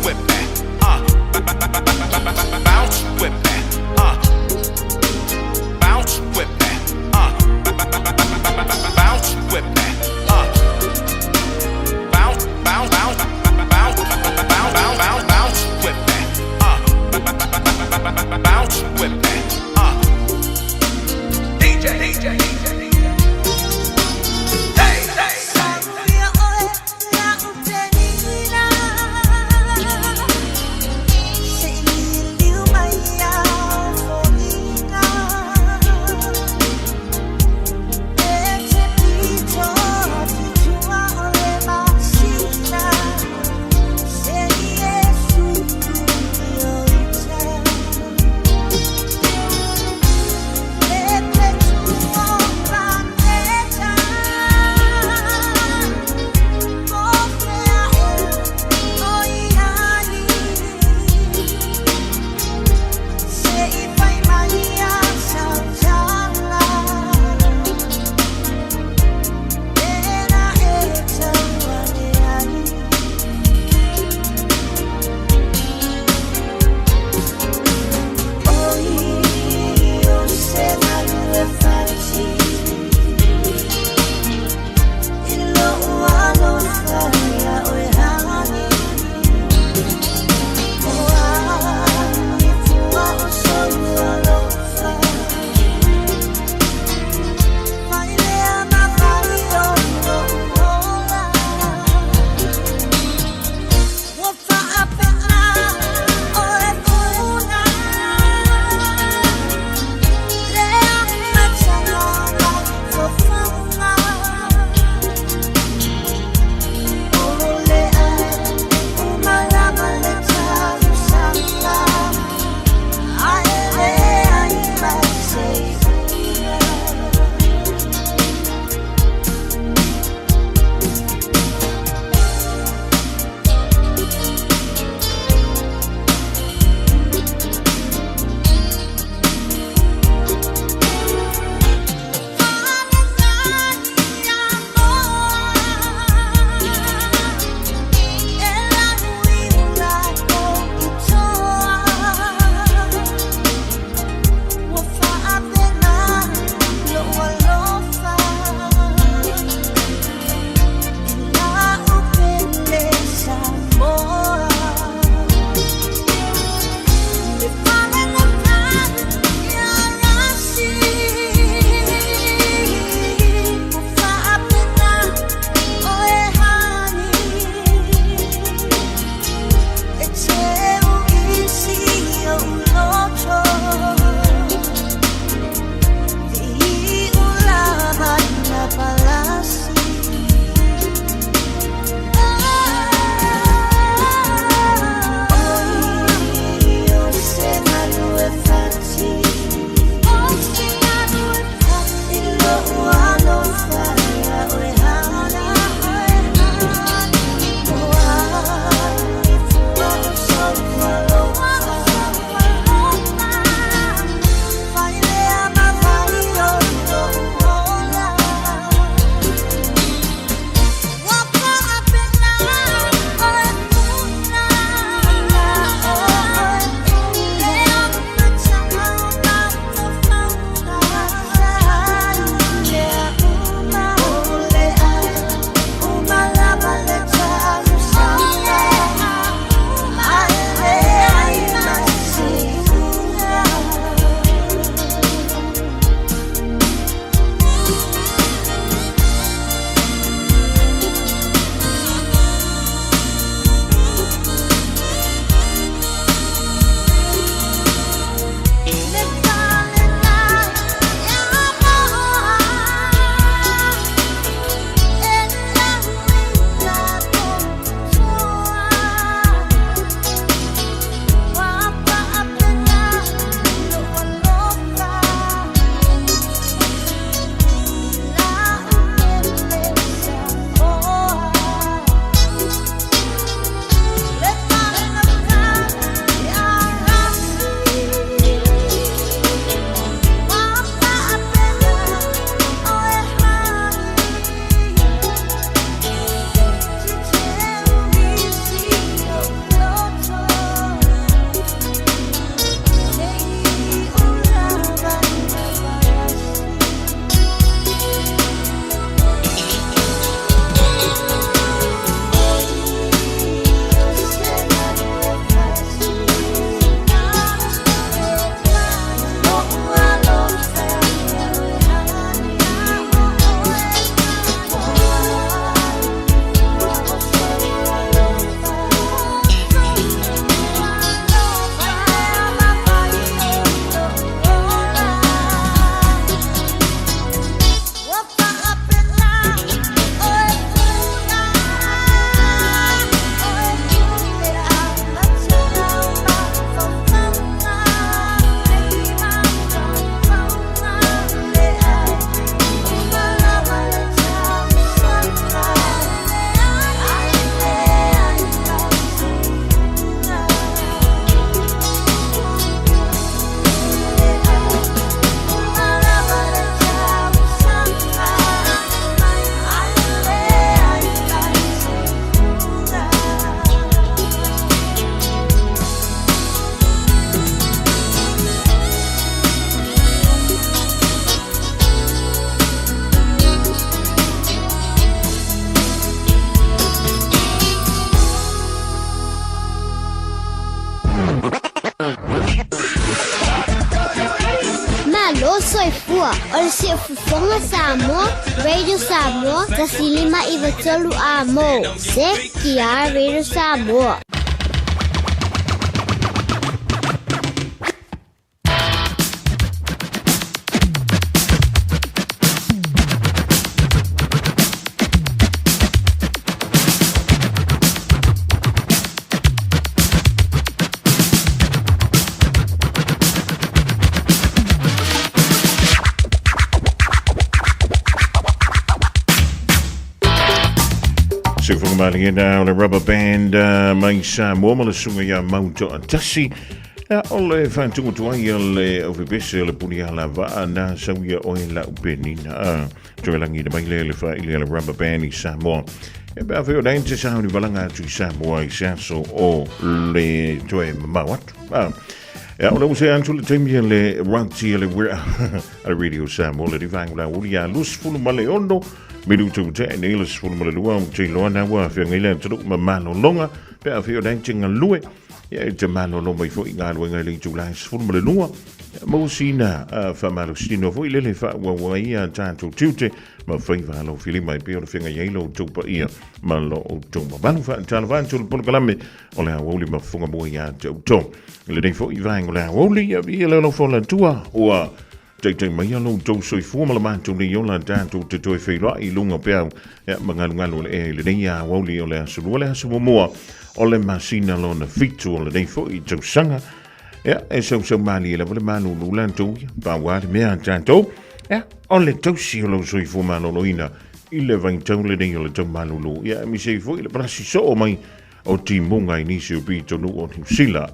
with that. Bounce with that. Bounce with that. Bounce with that. Bounce, bounce, bounce, bounce, bounce, bounce, bounce, bounce with that. Bounce with that. DJ, DJ, DJ. Hey, hey. Atua. O le Siufofoga Samoa, Radio Samoa, 105 93 Amo. CKR Radio Samoa. Sefogamaligena o le rubber band mai Samoa ma le suga ia Mautoatasi. Ia, o le faatuatuai a le aufepese o le puniala vaa na sauia oe lau penina. Toe lagi na mai lea le faaili a le rubber band i Samoa. E pe a fai o nei te sauni valaga atu i Samoa i se aso o le toe mamao atu. Ia, o le ua se atu le taimi a le rati a le a le Radio Samoa le rivangu la uli a 26 minuta ua tea nei le 12 o te iloa na ua feagai le atunuu ma malologa pe a fai o nei te galue. Ia e te malolo mai foi i galuega i le itula e 12, maua sina faamalositino foi lele faaauau ai a tatou tiute ma faiva alofilima e pei ona feagai ai lo outou paia ma lo outou mamalu. Faatalofa atu le polokalame o le aoauli ma fofoga mua ia te outou. I lenei foi vaega o le aoauli, ia viia le alofa o le Atua ua Taitai mai lo outou soifua ma le matou nei ola tatou te toe feiloai i luga o peau ia ma galugalu o le ea i lenei aoauli o le aso lua le aso muamua o le masina lona fitu o lenei foi tausaga. Ia e sausau malie lava le malulu latou ia pau lava le mea a tatou ia o le tausi o lou soifua maloloina i le vaitau lenei o le tau malulu ia aemaise ai foi le palasi soo mai o timuga i nisi o pitonuu o Niu Sila.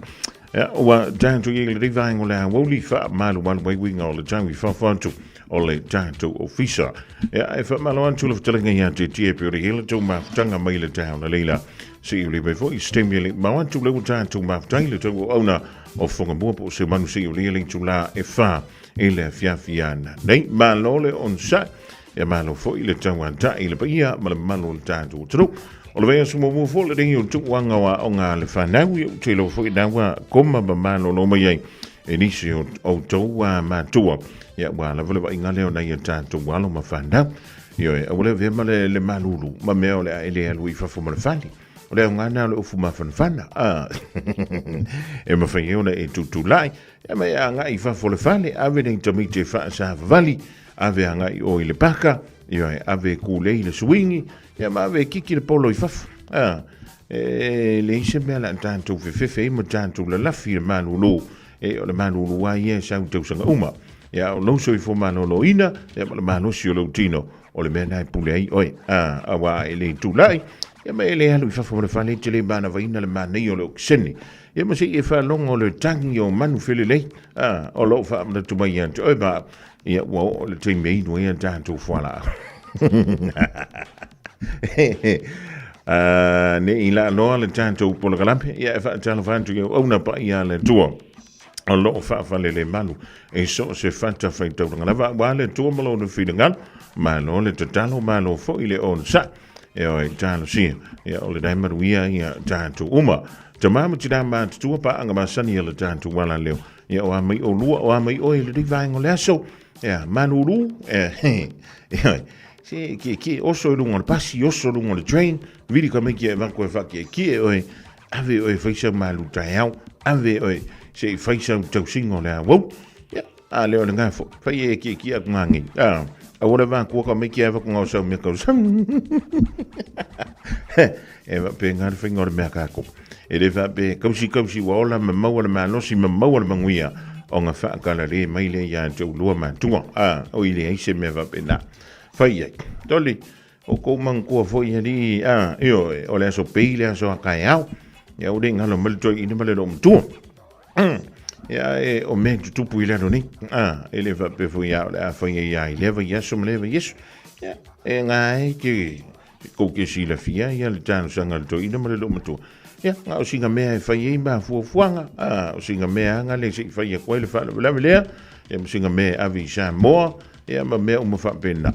Ia, ua tatou i ai lenei vaega o le aoauli faamalumalu mai uiga o le tau i fafo atu o le tatou ofisa. Ia, e faamalo atu le fetalaiga ia te tia pe o le hela tau mafutaga mai le taeao na leila. Se i uli mai foi i se taimi e le mau atu le ua tatou mafutai le tau o auna o Whangamua po o se manu se i uli le itula e whā i le afiafi ana. Nei, malo le onsa. Ia malo foi le tauatai i le paia ma le mamalu o le tatou atunuu. O le vaiaso muamua foi lenei o tuuaga o aoga a le fanau, ia ou te iloa foi na ua koma ma malolo mai ai e nisi o outou matua. Ia ua lava le vaaiga lea o nai a tatou alo ma fanau. Ioe, aua le avea ma le, le malulu ma mea o le a e le alu i fafo ma le fale. O le aoga lena o le ufu mafanafana. Ah. E mafai ai ona e tutulai, ia ma e agai i fafo o le fale, ave nei tamaiti e faasavavali, Ave agai o i le paka, ioe, ave e kūlei le suingi, ia ma ave e kiki le polo i fafo. A, e leai se mea la tatou fefefe ai ma tatou lalafi i le malulu, e o le malulu lava ia e sau i tausaga uma. Ia, o lou soifua maloloina, ia ma le malosi o lou tino, o le mea lena e pule ai oe. A, aua e le tulai, ia ma e le alu i fafo ma le fale, e te le manavaina le manaia o le okesene. Ia ma se i e faalogo le tagi o manu felelei, a, o lo o faamanatu mai ia te oe ma Ia, ua oo le taimi e inu ai a tatou fualaau. Ne i laaloa le tatou polokalame, ia e faatalofa atu i auauna paia a le Atua o lo o faafalelemalu i so o se fatafaitaulaga lava, aua le Atua ma lona finagalo, malo le tatalo, malo foi le onosai. E oe, talosia, ia o le manuia ia tatou uma. Tama ma tina matutua paaga masani a le tatou ala leo. Ia o a mai olua, o a mai oe i lenei vaega o le aso. Ia, malulu, ia, se kie kie oso i luga o le pasi, oso i luga o le train, vili ka mai kia e vako e whakia kie oe, ave oe whai sau malu taeao, ave oe se i whai sau tausinga o le awau. Ia, a leo le ngā fo, whai e kie kie aku ngā ngei. A, a wala vā kua ka mai kia e vako ngā o sau mea kau. E wa pe ngā whainga o le mea kākou. E le faapea, kausi kausi ua ola ma maua le malosi ma maua le manuia o nga faakalale mai lea ia te outou lua matua. A, o i leai se mea faapena. Fai ai. Toli, o kou manatua foi alii, a, ioe, o le aso pei le aso a kaeao. Ia ua le galo mai le toeaina ma le loomatua. Ia e o mea tutupu i lalo nei. A, e le faapea foi a o le a fai ai a i lea vaiaso ma lea vaiaso. Ia, e ngā e ke Kou ke silafia ia le talosaga a le toeaina ma le loomatua. Ia, na o sina mea e fai ai mafuafuaga, a, o sina mea lava lea se i fai atu ai le faalavelave lea, ia ma sina mea e ave i Samoa, ia ma mea uma faapena.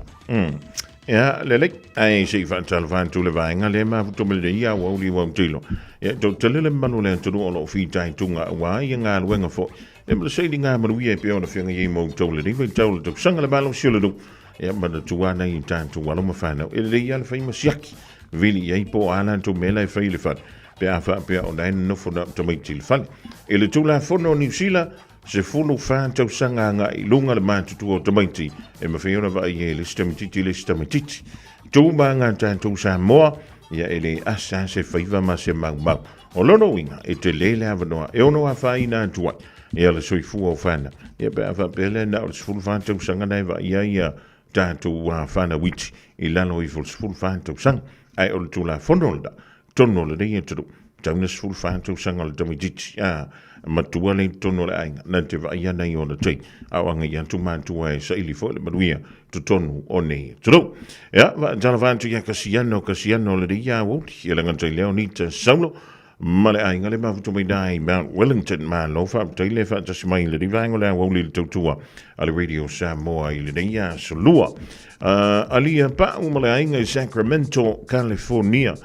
Ia, lelei, ae se i faatalofa atu le vaega lea mafuta mai lenei aoauli ua autilo. Ia, toatele le mamalu o le atunuu o lo o fitaituga aua ia galuega foi. Ia ma le sailiga manuia e pei ona feagai ai ma outou lenei vaitau o le tausaga le malosi o le nuu. Ia, manatua nai tatou alo ma fanau, e lelei lava le fai ma siaki, vili i ai po o a latou mea la e fai i le fale, pe a faapea o la e nonofo na o tamaiti i le fale. I le Tulafono o Niu Sila, 14 tausaga agai i luga le matutua o tamaiti e mafai ona vaai ai e le isi tamaitiiti i le isi tamaitiiti. Tu ma ngā tatou Samoa, ia e le asa se faiva ma se maumau. O lona uiga, e tele le avanoa e ono afaina atu ai ia le soifua o fanau. Ia pe a faapea lea na o le 14 tausaga na e vaai ai ia tatou fanau iti i lalo ifo o le 14 tausaga. Ae o le Tulafono lena, totonu o lenei atunuu, tau na 14 tausaga o le tamaitiiti, a, matua lea i totonu o le aiga, na te vaai ana i ona tai, a o agai atu matua e saili foi le manuia totonu o nei atunuu. Ia, faatalofa atu ia Kasiano, Kasiano o lenei aoauli, ia le gata i lea o Nita Saulo, ma le aiga le mafuta mai na i Mount Wellington. Malo faafetai le faatasi mai i lenei vaega o le aoauli i le tautua a le Radio Samoa i lenei aso lua. Alia Pau ma le aiga i Sacramento, California.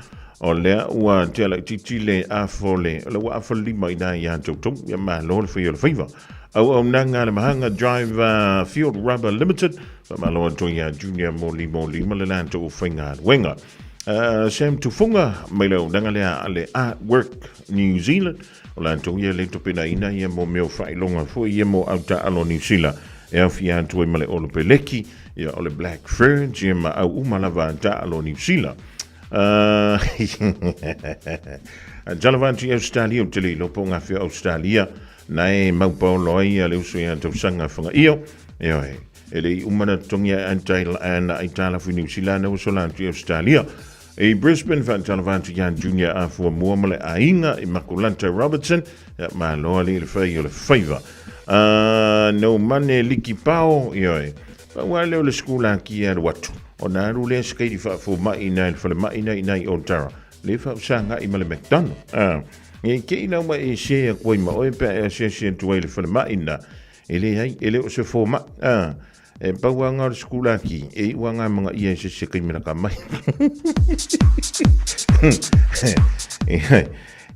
O lea ua tea laitiiti le afo le, o lea ua afa le lima i na ia toutou. Ia malo le fai o le faiva. Auaunaga a le Mahaga Drive Field Rubber Limited. Faamalo atu ia Junior Moli Moli ma le latou faigaluega. Sam Tufunga mai le auaunaga lea a le Artwork New Zealand. O latou ia le topenaina ia mo mea o faailoga foi ia mo au taaalo Niu Sila e aofia atu ai ma le Olo Peleki, ia o le Black Ferns, ia ma au uma lava taaalo Niu Sila. Talofa atu i Australia, ou te le iloa po o ngā o Australia, na e maupaolo ai ia le uso ia tausaga whangaio. Ioe, e le i uma na totogi ai ana aitalafu i Niu Sila na ua sola atu i Australia. I Brisbane, faatalofa atu ia Junior Afua Mua ma le aiga i Makulata Robertson, ia malo alii le fai o le faiva. No mane liki pao, ioe, pau lava lea o le sikulaki e alu atu, ona alu lea se faafomai i nai le falemai na i nai Otara, le faafesagai ma le McDonald. I te i lau mai e se atu ai ma oe pe a e asiasi atu ai i le falemai na, e leai, e le o se fomai. E pau lava o le sikulaki, e iu lava ngā manga ia i se se kaimena ka mai.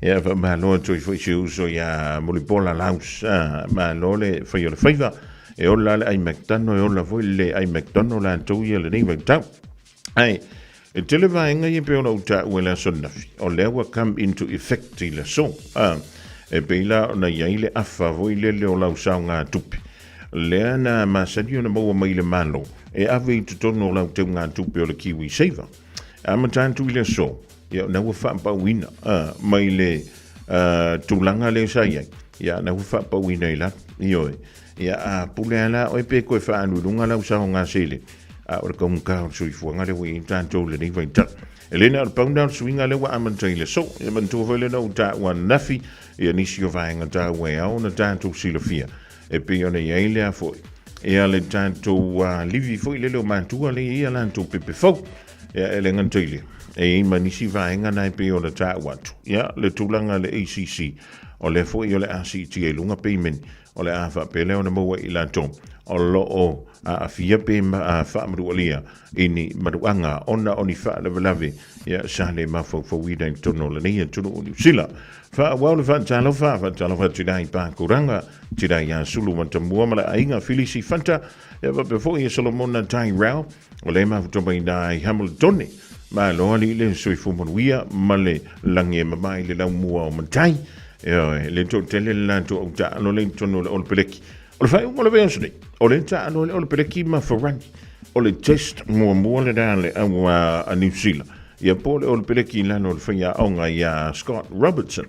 Ia, faamalo atu ai foi si uso ia Mulipola Laus, malo le fai o le faiva. E ola le ai McDonald, e ola foi le ai McDonald latou ia lenei vaitau. Ae, e tele vaega ia pei ona ou taua i le aso ananafi, o lea ua come into effect i le aso. E pei la ona i ai le afa foi lele o lau saogatupe, lea na masani ona maua mai i le Malo, e ave i totonu o lau teugatupe o le Kiwi Saver. Amata atu i le aso, ia ona ua faapauina mai le tulaga lea sa i ai, ia ona ua faapauina i lalo. Ioe, ia a pule lava la oe pe toe faaalu i luga lau saogasele, a o le taugata o le soifuaga lea ua i ai tatou i lenei vaitau. E le na o le pau lena o le suiga lea ua amata i le aso. Ia manatua foi lea na ou taua ananafi ia nisi o vaega taua e ao ona tatou silafia e pei ona i ai lea foi ia le tatou livi foi lele o matua lea e i ai a latou pepe fou. Ia e le gata i lea, e i ai ma nisi vaega na e pei ona taua atu. Ia le tulaga i le ACC, o lea foi o le a siitia i luga payment o le a faapea lea ona maua e i latou o lo o aafia pe faamanualia i ni manuaga ona o ni faalavelave ia sa le mafaufauina i totonu o lenei atunuu o Niu Sila. Faaauau le faatalofa, faatalofa atu i Pakuranga, tira iā Sulu Matamua ma le aiga Filisi Fanta, ia faapea foi ia Solomona Tyrell, o le mafuta mai i Hamiltone. Malo alii le soifua manuia ma le lagi e mama i le laumua o matai. Ioe, le toatele le latou au taalo le i totonu o le Olo Peleki. O le faaiuga o le vaiaso nei, o le taalo le Olo Peleki ma Ferrari. O le test muamua lena a le au a Niu Sila. Ia po o le Olo Peleki i lalo o le faiaoga ia Scott Robertson.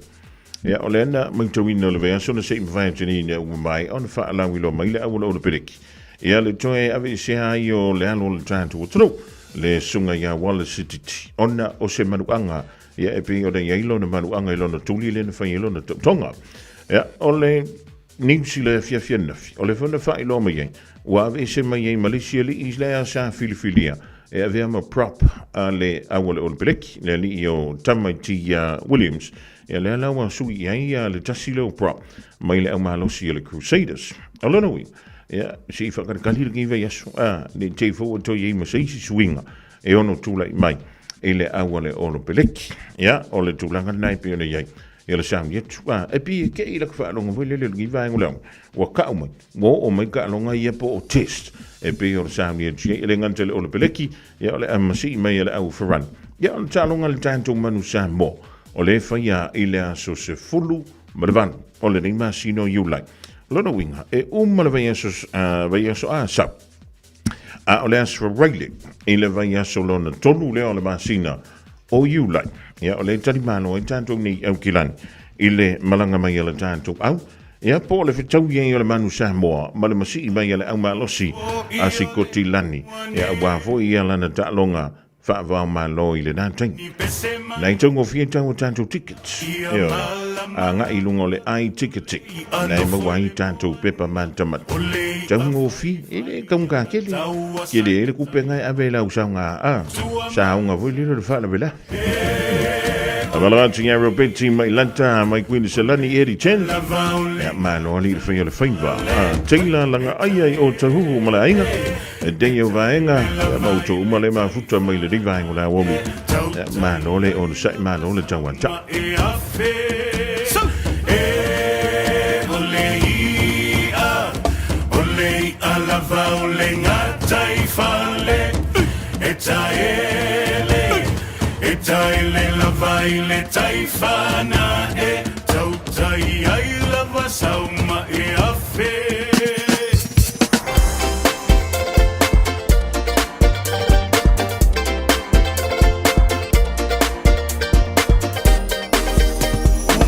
Ia, o lea na matauina o le vaiaso na se i mavae atu nei ina ua maea ona faalauiloa mai le au o le Olo Peleki. Ia, le toe aveesea ai o le alo o le tatou atunuu, le susuga ia Wallace Sititi, ona o se manuaga, ia e pei ona i ai lona manuaga i lona tuli lea na fai ai lona taotoga. Ia, o le Niu Sila e afiafi ananafi, o lea foi na faailoa mai ai, ua aveese mai ai ma le isi alii lea sa filifilia e avea ma prop a le au o le Olo Peleki, le alii o Tamaiti Williams. Ia lea la ua sui i ai le tasi lea o prop mai le aumalosi o le Crusaders. O lona uiga, Ia, se i faakalikali lenei vaiaso, a, ne i te i foi ua toe i ai ma se isi suiga e ono tulai mai i le au a le Olo Peleki. Ia, o le tulaga lena e pei ona i ai. Ia le sauni atu, a, e pei e te i laka faalogo foi lele o lenei vaega o le aoga, ua kau mai, ua oo mai taaloga ia po o test, e pei o le sauni atu i ai, e le gata i le Olo Peleki, ia o le masii mai a le au Ferrari. Ia, o le taaloga a le tatou Manu Samoa, o lea e faia i le aso 18 o lenei masina o Iulai. O lona uiga, e uma le vaiaso, vaiaso Asau, a o le aso Faraile i le vaiaso lona tolu lea o le masina o Iulai. Ia, o lea e talimalo ai tatou nei i Aukilani i le malaga mai a le tatou au. Ia, po o le fetaui ai o le Manu Samoa ma le masii mai a le au malosi a Sikotilani. Ia, aua foi ia lana taaloga faava-o-Malo i lena taimi. Nei taugofie tau o tatou tickets. Ioe. Agai i luga o le i-ticketing. Nei maua ai tatou pepa matamata. Taugofie, e le taugata tele. Tele ai le tupe na e ave i lau saoga a saoga foi lele o le faalavelave. Avala atu ia Robeti mai Lata mai Queen Selani Eddie Chen. Ia malo ali i le whai o le whaiva. Taylor langa aia i o tahuhu ma le aiga. E dei o vaega, ia ma outou uma le mafuta mai lenei vaega o le aoauli. Ia, malo le onosai, malo le tauata. E taele lava i le taifana e tautai ai lava sau ma e afe.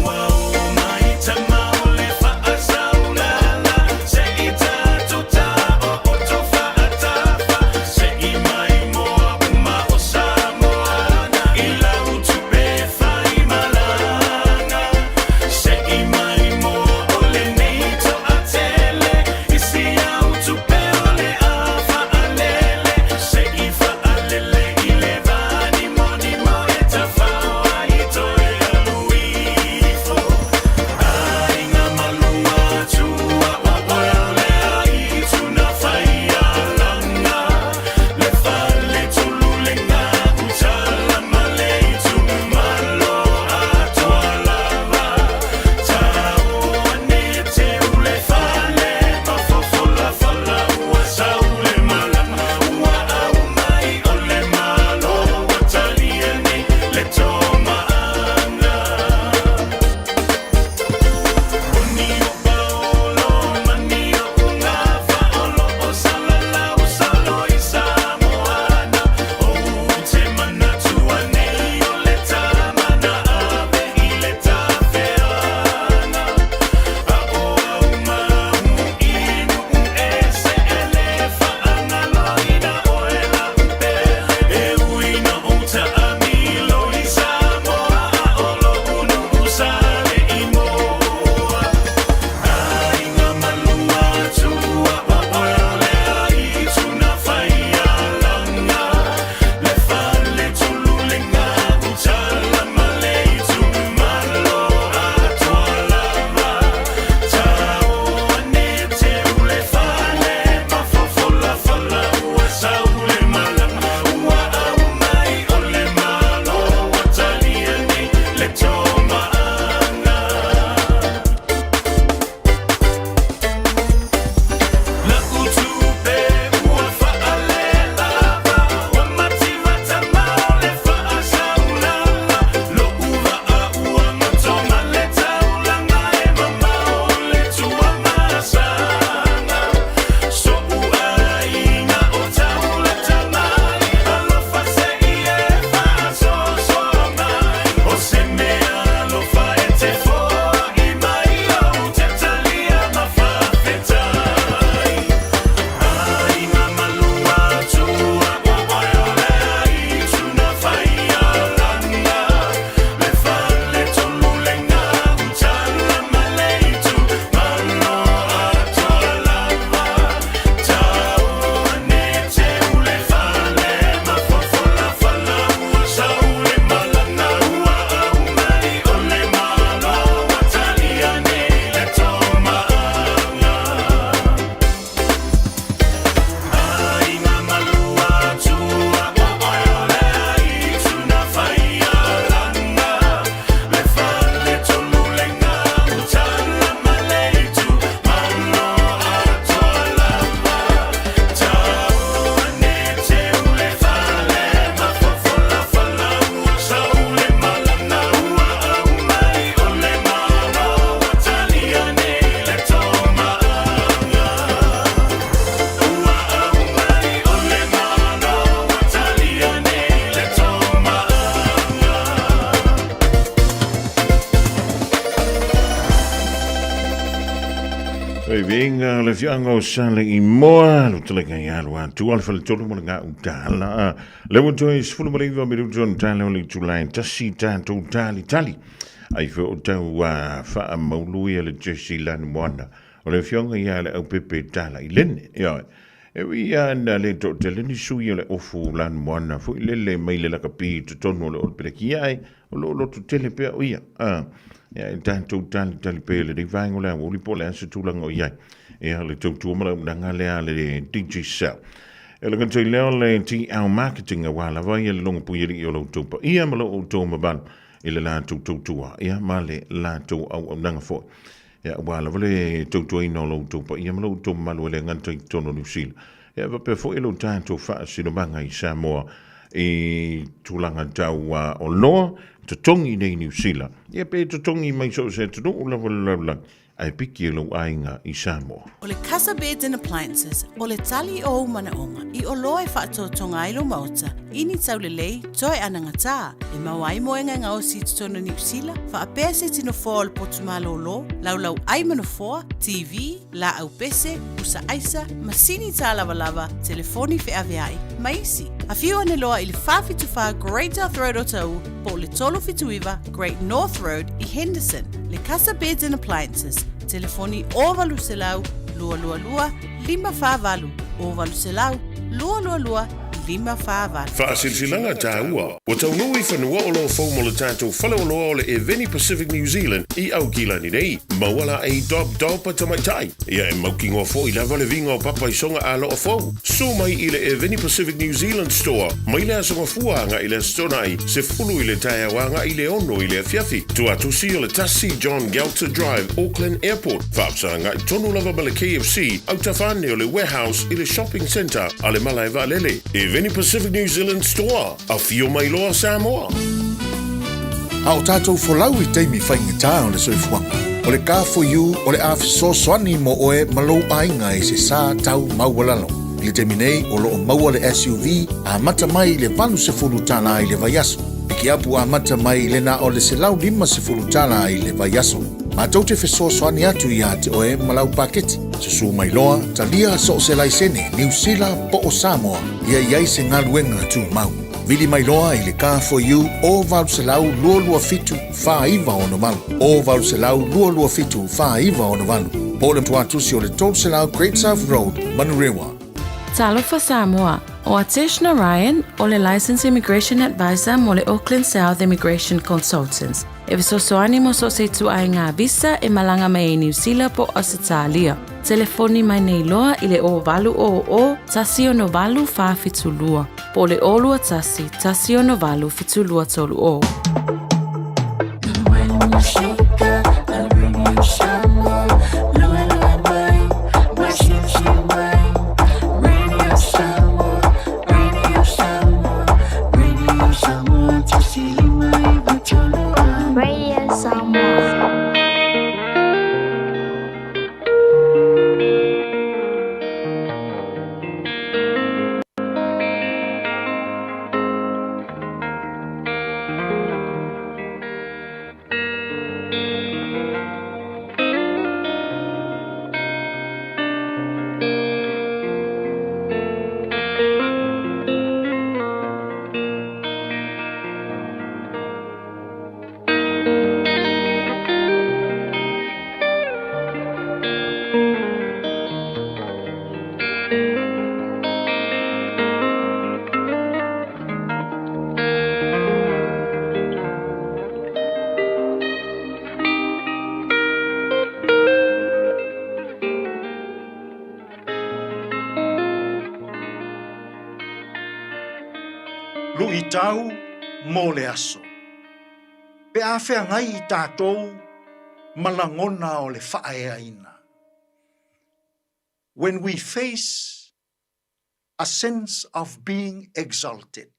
Ua oo mai tama o le faasaulala se i tatou tao o to faatafa se i mai moa uma o Samoana i lau tupe fai malaga se i mai moa o lenei. Veiga le fianga o sale i moa, lo tele ngai alu atu, al fale tolu mo le ngā utala. Le ua toi 19 minuto on tale o le tulai tasi tātou tali tali. Ai fe o tau wha maului le Jesse Lanumoana. O le afioga ia le aupepe tala i lene. Ia, e ui ia na le to te leni sui o le ofu Lanumoana foi lele mai le lakapi totonu o le Olopelekia ai, o lo loto tele pea o ia. Ia, e tātou tali tali pe le nei vaenga o le aoauli po o le a se tulaga o i ai. Ia, le tautua ma le auaunaga lea a le Digicel. E le gata i lea o le TL Marketing aua lava ia le logopuialii o lo outou paia ma lo outou mamalu i le latou tautua ia ma le latou auaunaga foi. Ia, aua lava le tautuaina o lo outou paia ma lo outou mamalu e le gata i totonu o Niu Sila, ia faapea foi lo tatou faasinomaga i Samoa i tulaga tau oloa totogi i nei Niu Sila, ia pe totogi mai so o se atunuu lava o le lalolagi, ae piki e lou aiga i Samoa. O le Casa Beds and Appliances, o le tali o ou manaoga i oloa e faatotoga ai lou maota i ni taulelei toe anagatā e maua ai moega e gaosi i totonu o Niu Sila, faapea se tino foa o le potu malōlō, laulau ai ma nofoa, TV, laau pese, pusa aisa, masini tālavalava, telefoni feaveai, ma isi. Afio ane loa i le 474 Great South Road Otahuhu po o le 379 Great North Road i Henderson. Le Casa Beds and Appliances, telefoni 0800 222 548, 0800 222 548. Faasilasilaga taua, ua taunuu i fanua o lo o fou mo le tatou faleoloa o le Eveni Pacific New Zealand i Aukilani nei. Maua la ei dob dob a tamaitai. Ia e mautinoa foi lava le viga o papa i soga aloa fou. Su mai i le Eveni Pacific New Zealand Store mai le Aso Gafua agai i le Aso Toonai, 10 i le taeao agai i le 6 i le afiafi. Tuatusi o le 1 John Gelter Drive, Auckland Airport. Faafesagai tonu lava ma le KFC, autafa ane o le Warehouse i le Shopping Centre a le Malae Vaalele. Eveni Pacific New Zealand Store, afio mai loa Samoa! A o tātou folau i taimi faigata o le soifuaga, o le Car4U o le a fesoasoani mo oe ma lou aiga i se sa tau maualalo. I le taimi nei, o lo o maua le SUV amata mai i le $80 i le vaiaso. Pikiapu amata mai i le na o le $150 i le vaiaso. Matou te fesoasoani atu iā te oe ma lau paketi. Susū mai loa, talia so o se laisene, Niu Sila po o Samoa, ia i ai se galuega tumau. Vili mai loa i le Car4U o 800 227 4968, o 800 227 4968, po o le tuatusi o le 300 Great South Road, Manurewa. Talofa Samoa, o Atesh Narayan, o le Licensed Immigration Advisor mo le Auckland South Immigration Consultants. E fesoasoani mo so o se ituaiga visa e malaga mai ai Niu Sila po o Ausetalia. Telefoni mai nei loa i le 0800 168 472 po o le 021 168 7230. Radio Samoa. Luitau mo le aso. Pe a feagai i tātou ma lagona o le faaeaina. When we face a sense of being exalted.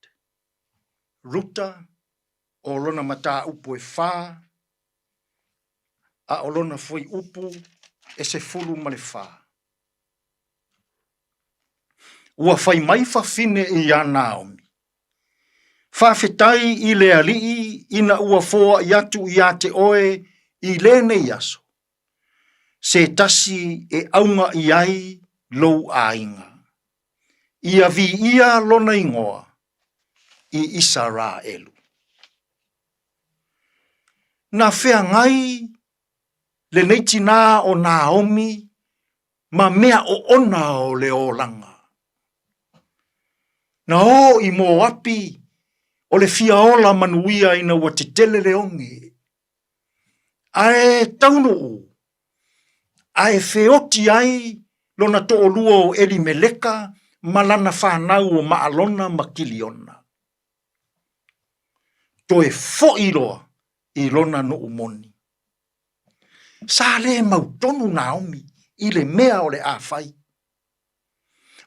Ruta o lona mataupu e whā, a o lona fuaiupu e 14. Ua fai mai fafine iā Naomi, Faafetai i le Alii ina ua foai atu iā te oe i lenei aso. se tasi e auga i ai lou aiga. Ia viia lona igoa i Isaraelu. Na feagai lenei tinā o Naomi ma mea oona o le olaga. Na o i Moapi o le fia ola manuia ina ua tetele le oge. Ae taunuu, ae feoti ai lona toʻolua o Elimeleka ma lana fanau o Maalona ma Kiliona. Toe foʻi loa i lona nuu moni. Sa le mautonu Naomi i le mea o le a fai.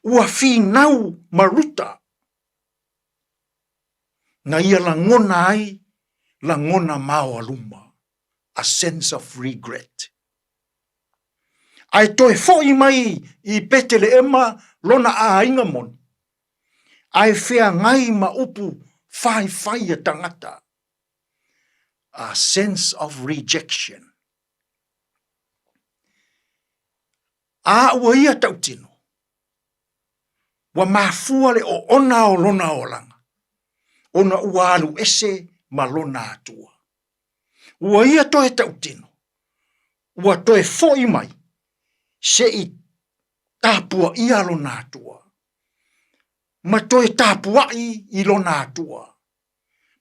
Ua finau ma Ruta na ia lagona ai lagona maoaluma, a sense of regret. Ae toe foʻi mai i Peteleʻema lona aiga moni, ae feagai ma upu faifai a tagata, a sense of rejection. A ua ia tautino, ua mafua le oona o lona olaga, ona ua alu ese ma lona Atua. Ua ia toe tautino, ua toe foʻi mai seʻi tapuaʻia lona Atua, ma toe tapuaʻi i lona Atua,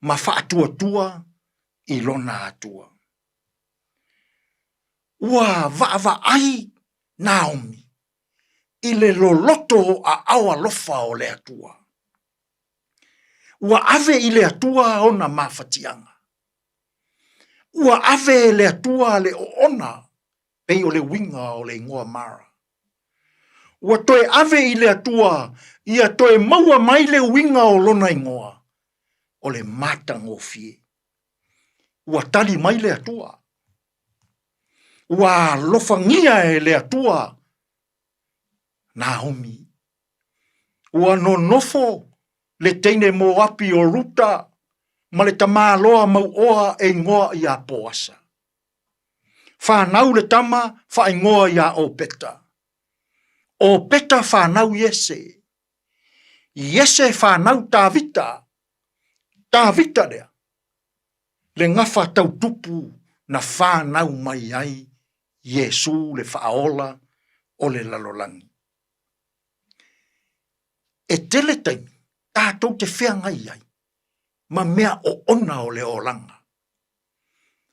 ma faatuatua i lona Atua. Ua vaavaai Naomi i le loloto o aao alofa o le Atua. Ua ave i le Atua ona mafatiaga. Ua ave e le Atua le oona pei o le uiga o le igoa Mara. Ua toe ave i le Atua ia toe maua mai le uiga o lona igoa, o le matagofie. Ua tali mai le Atua. Ua alofagia e le Atua Naomi. Ua nonofo le teine Moapi o Ruta ma le tamaloa mauoa e igoa iā Poasa. Fanau le tama faaigoa iā Opeta. Opeta fanau Iese. Iese fanau Tavita. Tavita lea, le gafa tautupu na fanau mai ai Iesu le Faaola o le lalolagi. E tele taimi tatou te feagai ai ma mea oona o le olaga,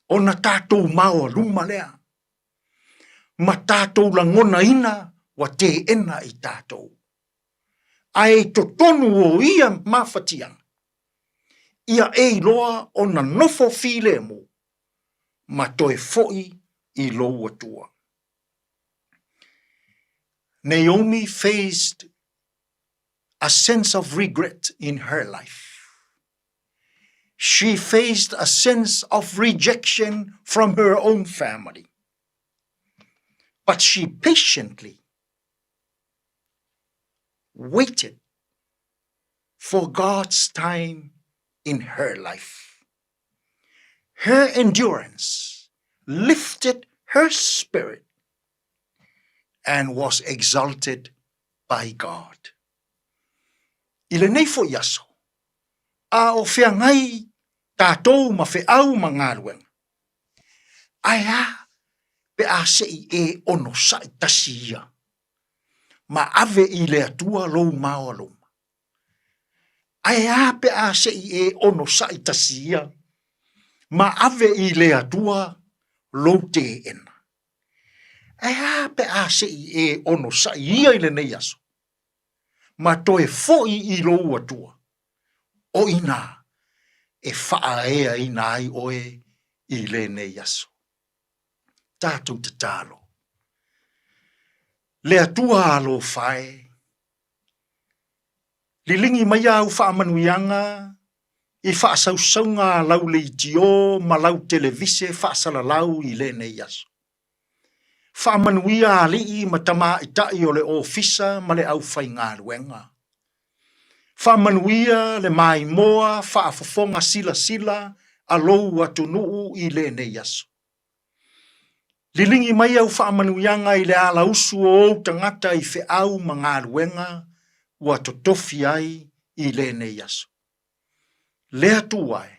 ona tatou maoaluma lea, ma tatou lagonaina ua teena i tatou. Ae i totonu o ia mafatiaga, ia e iloa ona nofo filemu ma toe foʻi i lou Atua. Naomi faced a sense of regret in her life. She faced a sense of rejection from her own family. But she patiently waited for God's time in her life. Her endurance lifted her spirit and was exalted by God. I lenei foi aso, a o feagai tatou ma feau ma galuega, ae a pe a se i e onosai tasi ia, ma ave i le Atua lou maoaluma. Ae a pe a se i e onosai tasi ia, ma ave i le Atua lou teena. Ae a pe a se i e onosai ia i lenei aso, ma toe foʻi i lou Atua, o inā e faaeaina ai oe i lenei aso. Tatou tatalo. Le Atua alofa e, liligi mai au faamanuiaga i faasausauga a lau leitio ma lau televise faasalalau i lenei aso. Faamanuia alii ma tamaitai o le ofisa ma le aufaigaluega. Faamanuia le maimoa faafofoga silasila a lou atunuu i lenei aso. Liligi mai au faamanuiaga i le alausu o ou tagata i feau ma galuega ua totofi ai i lenei aso. Le Atua e,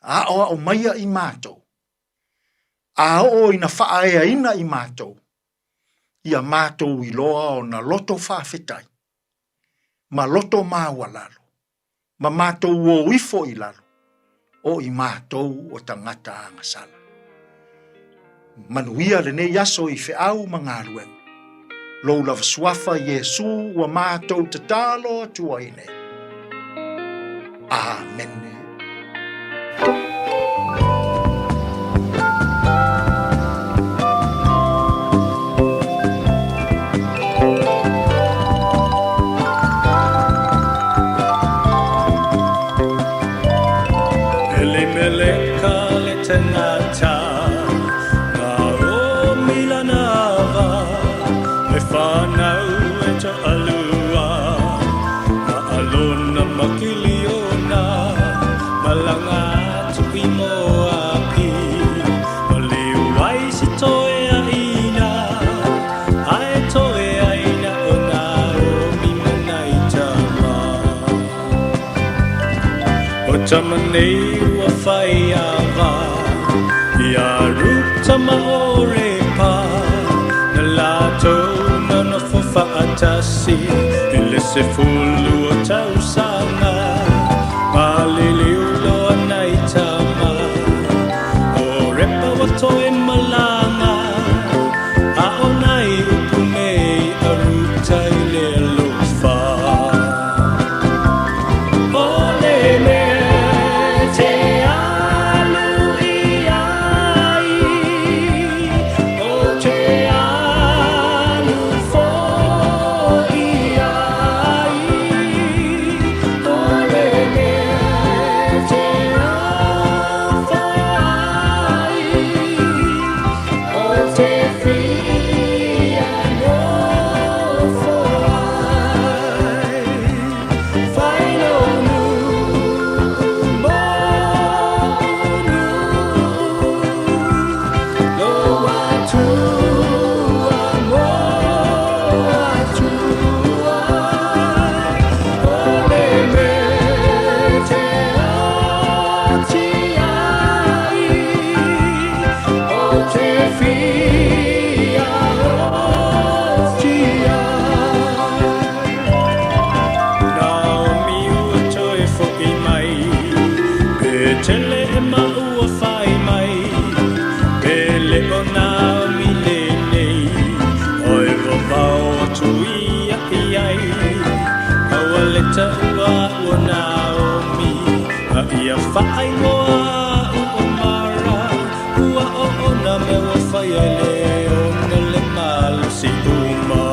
aoao maia i matou, a oo ina faaeaina i matou, ia matou iloa ona loto faafetai, ma loto maualalo, ma matou o ifo i lalo, o i matou o tagata agasala. Manuia lenei aso i feau ma galuega. Lou lava suafa Iesu ua matou tatalo atu ai nei. Amene. Elimeleka le tangata Naomi lana ava Me whanau e toalua Na Alona ma Kiliona Malanga atu i Moapi Maliu ai si toe aina Ae toe aina o Naomi ma nai tama. O tama nei ua whai ava Ia Ruta ma Orepa Na latou na nofo faatasi I le 12 o tausaga Maliliu loa nai tama Orepa ua toe malaga A o nai upu nei a Ruta i le alofa. O le mea te alu i ai, o te alu foi ai. O le mea te alofa ai, o te fia nofo ai. Whainonu mo unu, lo atua mo atua. O le mea te oti ai, o te fia oti ai. Naomi ua toe fo'i mai, Petelehema ua fai mai, Pe le o Naomi lenei, Oe vavao atu ia i ai, Aua le taua a'u o Naomi, A ia faaigoa a'u o Mara, Ua oona mea ua faia e le ona le malosi uma.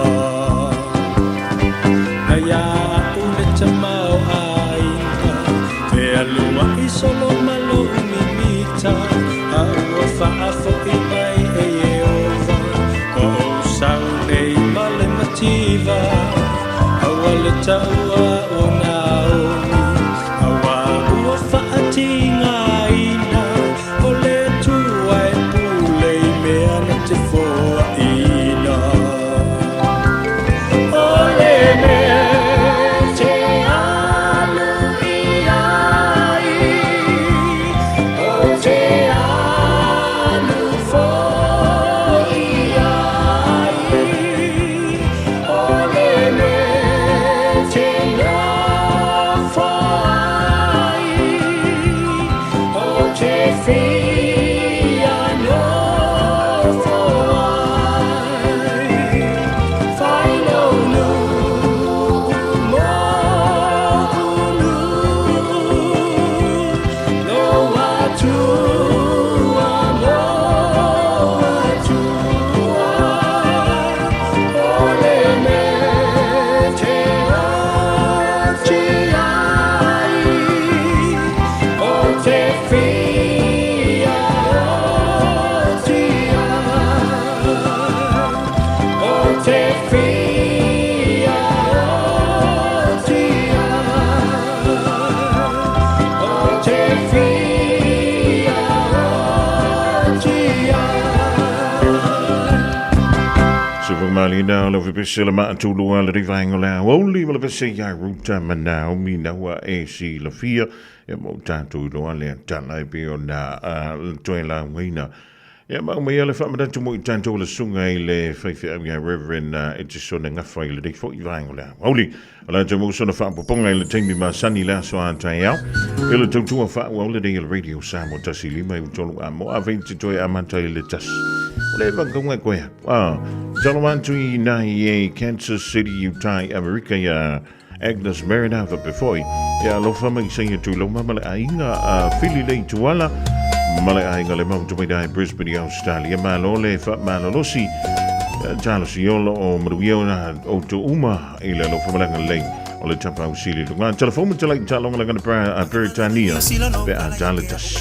Na ia a'u le tamaoaiga, Fealua'i solo ma lo'u mimita, A ua faafo'i mai e Ieova, Ua ou sau nei ma le mativa, Aua le taua a'u o Naomi, Auā ua faatigaina O le Atua e pule i mea na te foaina. O le mea te alu i ai, o te alu foi ai. O le mea te nofo ai, o te fia nofo ai. Whainonu mo unu, lo atua mo atua. O le mea te oti ai, o te fia. malina o le pese le maatulua le rivaenga o le aoauli ma le pese ia Ruta ma Naomi naua e silafia e mo tatou iloa le tala e pei ona toe laugaina. Ia ma aumai le faamanatu mo i tatou le susuga i le faifeau ia Reverend Etisone Gafa i lenei foi vaega o le aoauli. O le atu mo sona faapopoga i le taimi masani le aso a taeao. I le tautua faaauau lenei e le Radio Samoa 15 i tolu a mo a vei te toe amata i le tasi. O le vangauga e koe atu. Ah, talo atu i nai e Kansas City, Utah i Amerika ia Agnes Mariner faapea foi e alofa mai saia tuiloma ma le aiga a Fili Lei Tuala ma le aiga le Mount Waida i Brisbane i Australia. Malo le faamalolosi talosi o loo manuia ona outou uma i le alofa ma le agalelei o le Tapaau Sili luga. Telefoni ma talai taaloga lagana a Peretania pe a tala tasi.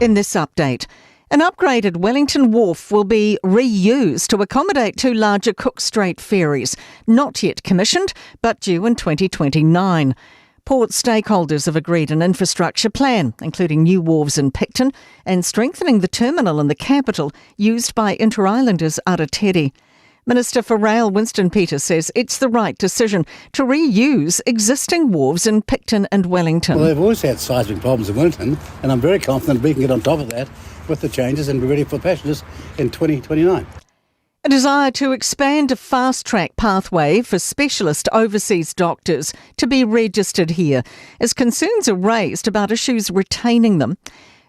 In this update, An upgraded Wellington wharf will be reused to accommodate two larger Cook Strait ferries, not yet commissioned, but due in 2029. Port stakeholders have agreed an infrastructure plan, including new wharves in Picton and strengthening the terminal in the capital used by Interislanders Aratere. Minister for Rail Winston Peters says it's the right decision to reuse existing wharves in Picton and Wellington. Well, they've always had seismic problems in Wellington, and I'm very confident we can get on top of that with the changes and be ready for passengers in 2029. A desire to expand a fast track pathway for specialist overseas doctors to be registered here as concerns are raised about issues retaining them.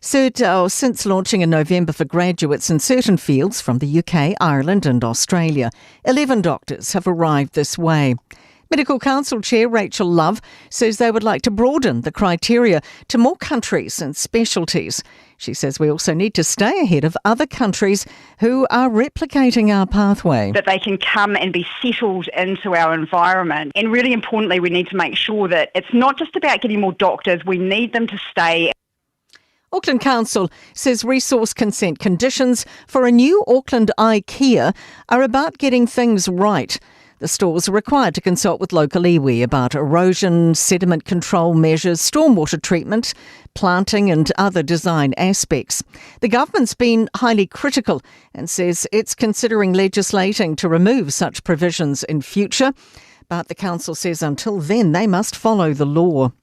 Cert, since launching in November for graduates in certain fields from the UK, Ireland, and Australia, 11 doctors have arrived this way. Medical Council Chair Rachel Love says they would like to broaden the criteria to more countries and specialties. She says we also need to stay ahead of other countries who are replicating our pathway. That they can come and be settled into our environment. And really importantly, we need to make sure that it's not just about getting more doctors, we need them to stay. Auckland Council says resource consent conditions for a new Auckland IKEA are about getting things right. The stores are required to consult with local iwi about erosion, sediment control measures, stormwater treatment, planting and other design aspects. The government's been highly critical and says it's considering legislating to remove such provisions in future. But the council says until then they must follow the law.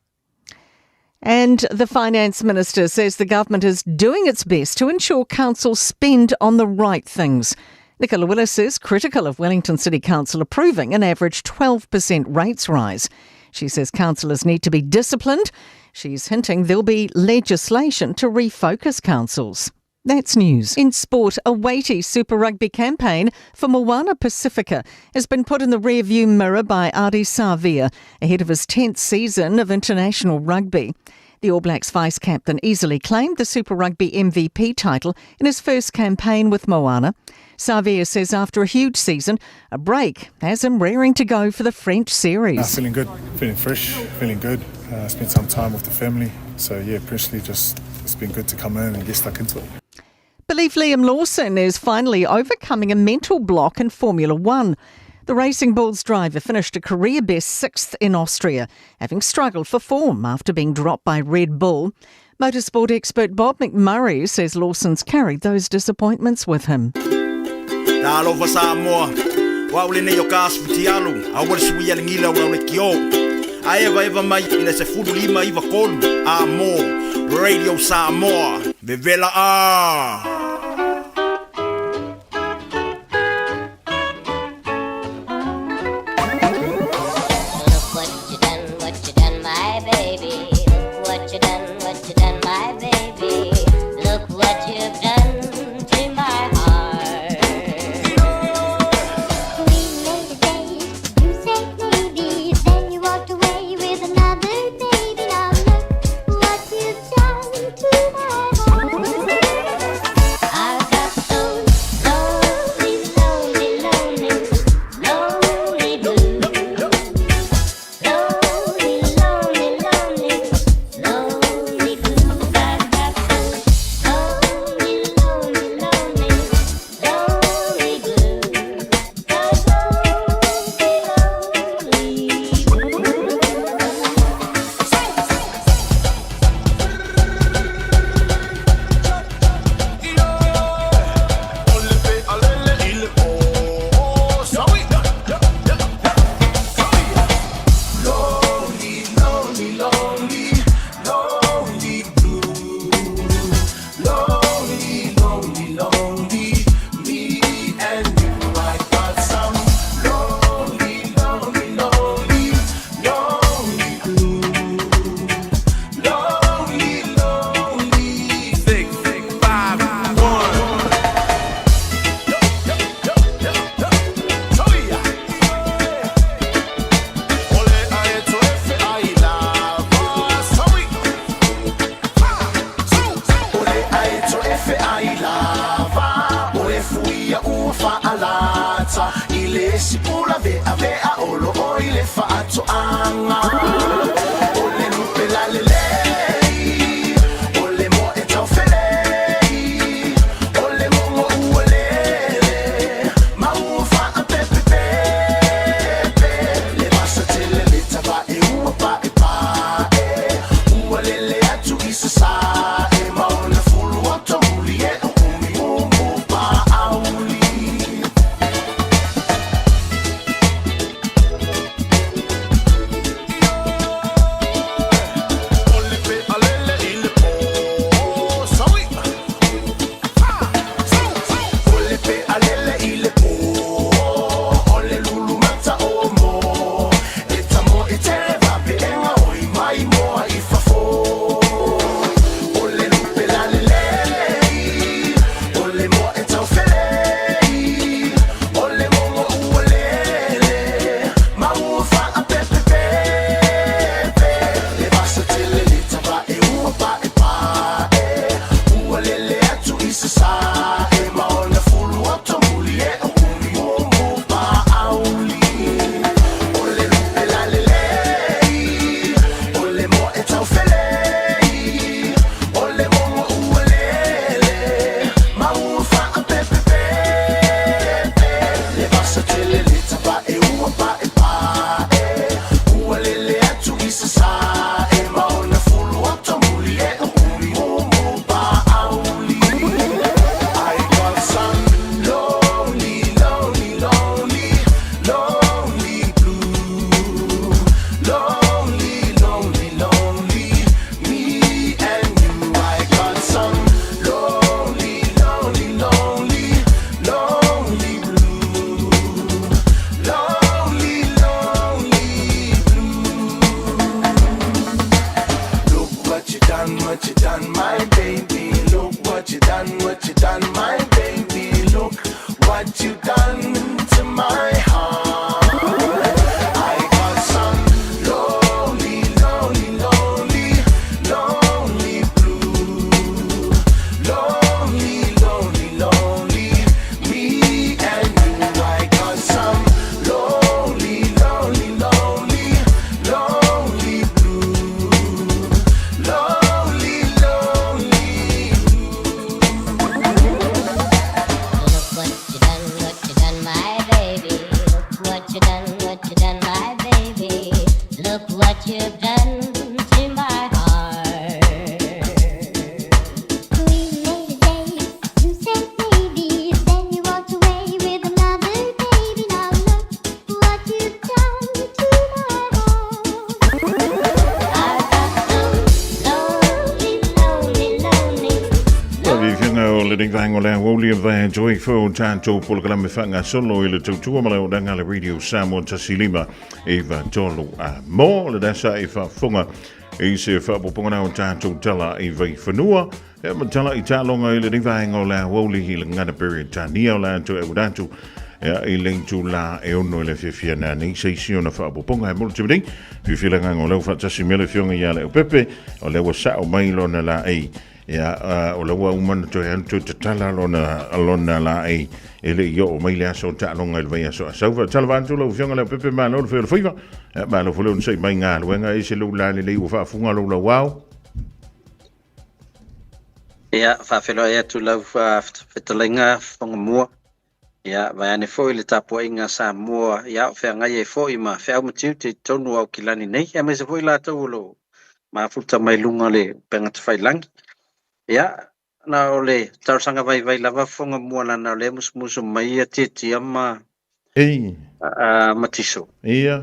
And the finance minister says the government is doing its best to ensure councils spend on the right things. Nicola Willis is critical of Wellington City Council approving an average 12% rates rise. She says councillors need to be disciplined. She's hinting there'll be legislation to refocus councils. That's news. In sport, a weighty Super Rugby campaign for Moana Pacifica has been put in the rearview mirror by Ardie Savea ahead of his 10th season of international rugby. The All Blacks vice captain easily claimed the Super Rugby MVP title in his first campaign with Moana. Savea says after a huge season, a break has him raring to go for the French series. Uh, feeling good, feeling fresh, feeling good. Uh, spent some time with the family. So, yeah, personally, just it's been good to come in and get stuck into it. Believe Liam Lawson is finally overcoming a mental block in Formula One. The Racing Bulls driver finished a career best sixth in Austria, having struggled for form after being dropped by Red Bull. Motorsport expert Bob McMurray says Lawson's carried those disappointments with him. Talofa Samoa, o au lenei o ka asu a ua le sui alagila o lau le kio. A eva eva mai i le 15 iva kolu, a mo, Radio Samoa, vevela a! Look what you done, what you done, my baby. Look what you done, what you done, my baby. Look what you've done to my heart. We made a date, you said maybe, then you walked away with another baby. Now look what you've done to my heart. I've got those lonely, lonely, lonely, lonely blues. Lonely, lonely, lonely, lonely blues. I've got those lonely, lonely, lonely, lonely blues. Those lonely, lonely blues. aoauli e vae atu ai foi o tatou polokalame faagasolo i le tautua ma le auaunaga a le Radio Samoa 15 9 3 a mo le dasa e faafofoga i se faaopoopoga na o tatou tala i vaifanua e ma tala i taaloga i lenei vaega o le aoauli i le gagana Peretania o le atu e atu i le itulā e 6 i le afiafi ana nei se isi ona faaopoopoga e mo le taimi nei. Fiafia le agaga o lea ua faatasi mai le afioga ia Leaupepe o lea ua sao mai lona laei. Ia, o lea ua uma ona toe alu toe tatala lona, lona laei e le i oo mai le aso o taaloga i le vaiaso a sau. Faatalofa atu lau afioga Leaupepe, malo le fai o le faiva. Ia, malo foi le onosai mai galuega e se lou lalelei ua faafuga lou lauao. Ia, faafeiloai atu lau fetalaiga Fofogamua. Ia, vaeane foi le tapuaiga a Samoa, ia, o feagai ai foi ma feau ma tiute i totonu o Aukilani nei, aemaise foi latou o lo o mafuta mai luga o le upega tafailagi. Ia, na o le talosaga vaivai lava Fofogamua leaga o lea e musumusu mai ia Tiatia ma Ei. Ma Tiso. Ia.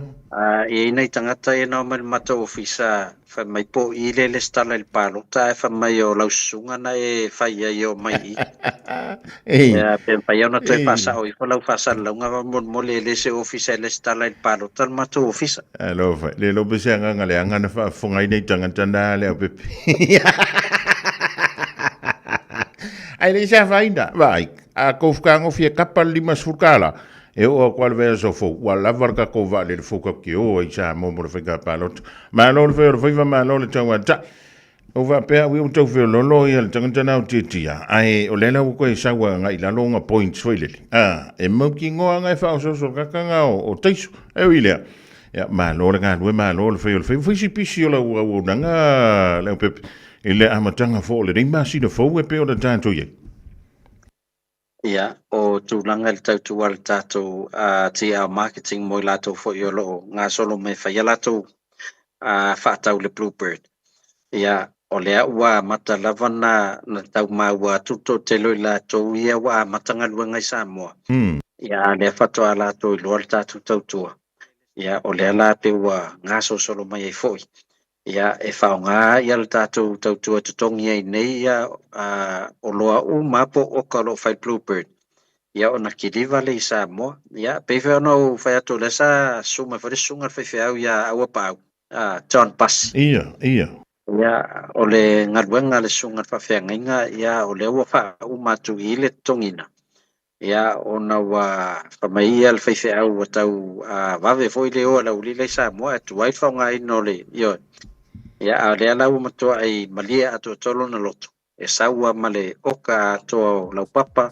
E i ai nai tagata ia na omai i le matou ofisa fai mai po o i le lesitala i le palota ae fai mai o lau susuga na e fai ai e omai i i. Ei. Ia, pe mafai ona toe Ei. faasao ifo lau faasalalauga faamolemole e le se ofisa e lesitala i le palota le matou ofisa. Alofa, le iloa pe se agaga leaga na faafofoga ai nei tagata na le aupepe. Ae le i se afaina, vaai, a kou fakagofi e kapa le 50 tala, e oo atu lava i le vaiaso fou, ua lava le tatou vaalele fou tatou te o ai i Samoa mo le faiga palota. Malo le fai o le faiva, malo le tauatai. Ua faapea au ia ua tau feoloolo ia le tagata na o Tiatia, ae o lea la ua toe sau agai i lalo ona points foi lele. A, e mautinoa na e faaosooso kaka o taiso. E ui i lea, ia, malo le galue, malo le fai o le faiva. Fai si pisi o lau auaunaga, Leaupepe, i le amataga foi o lenei masina fou e pei ona tatou i ai. Ia, o tulaga i le tautua a le tatou TR Marketing mo i latou foi o lo o gasolo mai e fai a latou faatau i le Bluebird. Ia, o lea ua amata lava na tau maua atu le toatele o i latou ia ua amata galuega i Samoa. Ia, a o lea faatoa latou iloa le tatou tautua. Ia, o lea la pei ua gasolosolo mai ai foi. Ia, e faaaoga ia le tatou tautua e totogi ai nei ia oloa uma po o oka o lo o fai Bluebird. Ia, ona kiliva lea i Samoa. Ia, pei foi ona ou fai atu o lea sa susu mai foi le susuga i le faifeau ia Auapaau, John Buss. Ia, ia. Ia, o le galuega a le susuga i le faafeagaiga, ia, o lea ua faauma atu i le totogiina. Ia, ona ua fai mai ia le faifeau ua tau vave foi le o a le aualii la i Samoa ae tuai le faaaogaina o le, ioe. Ia, a o lea la ua matuai malie atoatoa lona loto, e sau lava ma le oka atoa o laupapa,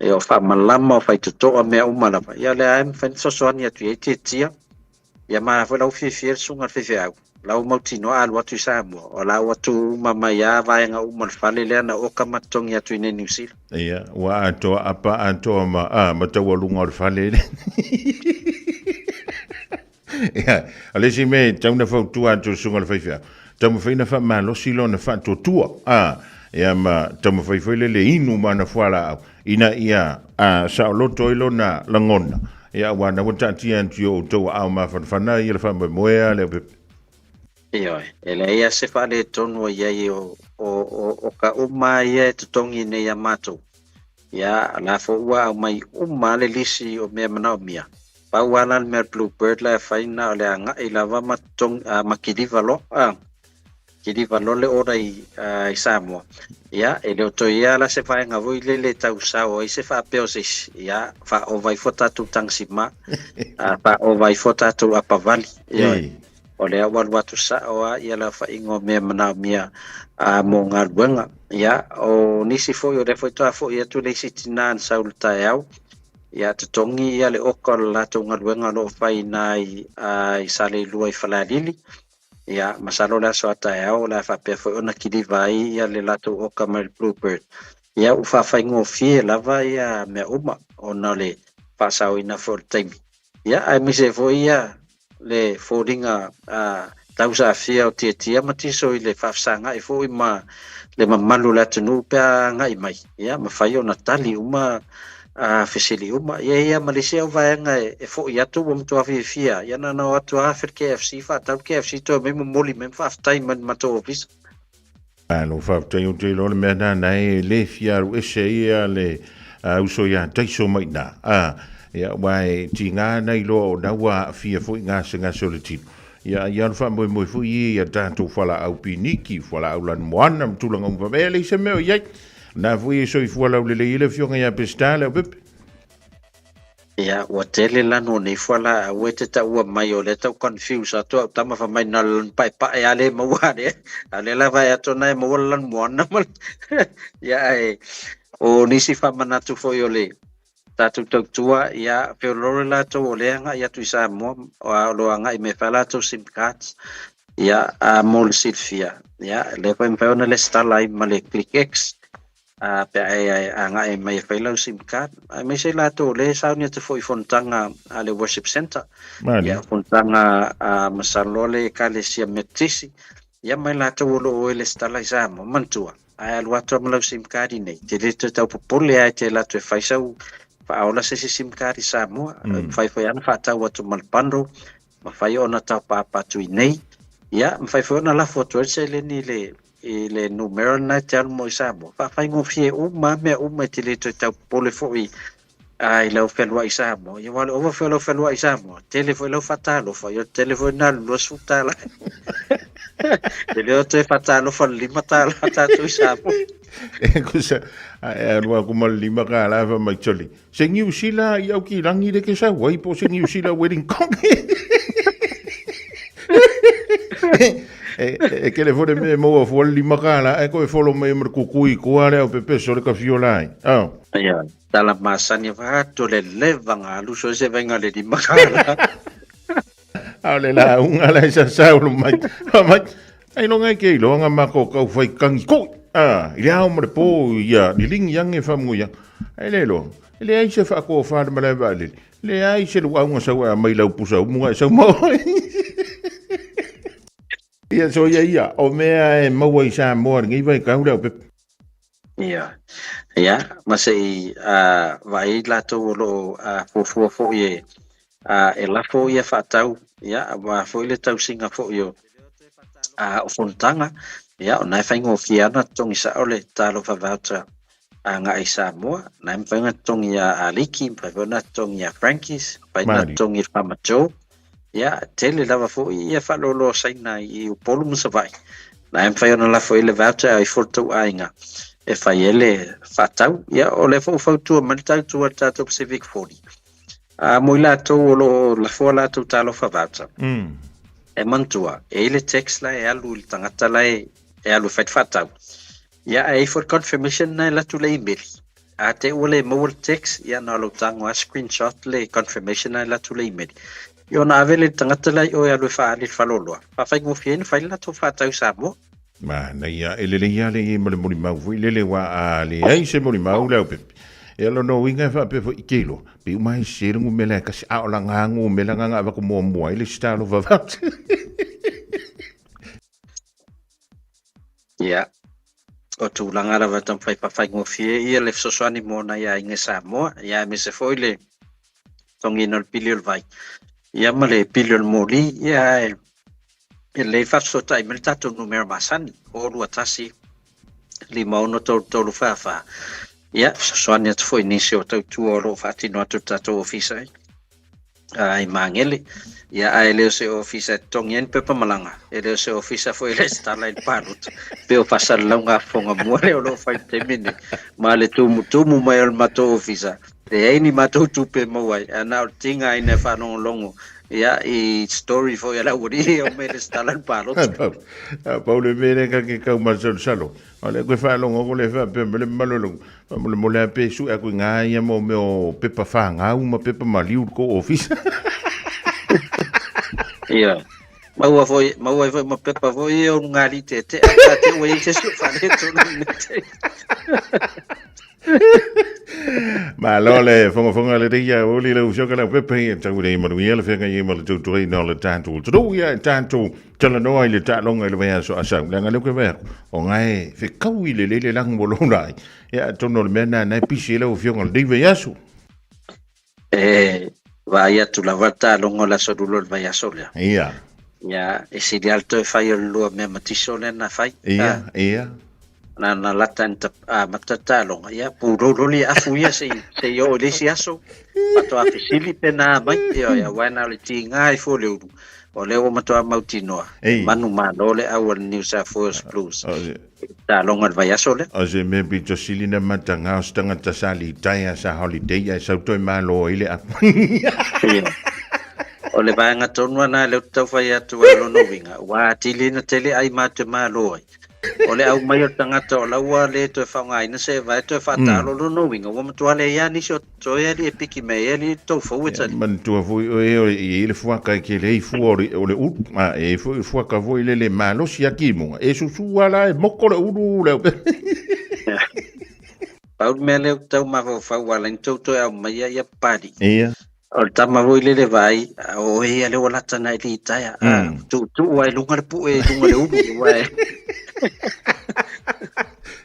ia, o faamalama, o faitotoa, mea uma lava. Ia, o lea lava e mafai ona fesoasoani atu i ai Tiatia. Ia ma foi la ua fiafia le susuga i le faifeau, la ua mautinoa a alu atu i Samoa, o la ua tu uma mai lava vaega uma o le fale lea na oka ma totogi atu i inei i Niu Sila. Ia, ua atoa apa atoa ma, a, ma taualuga o le fale lea. Ia, o le isi mea e tatau ona fautua atu i le susuga i le faifeau, taumafai ona faamalosi lona faatuatua, a, ia ma taumafai foi lele inu ma ana fualaau, ina ia saoloto ai lona lagona, ia aua na ua taatia atu i o outou aao mafanafana ia le faamoemoe a le aupepe. Ioe, e leai lava se faaletonu o i ai o, o, o, o ka uma ia e totogi nei iā matou. Ia, o la foi ua aumai uma lava le lisi o mea manaomia. Pau lava la le mea a le Bluebird la e fai na o le agai lava ma totogi, ma kiliva loa. A. Kiliva loa le order i, i Samoa. Ia, e le o toe i ai la se vaega foi lele e tau sao ai se faapea o se isi. Ia, faaova ifo tatou tagasima, faaova ifo tatou apavali. Ioe. O lea ua alu atu sao lava ia le aofaiga o mea manaomia mo galuega. Ia, o nisi foi, o lea foi faatoa foi atu le isi tina na sau i le taeao, ia totogi ia le oka o le latou galuega o lo o fai i ina i Saleilua i Falealili. Ia, masalo o le aso a taeao o le a faapea foi ona kiliva ai ia le latou oka mai le Bluebird. Ia, ua faafaigofie lava ia mea uma ona o le faasaoina foi o le taimi. Ia, aemaise ai foi ia le foliga tausaafia o Tiatia ma Tiso i le faafesagai foi ma le mamalu o le atunuu pe a agai mai. Ia, mafai ona tali uma fesili uma. Ia, ia ma le isi au vaega e foi atu ua matua fiafia, ia na ona o atu lava afe le KFC, faatau le KFC toe mai momoli mai ma faafetai mai i le matou ofisa. Malo faafetai ou te iloa le mea lena e le fia alu ese ai ia le uso ia Taiso mai i ina. Ia, aua e tiga ona iloa o lena ua aafia foi gasegase o le tino. Ia, a ia le faamoemoe foi ia i a tatou fualaau piniki, fualaau lanumoana ma tulaga uma faapea. E leai se mea o i ai. O lena foi e soifua laulelei ai le afioga ia Peseta Leaupepe. Ia, ua tele lanu o nei fualaau e te taua mai o lea tau confuse atu au tama fai mai na o le lanu paepae a le maua lea. A o lea lava e atu na e maua le lanu moana ma le ia ae o nisi faamanatu foi o le tatou tautua, ia feoloolo latou o lea e agai atu i Samoa, o lo o agai mai e fai latou sim cards. Ia, a mo le silafia, ia lea foi e mafai ona lesitala ai ma le ClickX a pe a e agai mai e fai lau sim card, aemaise i latou o lea e sauni atu foi i fonotaga a le worship centre, ia fonotaga a masalo a le Ekalesia Metotisi, ia ma i latou o lo o e lesitala i Samoa, manatua, a e alu atu lava ma lau sim card i nei, te le toe tau popole lava e te alu atu e fai sau faaola se isi sim card i Samoa, mafai foi lava ona faatau atu ma le bundle, mafai ona taupaapa atu i nei, ia mafai foi ona lafo atu ai le seleni i le i le numera lena e te alu mo i Samoa, faafaigofie uma lava mea uma e te le toe tau popole foi i lau fealuai i Samoa. Ia aua o le ova foi o lau fealuai i Samoa, tele foi lau faatalofa, ia o le tele foi lena o le $20. E le o toe faatalofa le $5 tatou i Samoa. E kusa, e alu aku ma le $5 fa mai sole. Se Niu Sila i au ki rangi le ke sau ai po se Niu Sila wedding kong. E kele fore me maua fua le $5 e koe folo mai ma le kukui kua le au pepeso le ka fiola ai. Oh. Ia, tala masani fa atu le leva nga alu so se venga le $5. A o le lauga la e sasau lo mai. Fa mai, ai longa e ke iloa nga mako kau fai kangi koi. A, i le ao ma le po ia lilingi ange fa muia. Ai le loa, e le ai se fa ko fa le malae va lele. Le ai se luauga sau a mai lau pusa umunga e sau mo. Ia so ia ia, o mea e maua i Samoa lenei vaitau le aupepe. Ia, ia, ma se i vaai ai latou o lo o fuafua foi e, e lafo ia faatau, ia, aua foi le tausiga foi o, o fonotaga, ia, o na e faigofie lava ona totogi sao le Talofa Voucher agai i Samoa, na e mafai ona totogi ia Aliki, mafai foi ona totogi ia Frankies, mafai ona totogi i le Farmer Joe, Ia, tele lava foi ia faaloaloa Saina i Upolu ma Savaii. Na e mafai ona lafo i le voucher ai fo le tou aiga e fai ai le faatau. Ia, o lea foi ua fautua mai le tautua i le tatou Pacific 40. A mo i latou o lo o lafo a latou talofa voucher, e manatua, e i ai le tax la e alu i le tagata la e alu e fai le faatau. Ia, ae i ai foi le confirmation na e alu atu i le email. A te ua le maua le text, ia na o lou tago lava screenshot le confirmation na e alu atu le email. Ia ona ave lea i le tagata la i o e alu e faaali i le faleoloa. Faafaigofie ai ona fai le latou faatau i Samoa. Manaia, e lelei lava le i ai ma le molimau foi lele aua a leai se molimau le aupepe, ia lona uiga e faapea foi i te iloa, pei uma lava e sese le numera e tasi, a o lana numera lena na avatu muamua ai le isi talofa voucher. Ia, o tulaga lava e taumafai faafaigofie ia le fesoasoani mo nai aiga i Samoa, ia aemaise foi le totogiina o le pili o le vai, ia ma le pili o le moli, ia ae e lelei faafesootai mai le tatou numera masani, 021 56 33 44. Ia, fesoasoani atu foi i nisi o tautua o lo o faatino atu i le tatou ofisa i Magele. Ia, ae le o se ofisa e totogi ai ni pepa malaga, e le o se ofisa foi e resitala ai le palota, pei o faasalalauga a fofoga mua lea o lo o fai i le taimi lenei. Ma le tumutumu mai o le matou ofisa, leai ni matou tupe e maua ai, ae na o le tigaina e faalogologo ia, i story foi a le aualii e omai e resitala le palota. Pau le mea lea ta te tau masalosalo, o lea koe faalogo atu lea faapea mai le mamalu o le Faamolemole lava pe sue atu i ina ia mo mea o pepa fanau ma pepa maliu i le tou ofisa. Ia, maua foi, maua ai foi ma pepa foi ia o luga teetea, pe a te ua i ai se isi o faaletonu i lenei taimi. Malo le fogafoga lelei ia uli lau afioga Leaupepe ia tau lei manuia le feagai ai ma le tautuaina o le tatou atunuu ia e tatou talanoa i le taaloga i le vaiaso a sau leaga lea ou te vaai atu o na e fekaui lelei le lagi ua lola ai ia atonu o le mea lena na e pisi ai lau afioga i lenei vaiaso. E vaai atu lava le taaloga o le aso Lula o le vaiaso lea. Ia. Ia, e sili lava le toe fai o le lua mea ma tiso lea na fai. Ia, ia. Na na lata ina amata le taaloga, ia pulou loli afu ia seia oo i le isi aso, faatoa fesili pe na a mai, ioe, aua na o le tiga ai fua o le ulu, o lea ua matua mautinoa, e manumalo le au a le New South Wales Blues i le taaloga i le vaiaso lea. O se mea pito sili na mataga o se tagata sa litaea sa holiday ae sau toe malo ai le apu. Ia. O le vaega tonu lava lena lea ou te tau fai atu ai lona uiga, ua atili ina tele ai matou te malo ai. O le au mai o le tagata o la ua le toe faaaogaina se eva e toe faataalo lona uiga ua matua leai lava nisi o toe alii e piki mai ai alii tou fou e tali. Manatua foi oe e i ai le fuaka e tele ai fua o le, o le ulu, a e i ai foi le fuaka foi lele malosi a kimuga, e susu lava la e moko le ulu le au. Pau le mea lea ou te tau mafaufau ua ala ai ona tou toe aumaia ia Papalii. Ia. O le tama foi lele vaai, o oe ia lea ua lata na e litaea, a tuutuu lava i luga le pue i luga o le ulu, aua e.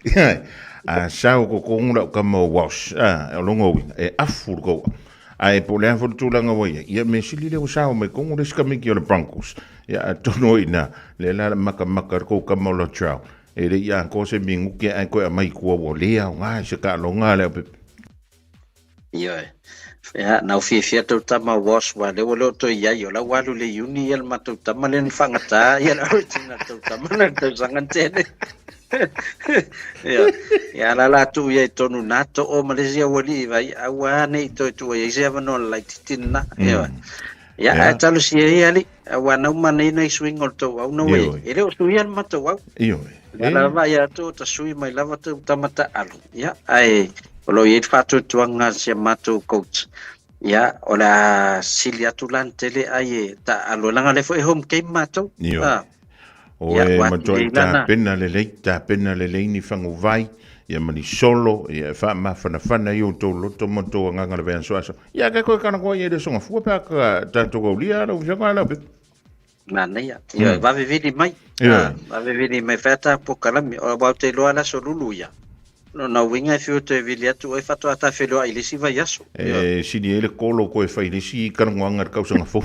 Ia, a sau ko kongu lau kama o Walsh, a, o longa uiga, e afu le koua. Ae po o le a foi le tulaga ua i ai, ia mea sili lea ua sao mai kongu le isi kamiki o le Broncos. Ia, atonu o i ina, lea la makamaka le kou kama o Latrell. E le i atoa se minuti ae toe aumai i tua ua le aoga i se taaloga a le aupepe. Ioe. Ia, na ou fiafia tou tama Wash wa lea ua le o toe iai, o la ua alu i le uni ia le matou tama lea na faagata ia le origin a le tou tama na le tausaga na tea nei. Ioe. Ia la la tuu ia i tonu na too ma le isi aualii vai, aua ne i toe tuu ai se avanoa laititi lena. Ioe. Ia, ae talosia ia alii, aua na uma nei nai suiga o le tou au na ua iai. E le o suia le matou au. Ioe. Lea lava ia atu o ta sui mai lava tou tama taaalo. Ia, ae o lo o i ai le faatuatuaga a si a matou coach. Ia, o le a sili atu la na tele ai e taaalo, leaga o lea foi e home game matou. Ioe. Ah. O Ia, e ua matuai atili lana. tapena lelei, tapena lelei ni faguvai, ia ma ni solo, ia e faamafanafana i outou loto ma outou agaga le veasoaso. Ia, ke koe kana koe ia le songa fua pe a ka tatou aulia lau afioga lau pepe. Manaia. Ioe, vave vili mai. Ioe. Ah, vave vili mai fai ata pokalame. O aua ou te iloa le aso lulu ia. Lona uiga e fiu toe vili atu oe faatoa ta feiloai i le isi vaiaso. E sili ai le kolo koe fai le isi kalagoaga i le kausaga fou.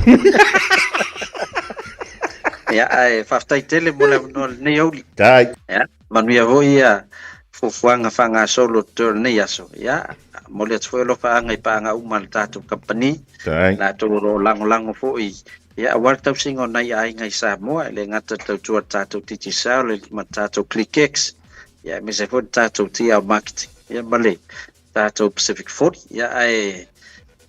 Ia, ae faafetai tele mo le avanoa i lenei aoauli. Tai. Ia, manuia foi ia fuafuaga faagasolo o totoe o lenei aso. Ia, momoli atu foi alofaaga i paaga uma a le tatou kamupani. Tai. Latou o lo o lagolago foi ia aua le tausiga o nai aiga i Samoa, e le gata i le tautua a le tatou Digicel ma le tatou ClickX, ia aemaise ai foi le tatou TL Marketing, ia ma le tatou Pacific 40. Ia ae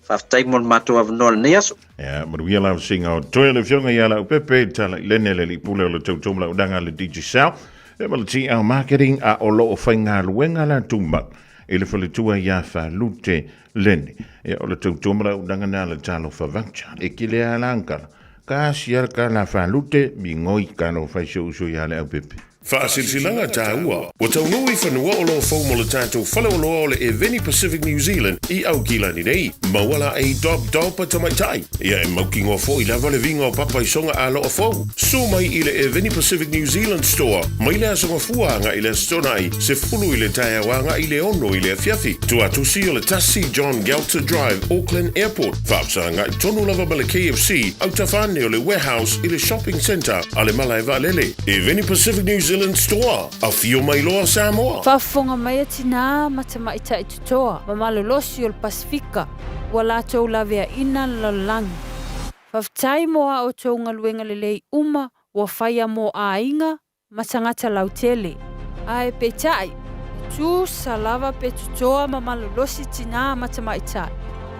faafetai mo le matou avanoa i lenei aso. Ia, manuia la vasinga o toe le afioga ia Leaupepe, tala i lene le alii pule o le tautua ma laudaga a le Digicel, ia ma le TL Marketing, a o lo o faigaluega la tumau i le faletua ia Falute Lene. Ia, o le tautua ma laudaga na le talofa voucher. E kile a la angkala. Ka sia ka la Falute, migoi ka lo fai se uso ia Leaupepe. Faasilasilaga taua, ua taunuu i fanua o lo o fou mo le tatou faleoloa o le Eveni Pacific New Zealand i Aukilani nei. Maua la ei dob dob a tamaitai. Ia e mautinoa foi lava le viga o papa i soga aloa fou. Su mai i le Eveni Pacific New Zealand Store mai le Aso Gafua agai i le Aso Toonai, 10 i le taeao agai i le 6 i le afiafi. Tuatusi o le 1 John Gelter Drive, Auckland Airport. Faafesagai tonu lava ma le KFC, autafa ane o le Warehouse i le Shopping Centre a le Malae Vaalele. Eveni Pacific New Zealand Store, afio mai loa Samoa! Faafofoga mai a tinā ma tamaitai totoa ma malolosi o le Pasefika ua latou laveaina le lalolagi. Faafetai mo a outou galuega lelei uma ua faia mo aiga ma tagata lautele. Ae peitai, e tusa lava pe totoa ma malolosi tinā ma tamaitai,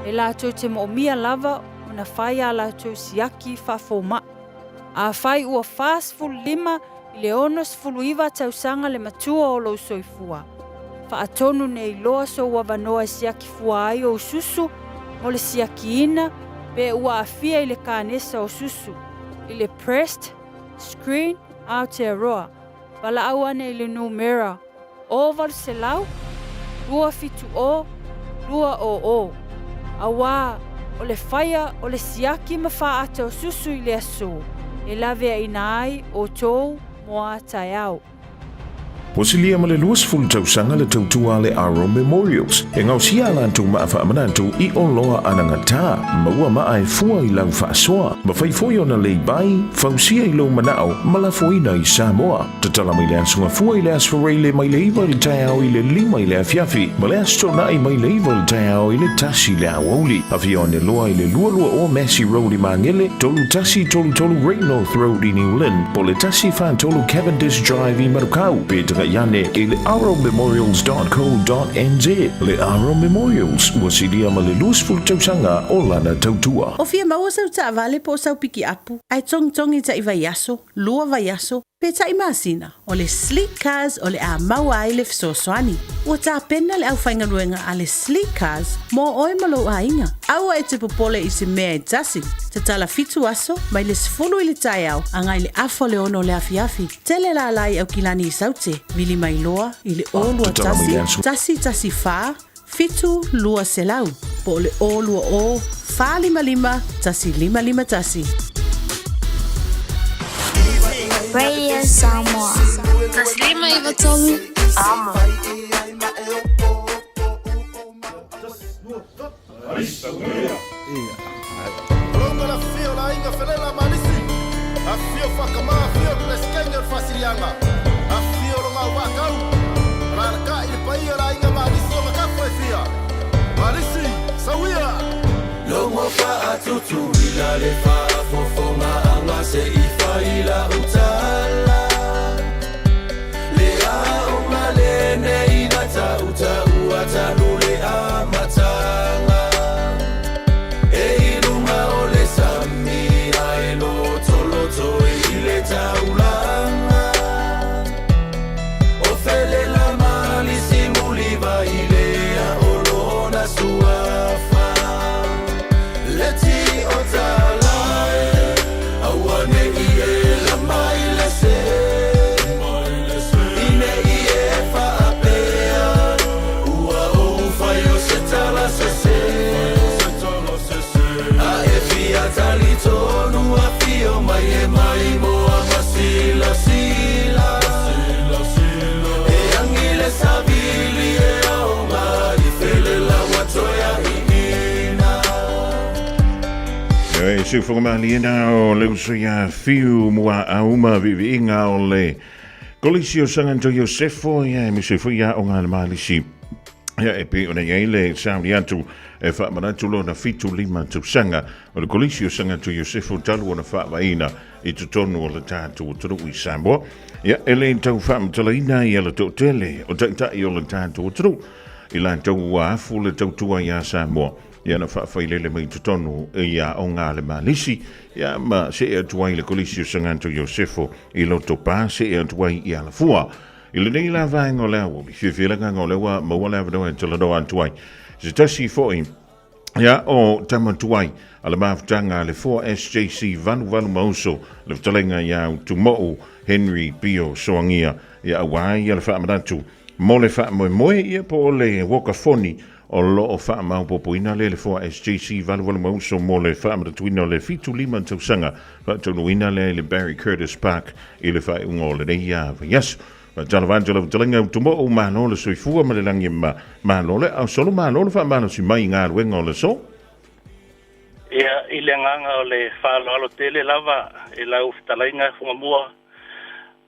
e latou te moomia lava ona fai a latou siaki faafomaʻi. Afai ua 45 i le 69 tausaga le matua o lou soifua, faatonu nei loa sou avanoa e siaki fua ai ou susu mo le siakiina pe ua aafia i le kanesa o susu, i le breast screen Aotearoa, valaau ane i le numera 800 270 200, auā o le faia o le siaki ma faaata o susu i le aso e laveaina ai outou mo a taeao. Ua silia ma le 20 tausaga le tautua a le Aro Memorials e gaosia a latou maa faamanatu i oloa anagata, maua maa e fua i lau faasoa, mafai foi ona lay-by, fausia i lou manao ma lafoina i Samoa. Tatala mai le Aso Gafua i le Aso Faraile mai le 9 i le taeao i le 5 i le afiafi ma le Aso Toonai mai le 9 i le taeao i le 1 i le aoauli. Afio ane loa i le 220 Massey Road i Magele, 3133 Great North Road i New Lynn, po o le 143 Cavendish Drive i Manukau, pe tagai ane i le arrowmemorials.co.nz. Le Arrow Memorials, ua silia ma le 20 tausaga o lana tautua. O fia maua sau taavale po o sau pikiapu, ae togitogi taʻi vaiaso, lua vaiaso, pe taʻi masina, o le Sleek Cars o le a maua ai le fesoasoani. Ua tapena le aufaigaluega a le Sleek Cars mo oe ma lou aiga. Aua e te popole i se mea e tasi. Tatala fitu aso, mai le 10 i le taeao agai le afa o le ono o le afiafi. Tele lala i Aukilani i Saute, vili mai loa i le 0 2 1 1 1 4 7 200, po o le 0 2 0 4 5 5 1 5 5 1. Radio Samoa. 153 Amo. E siufoga malie na o le uso ia Fiu Muaau ma viiviiga o le Kolisi o Sanganto Iosefo ia e mise foi ia o ngā le malisi. Ia e pei ona i ai le sauni atu e faamanatu lona 75 tausaga o le Kolisi o Sanganto Iosefo talu ona faavaeina i totonu o le tatou atunuu i Samoa. Ia e le tau faamatalaina ia le toatele o taitai o le tatou atunuu i latou ua afu le tautua iā Samoa. Ia na faafailele mai i totonu i aoga a le Malisi, ia ma see atu ai le Kolisi o Saganto Iosefo i Lotopa, see atu ai i Alafua. I lenei la vaega o le aoauli, fiafia le agaga o lea ua maua le avanoa e talanoa atu ai. Se tasi foi ia o tama tuai a le mafutaga a le 4SJC 88 ma uso le fetalaiga ia Utumo'u Henry Pio Soagia ia auā ia le faamanatu mo le faamoemoe ia po o le walkathoni O lo o faamaopoopoina le le 4SGC 88 ma uso mo le faamanatuina o le 75 tausaga faataunuuina lea i le Barry Curtis Park i le faaiuga o lenei vaiaso. Faatalofa atu lau fetalaiga Utumo'u, malo le soifua ma le lagi e ma, malo le aosolo, malo le faamalosi mai i galuega o le aso. Ia, i le agaga o le faaaloalo tele lava i lau fetalaiga Fugamua,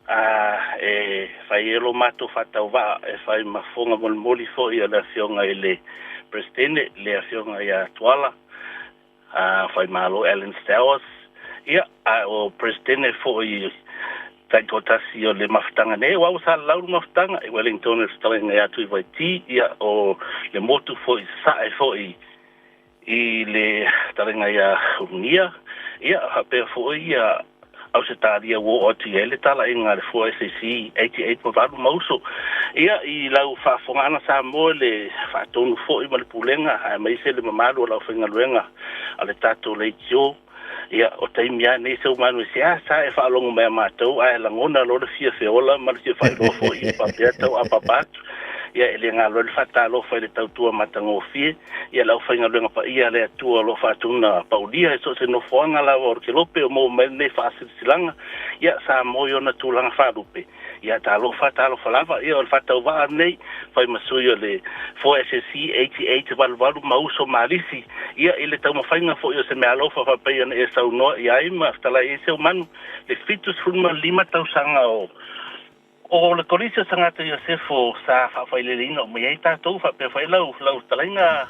A e fai ai lo matou faatauvaa e fai ma fofoga molimoli foi o le Afioga i le Peresetene, le Afioga ia Tuala Faimalo Alan Stowers, ia, a o Peresetene foi taitoatasi o le mafutaga nei, aua ua salalau le mafutaga i Wellington i le fetalaiga ia Tuivaiti, ia, o le motu foi i Sasae foi i le fetalaiga ia Ulugia, ia, faapea foi ia Ausetalia ua oo atu i ai le talaiga a le 4SAC 88 ma 8 ma uso. Ia, i lau faafofogaaga Samoa i le faatonu foi ma le pulega aemaise le mamalu o le aufaigaluega a le tatou leitio, ia, o taimi lava nei Seumanu e seasea e faalogo mai a matou ae lagona loa le fia feola ma le fia faailoa foi faapea tau apaapa atu. Ia, e le galo ai le faatalofa i le tautua matagofie, ia le aufaigaluega paia a le Atua o lo o faatuna paulia i so o se nofoaga lava o le kelope o maua mai ai lenei faasilasilaga, ia, Samoa i ona tulaga faalupe. Ia, talofa, talofa lava. Ia, o le faatauvaa lenei, fai ma sui o le 4SSC 88 88 ma uso ma alisi, ia, i le taumafaiga foi o se meaalofa faapei ona e saunoa i ai ma fetalai ai Seumanu, le 75 tausaga o O le Kolisi o Sagata Iosefo sa faafaileleina uma i ai tatou, faapea foi lau lau fetalaiga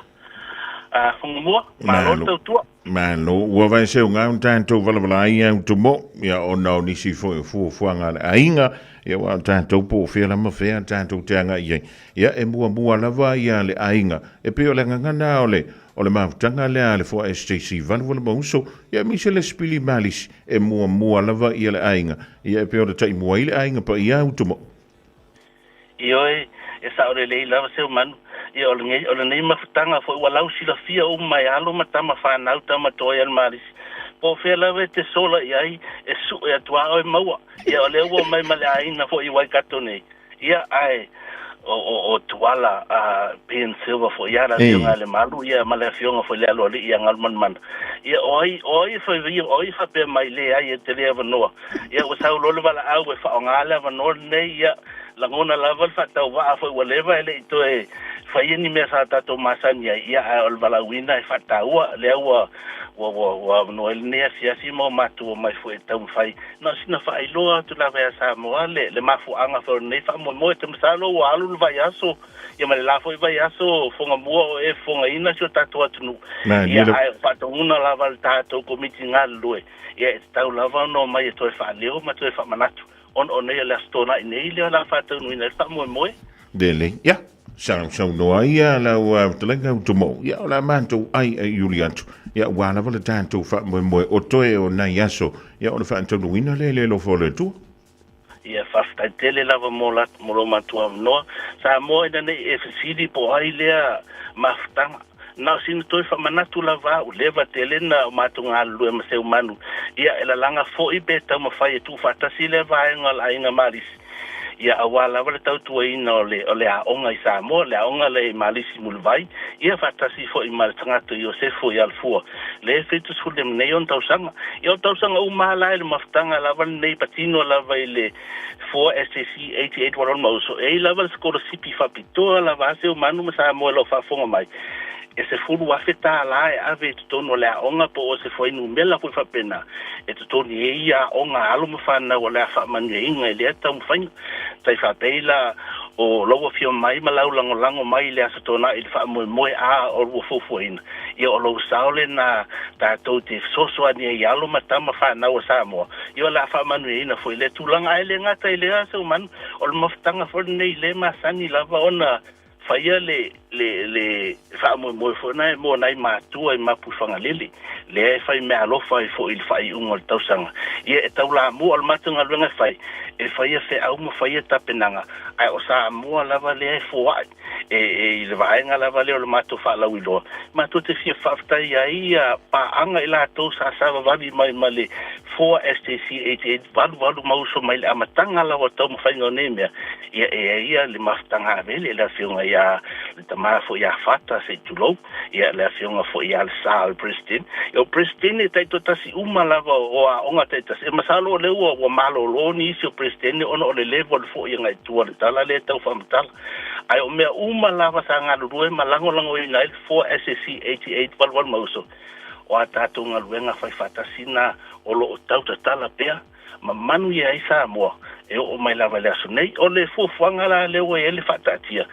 a Fagumua. Malo le tautua. Malo. Ua vae seuga o tatou valavala ai au tumo, ia ona o nisi foi o fuafuaga a le aiga, ia aua o tatou po o fea la ma fea tatou te agai i ai. Ia e muamua lava ia le aiga, e pei o le agaga na o le o le mafutaga lea a le Foa SJC 88 ma uso, ia aemaise le Sipili Malisi, E muamua lava ia le aiga, ia e pei ona taimua ai le aiga paia Utumo. Ioe, e sao lelei lava Seumanu, ia o lenei, o lenei mafutaga foi ua lau silafia uma e alo ma tama fanau tama toai a le Malisi. Po o fea lava e te sola i ai, e sue atu lava oe maua. Ia o lea ua omai ma le aiga foi i Waikato nei. Ia, ae o, o, o Tuala a Ben Silver foi ia, le afioga ia Lemalu, ia, ma le afioga foi i le aloalii ia Galumalemana. Ia, o ai, o ai e fai, o ai e faapea mai, leai, e tele avanoa. Ia, ua sau loa le valaau e faaaoga le avanoa lenei, ia, lagona lava le faatauvaa foi ua leva e le i toe faia ni mea sa tatou masani ai, ia, ae o le valaauina e faataua, lea ua, ua, ua, ua avanoa ai lenei asiasi ma ua matou omai foi e taumafai Na o sina faailoa atu lava ia Samoa le, le mafuaaga foi o lenei faamoemoe. Te masalo ua alu le vaiaso, ia ma le la foi vaiaso o Fogamua o e fofogaina si o tatou atunuu. Ia, ae o faatonuga lava a le tatou Komiti galulue, ia e tatau lava ona omai e toe faaleo ma toe faamanatu, ona o nei o le Aso Toonai nei lea o le a faataunuuina ai le faamoemoe. Lelei, ia, sausaunoa ai ia lau fetalaiga Utumo, ia o le a matou ai e iuli atu, ia aua lava le tatou faamoemoe o toe o nai aso, ia o le faataunuuina lea i le alofa o le Atua. Ia, faafetai tele lava mo la, mo lo matou avanoa. Samoa ina ne i e fesili po o ai lea mafutaga. Na o sina toe faamanatu lava au, leva tele na o matou galulue ma Seumanu, ia e lalaga foi pe taumafai e tuufaatasi lea vaega o le aiga Malisi. Ia aua lava le tautuaina o le, o le aoga i Samoa, le aoga lea i Malisi Mulivai, ia faatasi foi ma le tagata Iosefo i Alafua, lea e 75 nei ona tausaga. Ia o tausaga uma lava la i le mafutaga lava lenei patino lava i le 4 SJC 88 Walon Mauso, e i ai lava le sikolasipi faapitoa lava a Seumanu ma Samoa i lau faafofoga mai, e $10,000 e ave i totonu o le aoga po o se fuainumela foi faapena e totogi ai ia aoga a alo ma fanau o le a faamanuiaina i lea taumafaiga. Tai faapei la o lou afio mai ma lau lagolago mai i le Aso Toonai i le faamoemoe a o lua fuafuaina, ia o lou sao lena tatou te fesoasoani ai i alo ma tama fanau a Samoa, ia o le a faamanuiaina foi i lea tulaga. Ae le gata i lea Seumanu, o le mafutaga foi lenei le masani lava ona faia le, le, le faamoemoe foi lena mo nai matua i Mapuifagalele, lea e fai meaalofa ai foi i le faaiuga o le tausaga. Ia e taulamua, o le matou galuega e fai, e faia feau ma faia tapenaga, ae o Samoa lava lea e foai e, e, i le vaega lava lea o le matou faalauiloa. Matou te fia faafetai ai ia paaga i latou sa savavali mai ma le 4 SJC 88 88 ma uso mai le amataga lava o taumafaiga o nei mea. Ia, e i ai ia le mafutaga avele i le afioga ia le tama foi ia Fata se i tulou, ia le afioga foi ia Lesa o le President. Ia o President e taitoatasi uma lava o aoga taitasi. E masalo o lea ua, ua malolo nisi o President ona o le level foi agai i tua o le tala lea e tau faamatala. Ae o mea uma lava sa galulue ma lagolagoina ai le 4 SSC 88 88 ma uso, o a tatou galuega fai faatasi na o lo o tau tatala pea ma manuia ai Samoa e oo mai lava i le aso nei. O le fuafuaga la lea ua i ai le faataatia,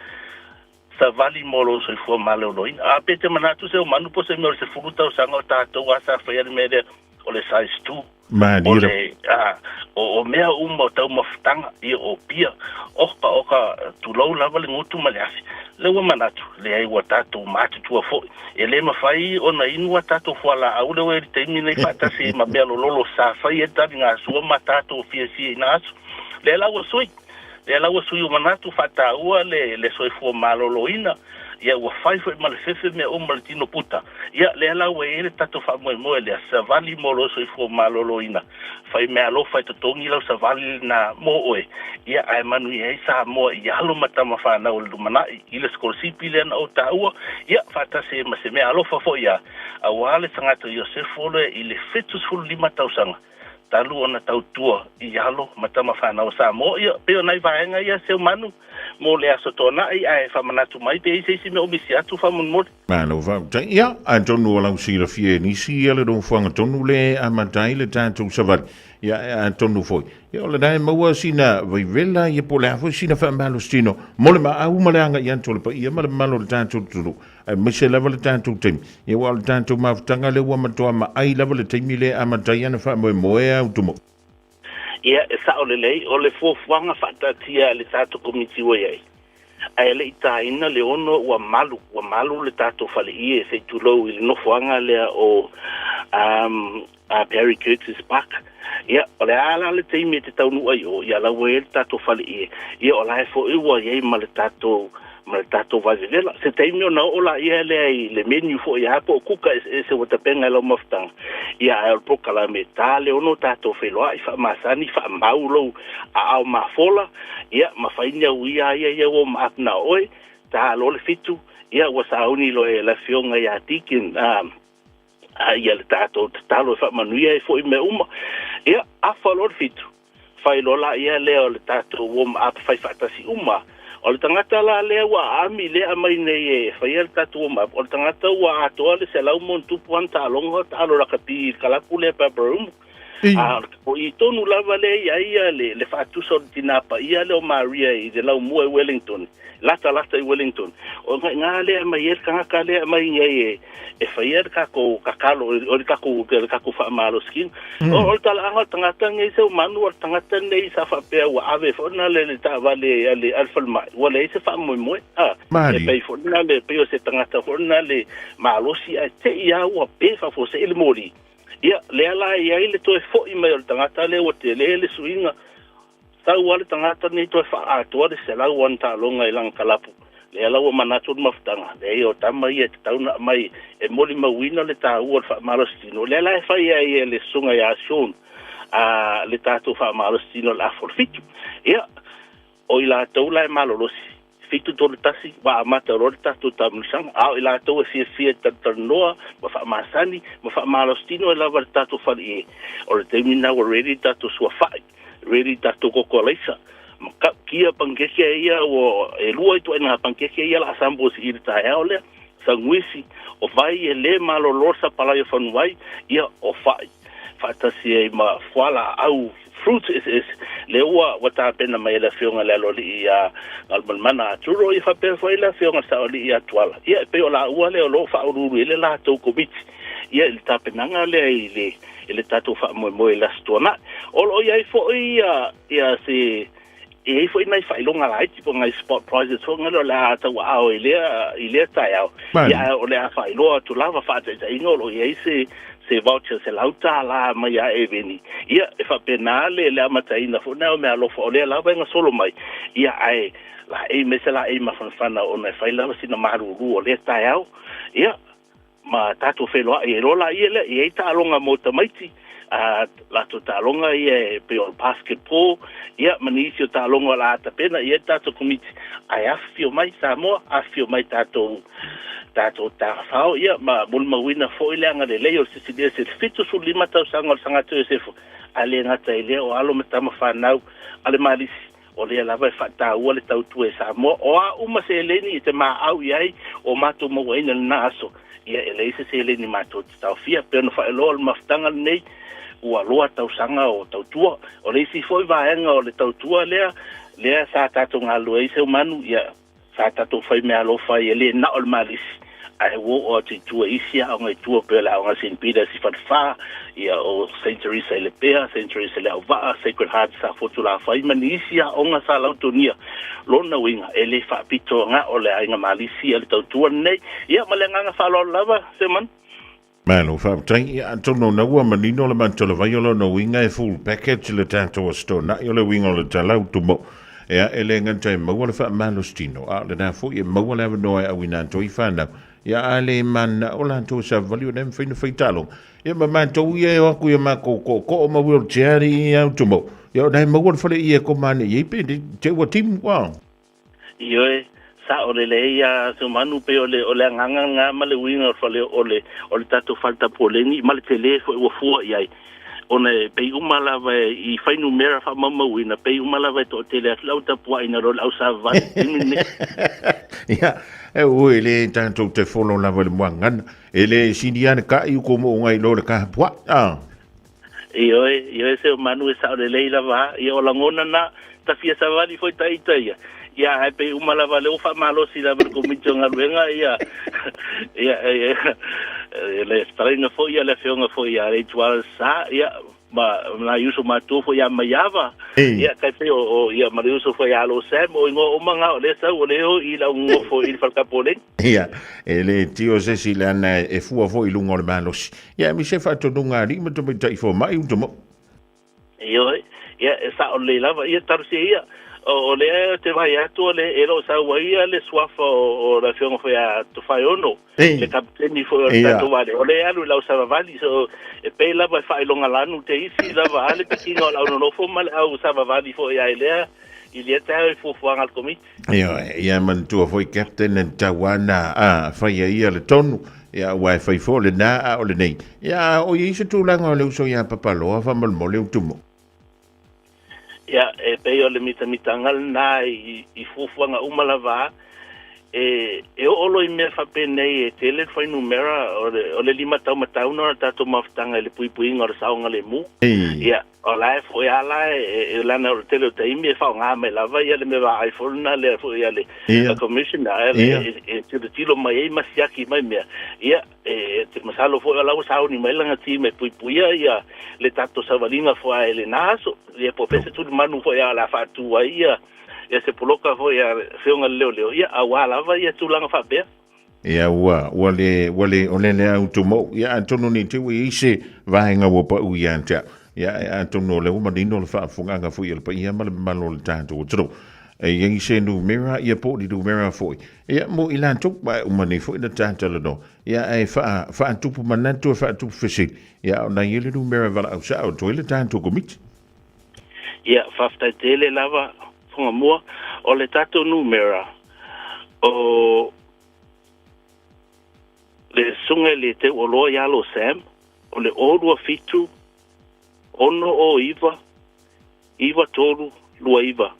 savali mo lou soifua maloloina. A pe te manatu se manu po se mea o le 10 tausaga o tatou a sa faia le mea lea o le size 2. O le, a, o, o mea uma o taumafataga, ia o pia, oka, oka, tulou lava le gutu ma le afi. Lea ua manatu, leai ua tatou matutua foi. E le mafai ona inu a tatou fualaau lea ua i ai i le taimi lenei faatasi ai ma mea lololo sa fai ai le taligasua ma tatou fiafia i na aso. Lea la ua sui. Lea la ua sui ua manatu faataua le, le soifua maloloina. Ia, ua fai foi ma le fefe mea uma le tino puta. Ia, lea la ua i ai le tatou faamoemoe lea, savali mo lou soifua maloloina. Fai meaalofa e totogi lau savali lena mo oe, ia, ae manuia ai Samoa i alo ma tama fanau o le lumanai i le sikolasipi lea na ou taua, ia, faatasi ai ma se meaalofa foi a, aua le tagata Iosefu lea i le 75 tausaga talu ona tautua i alo ma tama fanau a Samoa. Ia, pei o nai vaega ia Seumanu mo le Aso Toonai, ae faamanatu mai pe i ai se isi mea o misi atu faamolemole. Malo faafetai. Ia, atonu o lau silafia e nisi ia le nofoaga tonu le amata ai le tatou savali. Ia, atonu foi, ia o lena e maua sina vaivela ia po o le a foi sina faamalositino mo le maau ma le agai atu o le paia ma le mamalu o le tatou atunuu, aemaise lava le tatou taimi. Ia aua o le tatou mafutaga lea ua matua maai lava le taimi lea e amata ai ana faamoemoe a Utumo. Ia, e sao lelei, o le fuafuaga faataatia a le tatou Komiti ua i ai, ae le i taina le ono ua malu, ua malu le tatou faleie se i tulou i le nofoaga lea o um, Barry Curtis Park. Ia, o le a la le taimi e te taunuu ai o, ia la ua i ai le tatou faleie, ia o la e foi ua i ai ma le tatou ma le tatou vai vevela. Se taimi ona oo laia lea i le menu foi a po o kuka eseese ua tapena e lau mafutaga, ia ae o le polokalame e ta le ono tatou feiloai faamasani faamau lou aao mafola, ia ma fai ni au ia ia ia ua ma na oe, ta loa le fitu, ia ua sauni loa e le afioga ia Deacon a ia le tatou tatalo e faamanuia ai foi mea uma. Ia, afa loa le fitu, fai loa laia lea o le tatou warm up fai faatasi uma. O le tagata la lea ua aami lea aumai nei e faia le tatou warm up, o le tagata ua atoa le 100 ma ono tupu ana taaloga o taalo lakapi i le kalapu lea Paparumu. A o i tonu lava lea i ai ia le faatusa o le tinā paia lea o Maria i le laumua i Wellington, latalata i Wellington. O ngā lea aumai ai le tagata lea aumai nei e e faia le tatou tatalo, o le tatou le tatou faamalositino. O le talaaga o le tagata lenei Seumanu, o le tagata lenei sa faapea ua ave foi lena le taavale a le falemai, ua leai se faamoemoe. A, e pei foi lena le pei o se tagata foi lena le malosi ae te i lava ua pe faafuasei le moli. Ia, lea la e i ai le toe foi mai o le tagata lea ua tele le suiga. Sau lava le tagata lenei toe faaatoa le 100 ana taaloga i lana kalapu. Lea la ua manatu le mafutaga, leai o tama ia e tatau ona aumai e molimauina le taua o le faamalositino. Lea la e fai ai e le Susuga ia Sean a le tatou faamalositino o le afa o le fitu. Ia, o i latou la e malolosi, 7 3 1, ua amata loa le tatou taamilosaga, a o i latou e fiafia e talatalanoa ma faamasani ma faamalositino ai lava le tatou faleie, o le taimi lena ua ready le tatou suafa'i, ready le tatou koko alaisa, ma ka'ukia panikeke ia ua e lua ituaiga panikeke ia o le a sambo i le taeao lea, saguisi, o vai e lē malolo le sapalai o fanuvai, ia o fa'i faatasi ai ma fualaau fruits eseese lea ua ua tapena mai e le Afioga i le Aloalii ia Galumalemana Arturo, ia faapea foi le Afioga i le Saoalii ia Tuala. Ia e pei o laua lea o lo o faauluulu i ai le latou komiti ia i le tapenaga lea i le i le tatou faamoemoe i le Aso Tuanai. O lo o i ai foi ia ia se E i ai foi nai faailoga laiti po o nai spot prizes foi lea o le a tauaao i lea, i lea taeao. Ia, ae o le a faailoa atu lava faataitaiga o lo o i ai se, se voucher $100 mai ia Eveni. Ia, e faapena le, le amataina foi lena o meaalofa o lea lava e gasolo mai. Ia, ae laei mai se laei mafanafana ona e fai lava sina malulu o lea taeao. Ia, ma tatou feiloai ai loa laia lea, e i ai taaloga mo tamaiti, a latou taaloga ia e pei o le basketball, ia ma nisi o taaloga o le a tapena i ai le tatou komiti, ae afifio mai Samoa, afifio mai tatou tatou tafafao, ia ma molimauina foi le agalelei o le Silisili Ese i le 75 tausaga o le Sagato Iosefa, ae le gata i lea o alo ma tama fanau a le Malisi. O lea lava e faataua le tautua e Samoa. O a uma seleni e te maau i ai o matou mauaina i lena aso, ia e leai se seleni matou te taofia. Pei ona faailoa o le mafutaga lenei, ua loa tausaga o tautua. O le isi foi vaega o le tautua lea, lea sa tatou galulue ai Seumanu, ia Sa tatou fai meaalofa ai e le na o le Malisi, ae ua oo atu i tua i isi aoga i tua pei o le aoga a Saint Peters i Falefa, ia o Saint Teresa i Lepea, Saint Teresa i Leauvaa, Sacred Heart i Safotulafai ma nisi aoga sa lautogia. Lona uiga, e le faapito na o le aiga Malisi a le tautua lenei. Ia, ma le agaga faaaloalo lava, Seumanu. Malo faafetai. Ia, atonu ona ua manino le matou vai o lona uiga e full package le tatou Aso Toonai o le uiga o le tala utumo. Ia, e le gata e maua le faamalositino, a o lena foi e maua le avanoa e auina atu ai fanau. Ia, a le mananao latou e savavali ona e mafai ona fai taaloga. Ia, ma matou ia e o atu i a matou tootoo ma wheelchair i Autumau. Ia, ona e maua le faleie e koma ane i ai pe te ua timu, a. Ioe, sao lelei a Seumanu pei o le o le agaga lena ma le uiga o le fale o le o le tatou fale tapoleni ma le tele foi ua fua i ai ona e pei uma lava i fuainumera faamaumauina pei uma lava e toatele atu le au tapuai na lo le au savavali i le taimi lenei. Ia, e ui le tatou te folo lava i le muagana, e le sili lava le kai uku mo ngai lo le kapua'i, a. Ioe, ioe Seumanu e sao lelei lava a. Ia o lagona na, ta fia savali foi ta ita ia. Ia ae pei uma lava lea ua faamalosi lava e le Komiti o Galuega ia ia ia le fetalaiga foi ia le afioga foi ia Leituala Sa ia ma nai uso matua foi ia Maiava ia tai pei o, o ia ma le uso foi ia Alo Sam o ingoa uma nga o lea sau o lea o i lau nofo i le falekapoleni. Ia, e le tio se isi leana e fua foi i luga o le malosi. Ia, aemaise faatonuga a alii ma tamaitai fomai ua tamau. Ioe, ia, e sao lelei lava. Ia, talosia ia, o, o lea ou te vaai atu o le, e le o sau ai ia le suafa o, o le afioga foi ia Tofaeono, le kapiteni foi o le tatou vaalele. O lea e alu i lau savavali, so, e pei lava e faailogalanu te isi lava a le pekina o le au nonofo ma le au savavali foi ia i lea, i lea taeao i fuafuaga a le Komiti. Ioe, ia manatua foi Captain e tatau lava ona faia ia le tonu, ia aua e fai foi o lena a o lenei. Ia a o i ai se tulaga o le uso ia Papaloa faamolemole u tumu. Ia, e pei o le mitamitaga lena i, i fuafuaga uma lava, e, e oo loa i mea faapenei e tele le fuainumera o le, o le limataumatauina o le tatou mafutaga i le puipuiga o le saogalemu. Ia, O la e foi a la e e lana o le tele o taimi e faaaoga mai lava ia le mea vaai foi lena lea foi a le commissioner e e tilotilo mai ai ma siaki mai mea. Ia e te masalo foi o la ua sauni mai lana team e puipuia ia le tatou savaliga foi ae lena aso. Ia po o fea se tulimanu foi a o le a faatu ai ia ia se poloka foi a le afioga i le leoleo ia aua lava ia tulaga faapea. Ia ua, ua le, ua le, o le lea au tumou. Ia atonu ne i te i ua i ai se vaega ua pau ia te au. Ia e atonu o lea ua manino le faafofogaaga foi a le paia ma le mamalu o le tatou atunuu. E i ai se numera ia po o ni numera foi. Ia mo i latou, aua e uma nei foi ona ta talanoa. Ia ae faa, faatupu manatu e faatupu fesili. Ia a o na i ai le numera e valaau sao atu ai le tatou Komiti. Ia, faafetai tele lava Fugamua. O le tatou numera, o le susuga i le Teuoloa ia Alo Sam, o le 027 609 9329.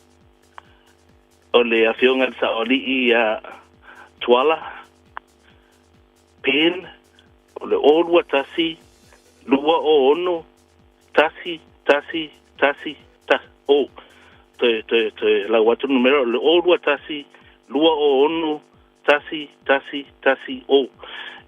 O le afioga i le Saoalii ia Tuala Pen, o le 021 206 1, 1, 1, 1, o. Toe, toe, toe lau atu le numera, o le 0 2 1, 2 0 6, 1, 1, 1, 0.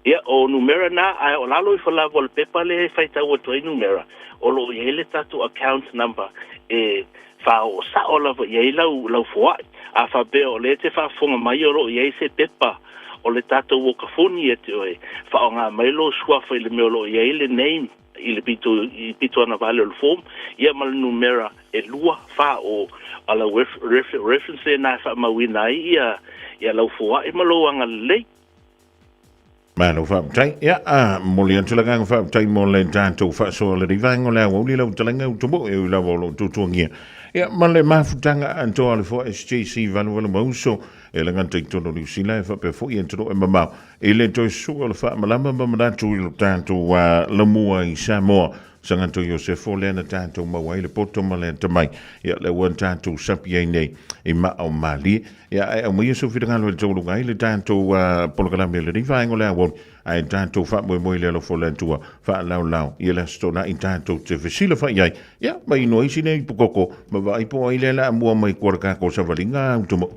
Ia, o numera na, ae o lalo ifo lava o le pepa lea e faitau atu ai numera, o lo o i ai le tatou account number e faaoo sao lava i ai lau, lau foai. A faapea o lea e te faafofoga mai o lo o i ai se pepa o le tatou okafuni ia te oe, faaaoga mai lou suafa i le mea o lo o i ai le name, i le pito i pito ana vale o le form ia ma le numera e 2 4 o a lau ref, ref, reference lena e faamauina ai ia ia lau foai ma lou agalelei. Malo faafetai. Ia, a momoli atu le agaga faafetai mo le tatou faasoa lenei vaega o le aoauli lau talaga u tumu e ui lava o lo o tuatuagia. Ia, ma le mafutaga atoa a le foa SJC 88 ma uso e le gata i totonu o Niu Sila e faapea foi i atunuu e mamao I le toe sua o le faamalama ma manatu i lo tatou lamua i Samoa, Sagato Iosefo lea na tatou maua ai le poto ma le atamai, ia lea ua tatou sapi ai nei i maa o malie. Ia ae aumaia sou finagalo e tauluga ai le tatou polokalame i lenei vaega o le aoauli, ae tatou faamoemoe i le alofa o le Atua faalaolao ia le Aso Toonai tatou te fesilafai ai, ia ma inu ai sina ipu koko ma vaai po o ai lea la a mua mai kua le kako savaliga au tumu.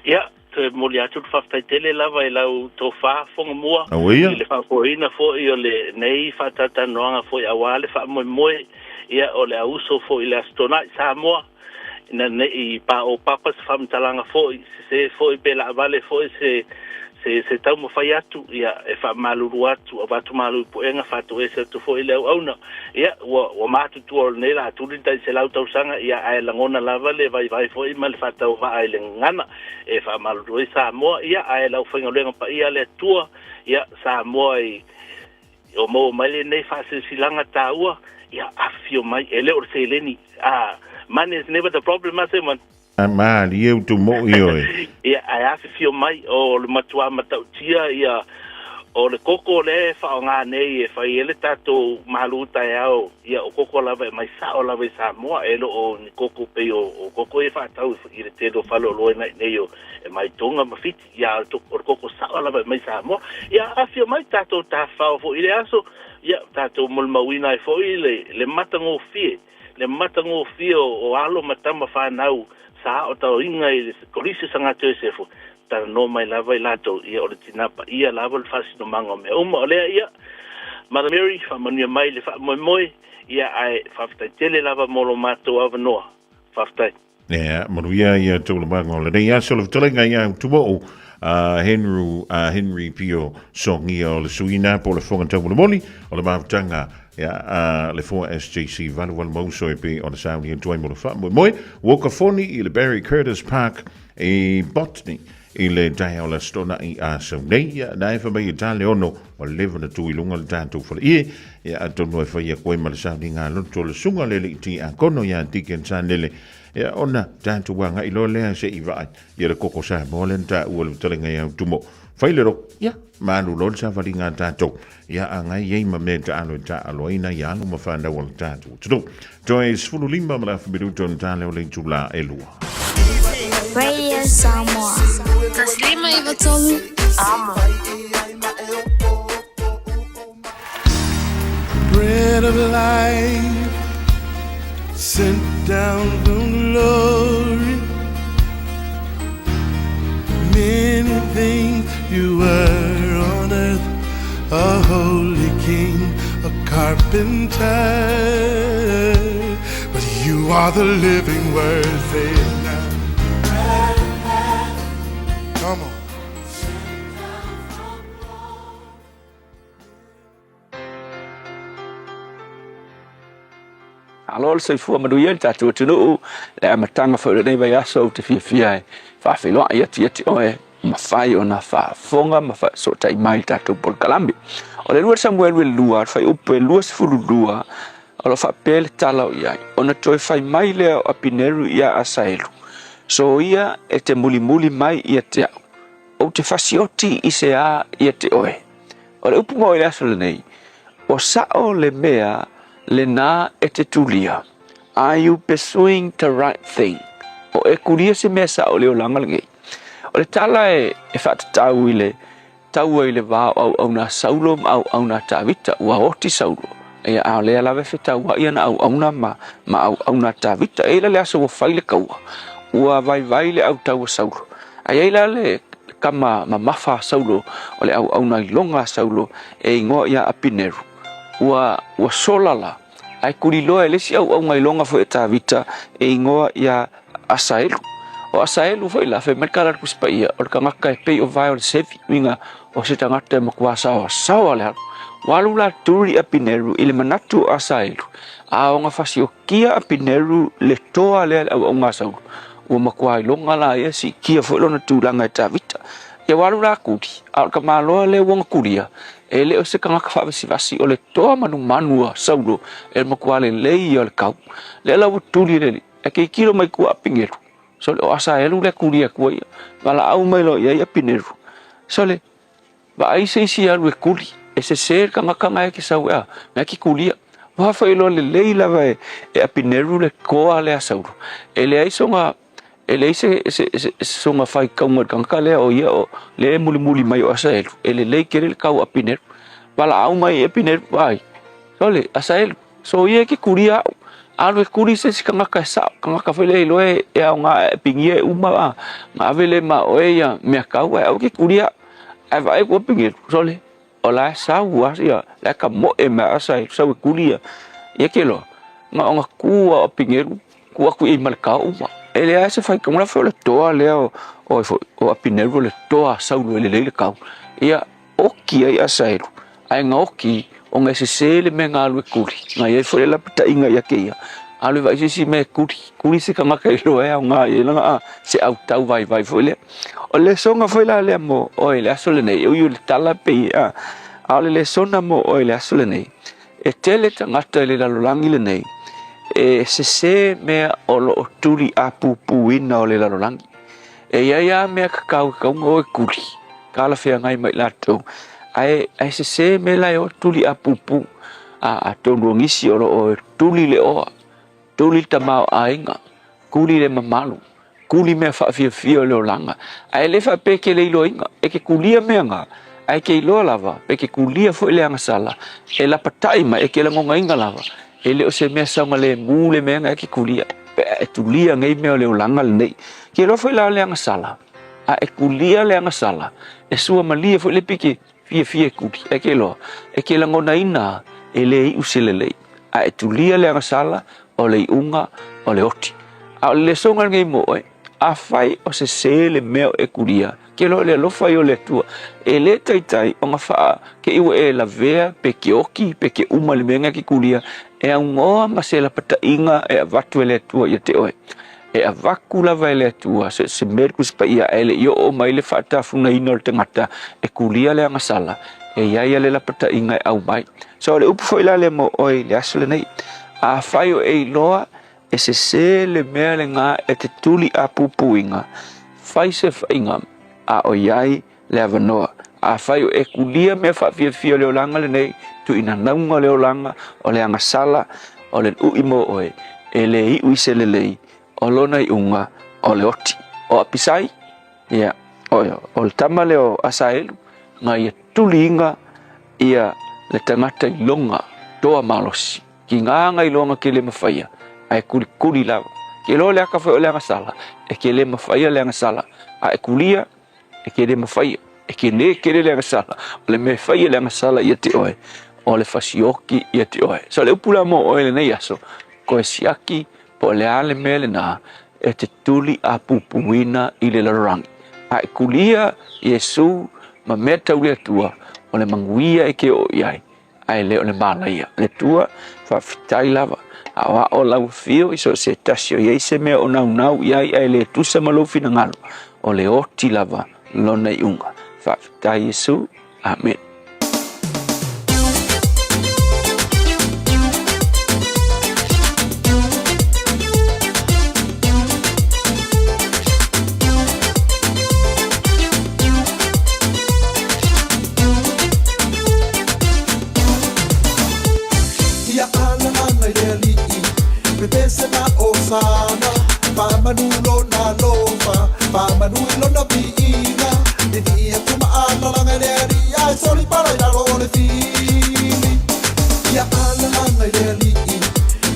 Ia, toe momoli atu le faafetai tele lava i lau tofa Fogamua i le faafoeina foi o lenei faatalatalanoaga foi aua le faamoemoe ia o le auso foi i le Aso Toonai Samoa ina ne i paopapa se faamatalaga foi, sese foi pe laavale foi se se se taumafai atu, ia, e faamalulu atu, avatu malu i puega, faatoese atu foi le auauna. Ia, ua, ua matutua o lenei la tuli le tai 100 tausaga, ia, ae lagona lava le vaivai foi ma le faatauvaa i le gagana e faamalulu ai Samoa, ia, ae le aufaigaluega paia a le Atua, ia, Samoa i, o maua mai lenei faasilasilaga taua, ia, afifio mai, e le o le seleni, ah, money is never the problem, a Simon. A malie utu moʻi oe. Ia, ae afifio mai, o le matuā matautia, ia, o le koko lea e faaaoga nei e fai ai le tatou malu taeao, ia, o koko lava e mai sao lava i Samoa, e le o ni koko pei o, o koko ia e faatau i le tele o faleoloa i nei o, e mai Tonga ma Fiti, ia, o le koko sao lava e mai Samoa. Ia, afifio mai, tatou tafafao foi i le aso, ia, tatou molimauina ai foi le, le matagofie. Le matagofie o alo ma tama fanau sa aotaoina i le Kolisi o Saga Iosefo, talanoa mai lava i latou, ia o le tina paia lava o le faasinomaga o mea uma. O lea ia, Mother Mary, faamanuia mai le faamoemoe, ia ae faafetai tele lava mo lo matou avanoa. Faafetai. Ia, manuia ia taulamanga o lenei aso le fetalaiga ia Utumo'u a Henry, a Henry Pio Sogia o le suina po le foga taumolimoli o le mafutaga ia, a le 4SJC valuvalu mauso e pei ona sauni atu ai mo le faamoemoe ua ka foni i le Barry Curtis Park i Botany i le taeao le Aso Toonai a sau nei. Ia, na e fai mai e ta le ono, ua leva na tu i luga le tatou faleie. Ia, atonu e fai aku ai ma le sauniga loto o le susuga le alii tiakono ia Deacon Sanele. Ia, ona tatou agai loa lea se i vaai ia le koko Samoa lea na taua le fetalaiga ia Utumo. Fai le loto, ia, malu loa le savaliga a tatou. Ia, agai ai ma mea taalo e taaaloaina ia alo ma fanau a le tatou atunuu. Toe 15 ma le afa minuto ona ta lea o le itulā e lua. Radio Samoa. 153 Amo. Bread of life sent down from glory. Many things you were on earth, a holy king, a carpenter. But you are the living word, say it now. Come on. Malo le soifua manuia i le tatou atunuu, le amataga foi o lenei vaiaso ou te fiafia e faafeiloai atu ia te oe mafai ona faafofoga ma faasootai mai i le tatou polokalame. O le 2 Samuelu e 2, le fuaiupu e 22, o lo o faapea le tala o i ai, ona toe fai mai lea o Apineru iā Asaelu, Soia e te mulimuli mai ia te au, ou te fasioti i se a ia te oe. O le upu mo i le aso lenei, ua sao le mea lenā e te tulia. Are you pursuing the right thing? O e kulia se mea sao i le olaga lenei. O le tala e, e faatatau i le taua i le va o auauna a Saulo ma auauna a Tavita, ua oti Saulo. Ia, a o lea lava e fetauai ana auauna ma, ma auauna a Tavita. E i ai la le aso ua fai le kaua, ua vaivai le autau a Saulo. A i ai la le kama mamafa a Saulo, o le auauna iloga a Saulo, e igoa ia Apineru, ua, ua sola la, ae kuliloa e le isi auauna iloga foi a Tavita, e igoa ia Asaelu. O Asaelu foi la, fai mai le tala a le Tusi Paia, o le tagata e pei o vae o le sevi, uiga o se tagata e matua saoasaoa le alu. Ua alu la tuli Apineru i le manatu o Asaelu, a ona fasiokia Apineru le toa lea le auauna a Saulo, ua matua iloga la ia siitia foi lona tulaga e Tavita. Ia ua alu la kuli, a o le tamaloa lea ua ona kulia, e le o se tagata faavasivasi, o le toa manumanu a Saulo e matua lelei ia o le kau. Lea la ua tuli e le alii, e tilotilo mai tua Apineru, sole o Asaelu lea e kuli atu ai ia, valaau mai loa i ai Apineru, sole, Vaai se isi alu e kuli, e sese le tagata na e ke sau ea, na e ke kulia. Ua faailoa lelei lava e, e Apineru le toa lea a Saulo. E leai sona, e leai se, se, se, sona faitauga i le tagata lea o ia o lea e mulimuli mai o Asaelu. E lelei tele le tau a Apineru. Valaau mai i Apineru, vaai, sole, Asaelu, so ia e ke kulia au. Alu e kuli se isi tagata e sao, tagata foi lea e iloa e aoga e pinia e uma a, na ave lea ma oe ia mea kaua e aua ke kulia au. Ae vaai atu Apineru, sole, o la e sau a ia, la e kamoe mai a Asaelu, sau e kuli ia. Ia ke loa, na ona tu a o Apineru, tu atu i ai ma le kao uma. E leai se faitauga la foi o le toa lea o o foi o Apineru o le toa a Saulo e lelei le kau. Ia oki ai Asaelu, ae gaoki ona e sese le mea na alu e kuli. Na i ai foi le lapataiga ia te ia, alu e vaai se isi mea e kuli, kuli se tagata e iloa e aoga i ai lana a se autau vaivai foi lea. O le lesona foi la lea mo oe i le aso lenei, e ui o le tala pei a, a o le lesona mo oe i le aso lenei, E tele tagata i le lalolagi lenei e sese mea o lo o tuli apupuina o le lalolagi. E i ai lava mea kakau e tatau ona o e tuli, talafeagai ma i latou, ae, ae sese mea la e o tuli apupu. A, atonu o nisi o lo o tuli le oa, Tuli le tamaoaiga, tuli le mamalu, tuli mea faafiafia o le olaga. Ae le faapea e te le iloaina, e te tulia mea na, ae e te iloa lava, pe te tulia foi le agasala, e lapatai mai, e te lagonaina lava, e le o se mea saogalemu le mea na e te tulia, pe a e tulia nei mea o le olaga lenei. E te iloa foi la o le agasala, a e tulia le agasala, e suamalie foi le piki, Fiafia e kuli, ae ke iloa, e ke lagonaina e le iʻu se lelei, a e tulia le agasala o le iʻuga o le oti. A o le lesoga lenei mo oe, afai o sesē le mea o e kulia, ke iloa o le alofa ia o le Atua, e le taitai ona faa ke i ua e lavea pe ke oki pe ke uma i le mea na e ke kulia, e aunoa ma se lapataiga e avatu e le Atua ia te oe. E avatu lava e le Atua se, se mea le Tusi Paia ae le i oo mai le faatafunaina o le tagata e kulia le agasala, e i ai ia le lapataiga e aumai. So o le upu foi la lea mo oe i le aso lenei, afai o e iloa e sese le mea lena e te tuli apupuiga, fai se faiga a o i ai le avanoa. Afai o e kulia mea faafiafia o le olaga lenei, tuuina nauga o le olaga, o le agasala, o le uʻi mo oe, e le iʻu i se lelei, o lona iʻuga o le oti. O Apisai, ia, o, o le tama lea o Asaelu, na ia tuliina ia le tagata i lona toa malosi. Kiga na iloa ke le mafaia, ae kulikuli lava. Ke iloa le aka foi o le agasala, e ke le mafaia le agasala, a e kulia, E ke le mafaia, e ke le kele le agasala, o le mea e fai e le agasala ia te oe, o le fasioki ia te oe. So le upu la mo oe lenei aso, koe siaki po o le a le mea lena e te tuli apupuina i le lalolagi. A e kulia Iesu ma mea tau le Atua, o le manuia e ke oo i ai, ae le o le mānaia. Le Atua, faafetai lava, aoao lau afio i so o se tasi o i ai se mea o naunau i ai ae le tusa ma lou finagalo, o le oti lava lona iuga. Faafetai Iesu. Amen. Ia alalaga i le Alii, pepese ma Osana, Faamanu lona alofa, faamanu i lona viiga, E vii atu ma alalaga i le Alii, ae solipala i lalo o le fili. Ia alalaga i le Alii,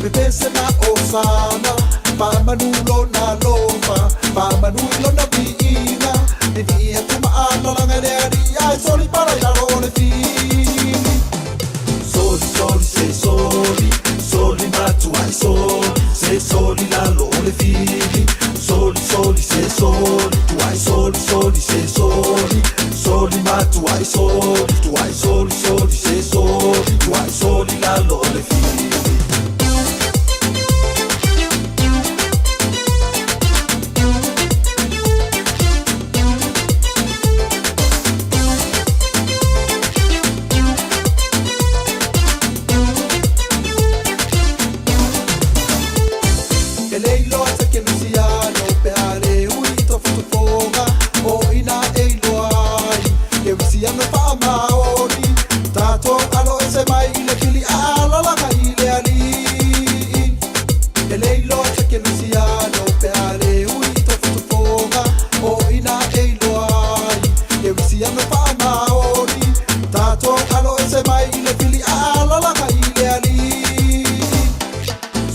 pepese ma Osana, Faamanu lona alofa, faamanu i lona viiga, E vii atu ma alalaga i le Alii, ae solipala i lalo o le fili. Soli, soli, se soli, soli matuai soli, se soli lalo o le fili. Soli, soli, se soli, tuai soli, soli, se soli, soli matuai soli, tuai soli, soli, se soli, tuai soli lalo o le fili. E le iloa te kerisiano pe a le ui i tofotofoga o ina e iloa ai kerisiano faamaoni tatou alo ese mai i le pili aalalaga i le Alii. E le iloa te kerisiano pe a le ui i tofotofoga o ina e iloa ai kerisiano faamaoni tatou alo ese mai i le pili aalalaga i le Alii.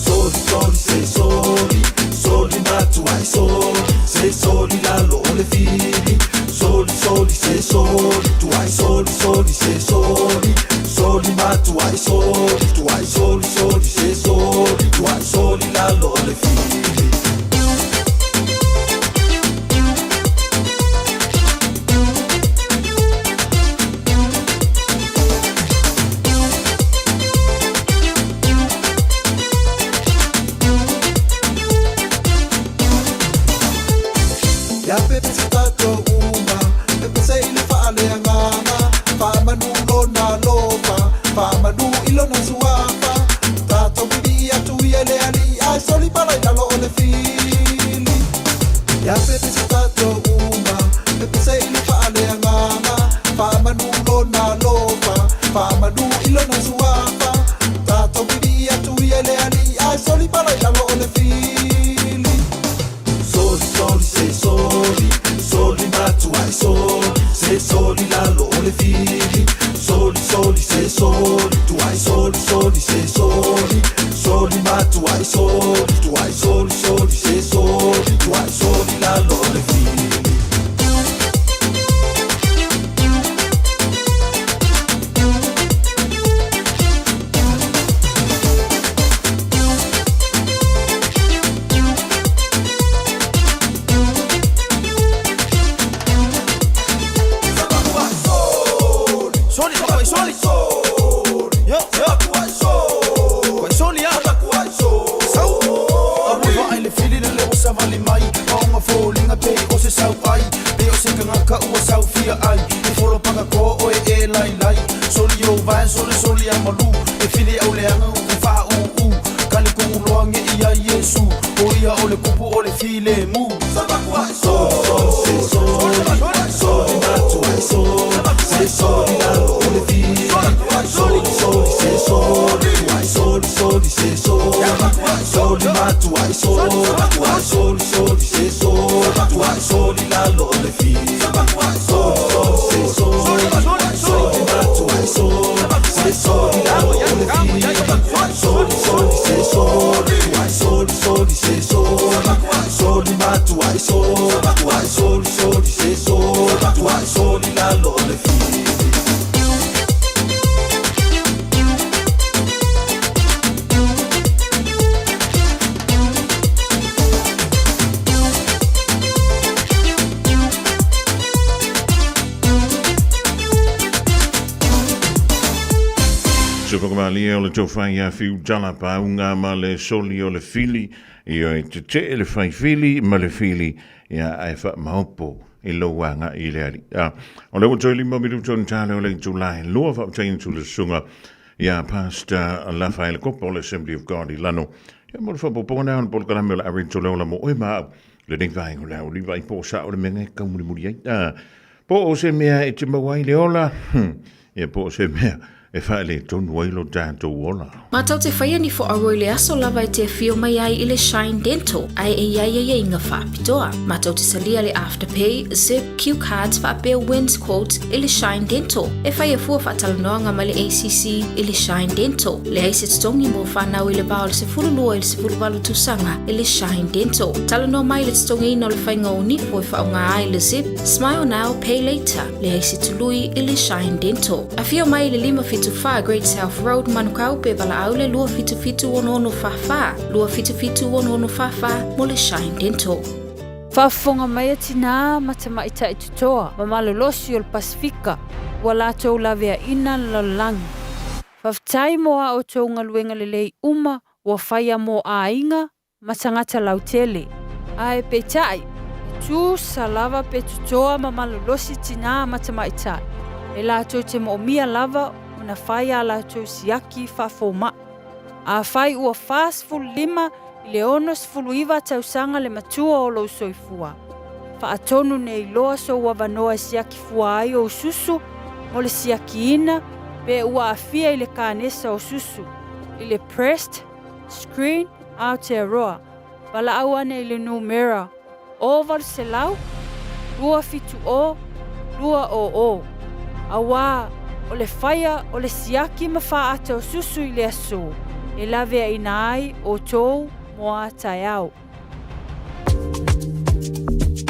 Soli, soli, se soli, soli matuai soli, se soli lalo o le fili. Soli, soli, se soli, tuai soli, soli, se soli, soli matuai soli, tuai soli, soli, se soli, tuai soli lalo o le fili. lona alofa, faamanu i lona suafa. Tatou vilii atu ia i le Alii, ae soli pala i lalo o le fili. Soli, soli, se soli, soli matuai soli, se soli lalo o le fili. Soli, soli, se soli, tuai soli, soli, se soli, soli matuai soli, tuai soli, soli, se soli, tuai soli lalo o le fili. Sufakamalie o le tofai ia fiu tala paunga ma le soli o le fili ia e tetee le fai fili ma le fili ia ae faamaopo i lou agai i le Alii. A, o lea ua toe lima minuta o ni tale o le itula e lua faafetai atu i le susuga ia Pastor Lafaele Kopa o le Assembly of God i Lano. Ia mo le faaopoopoga lea o le polokalame o le ave i le ola mo oe ma au. Lenei vaega o le auliva i po o sao le mea e taumulimuli ai. A, po o se mea e te maua ai le ola, ia po o se mea e faaletonu ai lo tatou ola. Matou te faia ni foauo i le aso lava e te afio mai ai i le Shine Dental ae e i ai aiaiga faapitoa. Matou te salia le Afterpay, Zip, Cue Cards faapea Wins Quotes i le Shine Dental. E faia fua faatalanoaga ma le ACC i le Shine Dental. Leai se totogi mo fanau i le va o le 12 i le 18 tausaga i le Shine Dental. Talanoa mai i le totogiina o le faiga o nifo e faaaoga ai le Zip, Smile Now, Pay Later. Leai se tului i le Shine Dental. Afio mai i le 574 Great South Road, Manukau, pe valaau le 277 6644, 277 6644 mo le Shine Dental. Faafofoga mai a tinā ma tamaitai totoa ma malolosi o le Pasefika ua latou laveaina le lalolagi. Faafetai mo a outou galuega lelei uma ua faia mo aiga ma tagata lautele. Ae peitai, e tusa lava pe totoa ma malolosi tinā ma tamaitai, e latou te moomia lava ona fai ā latou siaki faafomaʻi. Afai ua 45 i le 69 tausaga le matua o lou soifua, faatonu nei loa sou avanoa e siaki fua ai ou susu mo le siakiina pe ua aafia i le kanesa o susu, i le breast screen Aotearoa, valaau ane i le numera 800 270 200, auā o le faia o le siaki ma faaata o susu i le aso e laveaina ai outou mo a taeao.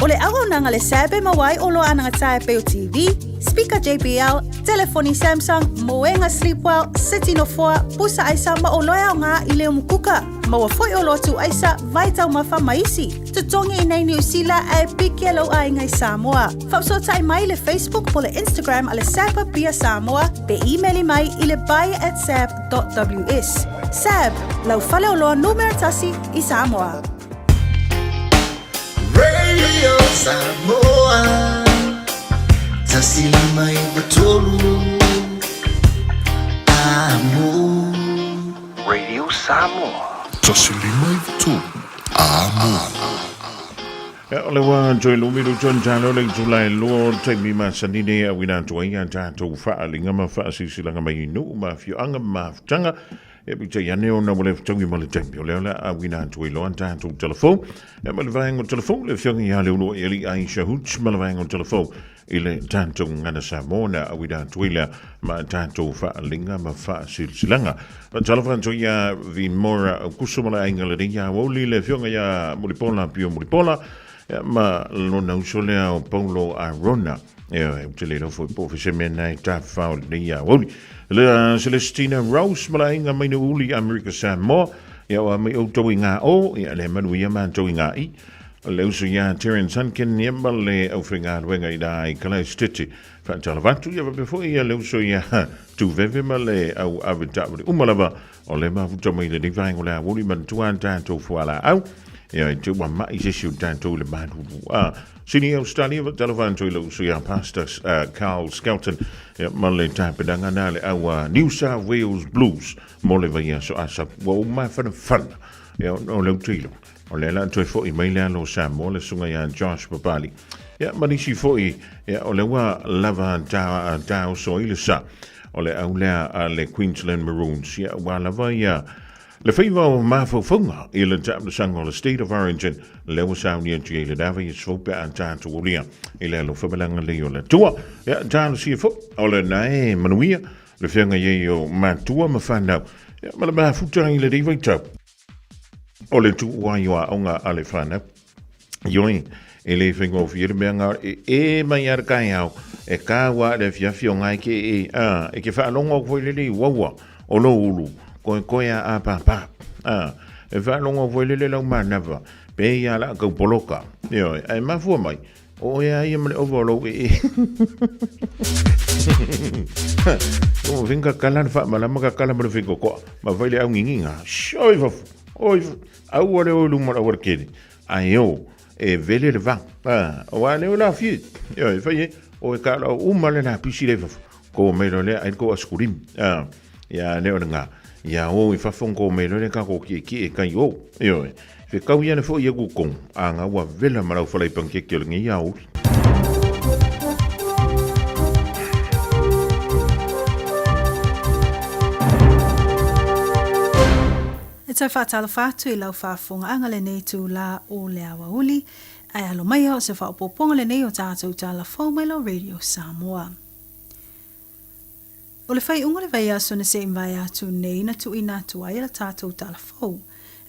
O le auaunaga le SAB e maua ai oloa anagata e pei o TV, speaker JBL, telefoni Samsung, moega Sleepwell, seti nofoa, pusa aisa ma oloa e aoga i le umukuka. Maua foi oloa tuu aisa, vai taumafa ma isi. Totogi i nei Niu Sila ae piki e lou aiga i Samoa. Faafesootai mai i le Facebook po le Instagram a le SAB Apia Samoa pe imeli mai i le buy at sab.ws. SAB, lau faleoloa numera tasi i Samoa. Radio Samoa 159 Amo. Radio Samoa. 159 Amo. Ia, o o le ua toe lumi lu tonu talo le itula e lua o le taimi masani nei auina atu ai a tatou faaaliga ma faasilasilaga mai i nuu ma afioaga ma mafutaga. Ia, peitai ane ona ua le fetaui ma le taimi o lea o le a auina atu ai loa tatou telefou. Ia, ma le vaega o telefou le afioga ia Leuluaialii Aisha Hoots ma le vaega o telefou i le tatou Gagana Samoa na auina atu ai lea ma tatou faaaliga ma faasilasilaga. Faatalofa atu ia Vimora Aukuso ma le aiga lenei ia Aouli le afioga ia Mulipola Pio Mulipola ma lona uso lea o Paulo Arona. Ia, ou te le iloa foi po o se mea na e tafafao lenei ia Aouli. Le Celestina Rose ma le aiga mai Nuuuli Amerika Samoa. Ia o a mai outou i ngā o, ia le manu ia mātou i ngā i. Le uso ia Terence Hunkin ia ma le aufaigaluega i la i Kalaistiti. Faatalofa atu ia faapea foi ia le uso ia Tuveve ma le au ave taavale uma lava o le mafuta mai lenei vaega o le aoauli manatua a tatou fualaau. Ia i te ua mai se isi o tatou i le malulu. A Sydney Australia faatalofa atu i le uso ia Pastor Carl Skelton ia ma le tapenaga na le au a New South Wales Blues mo le vaiaso asa ua ou mafanafana ia o le utilo. O lea la toe foi mai le alo o Samoa le susuga ia Josh Papali. Ia, ma nisi foi, ia, o lea ua lava ta, taoso ai le sa. O le au lea a le Queensland Maroons. Ia, ua lava ia le faiva o mafaufauga i le taamilosaga o le State of Origin, lea ua saunia atu ai le lava ia sefou pe a tatou aulia i le alofa ma le agalelei o le Atua. Ia, talosia foi, o lena e manuia le feagai ai o matua ma fanau, ia, ma le mafuta i lenei vaitau. O le tuu ai o aoga a le whanau. Ioi, e le whaingofie le mea ngā e e mai ara kai au, e kāua le afiafi o ngai ke e, a, e ke whaalongo koe lele i waua o lo ulu, koe koe a a pāpā, a, e whaalongo koe lele lau mānawa, pe ia la kau poloka, ioi, ai mafua mai, O oe a ia ma le ova o lou ee. O finga kala le faamalama ka kala ma le finga koa. Ma fai le augingiga. Oi fafu. Oi fafu. Aua le o i luma o le aualatele. Ae o, e vele le vao. Ah, o a le o la fie. Ioe, fai e, o e kala o uma le lapisi le fafu. Ko mai loa lea ai le kou askulimi. Ah, ia le o le ngā. Ia o i fafo ko mai loa lea ka ko kiekie e kai o. Ioe, fe kau ia le foi e ku kong. A ngā ua vela ma lau whalai pankeke o le ngei aouri. E tau faatalofa atu i lau faafofogaaga lenei itulā o le aoauli, ae alo maia o se faaopoopoga lenei o tatou tala fou mai lau Radio Samoa. O le faaiuga o le vaiaso na seʻi mavae atu nei na tuuina atu ai e la tatou tala fou,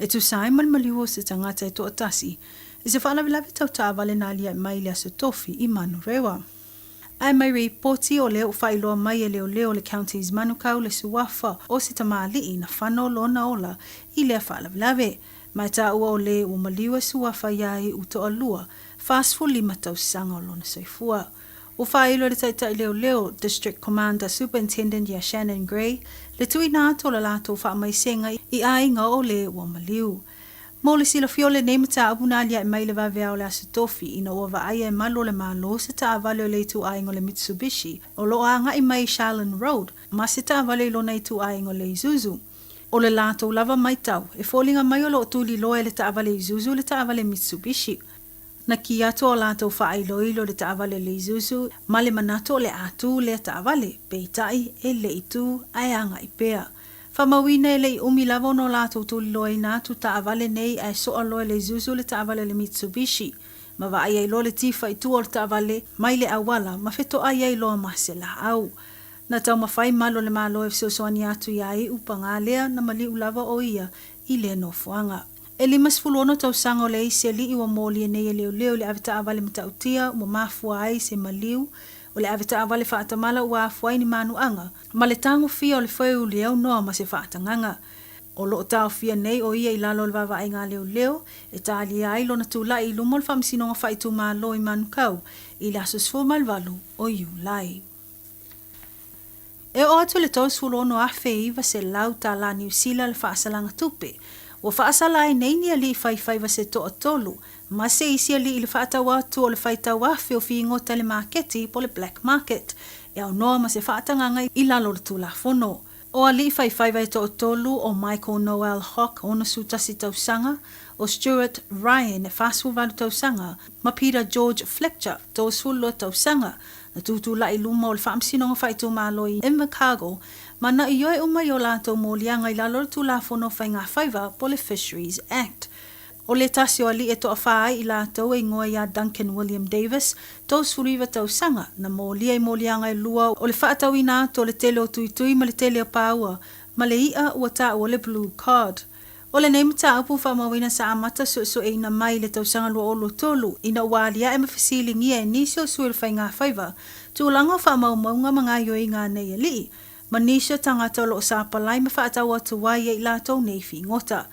e tusa ai ma le maliu o se tagata e toatasi i se faalavelave tau taavale na aliaʻi mai i le Aso Tofi i Manurewa. Ae mai ripoti o lea ua faailoa mai e leoleo o le Counties Manukau le suafa o se tamalii na fano lona ola i lea faalavelave. Ma e taua o le ua maliu e suafa iā iʻu toalua, 45 tausaga o lona soifua. Ua faailo e le Taitai Leoleo, District Commander Superintendent ia Shannon Gray, le tuuina atu o le latou faamaisega i aiga o le ua maliu. Mo le silafia o lenei mataupu na aliae mai le vaveao o le Aso Tofi ina ua vaaia e malu o le Malo se taavale o le ituaiga o le Mitsubishi o lo o agai mai i Sharlin Road ma se taavale i lona ituaiga o le Isuzu. O le latou lava maitau, e foliga mai o lo o tuliloa e le taavale Isuzu le taavale Mitsubishi. Na kī atu o latou faailoilo le taavale le Isuzu ma le manatu o le a tū lea taavale, peitai e le i tū ae agai pea. Faamauina e le i umi lava ona o latou tuliloaina atu taavale nei ae soa loa e le Isuzu le taavale o le Mitsubishi ma vaai ai loa le tifa i tua o le taavale mai le auala ma fetoai ai loa ma se laau. Na taumafai malu o le Malo e fesoasoani atu iā Iʻu pagā lea na maliu lava o ia i lea nofoaga. E 56 tausaga o le isi alii ua molia nei e leoleo i le avetaavale matautia ua mafua ai se maliu o le avetaavale faatamala ua afua ai ni manuaga ma le tagofia o le foeuli e aunoa ma se faatagaga. O lo o taofia nei o ia i lalo o le vaavaaiga a leoleo e talia ai lona tulai i luma o le Faamasinoga Faaitumalo i Manukau i le aso 18 o Iulai. E oo atu i le $36,900 tālā Niu Sila le faasalaga tupe. Ua faasala ai nei ni alii faifaiva se toatolu, ma se isi alii i le faatau atu o le faitau afe o figota i le maketi po o le black market, e aunoa ma se faatagaga i lalo o le Tulafono. O alii faifaiva e toatolu o Michael Noel Hock, 61 tausaga, o Stuart Ryan, 48 tausaga, ma Peter George Fletcher, 32 tausaga, na tutulai i luma o le Faamasinoga Faaitumalo i Invercargill ma na ioe uma i o latou moliaga i lalo o le Tulafono o Faigafaiva po o le Fisheries Act. O le tasi o alii e toafa ai i latou e igoa ia Duncan William Davis, 39 tausaga, na molia i moliaga e lua o le faatauina atu o le tele o tuitui ma le tele o paua ma le i'a ua taua le blue cod. O lenei mataupu faamauina sa amata suesueina mai i le tausaga 2023 ina ua aliae ma fesiligia e nisi o sui o le faigafaiva tulaga o faamaumauga ma gaoioiga a nei alii ma nisi o tagata o lo o sapalai ma faatau atu ai e i latou nei figota.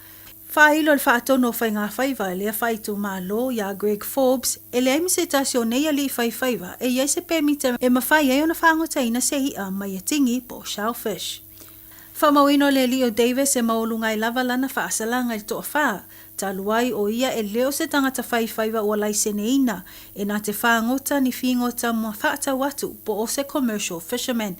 Faailo le faatonu o faigafaiva lea faaitumalo iā Greg Forbes e leai ma se tasi o nei alii faifaiva e i ai se pemita e mafai ai ona faagotaina se i'a mai e tingi po o shellfish. Faamauina o le alii o Davis e maualuga ai lava lana faasalaga i le toafa, talu ai o ia e le o se tagata faifaiva ua laiseneina e na te fagota ni figota ma faatau atu po o se commercial fisherman.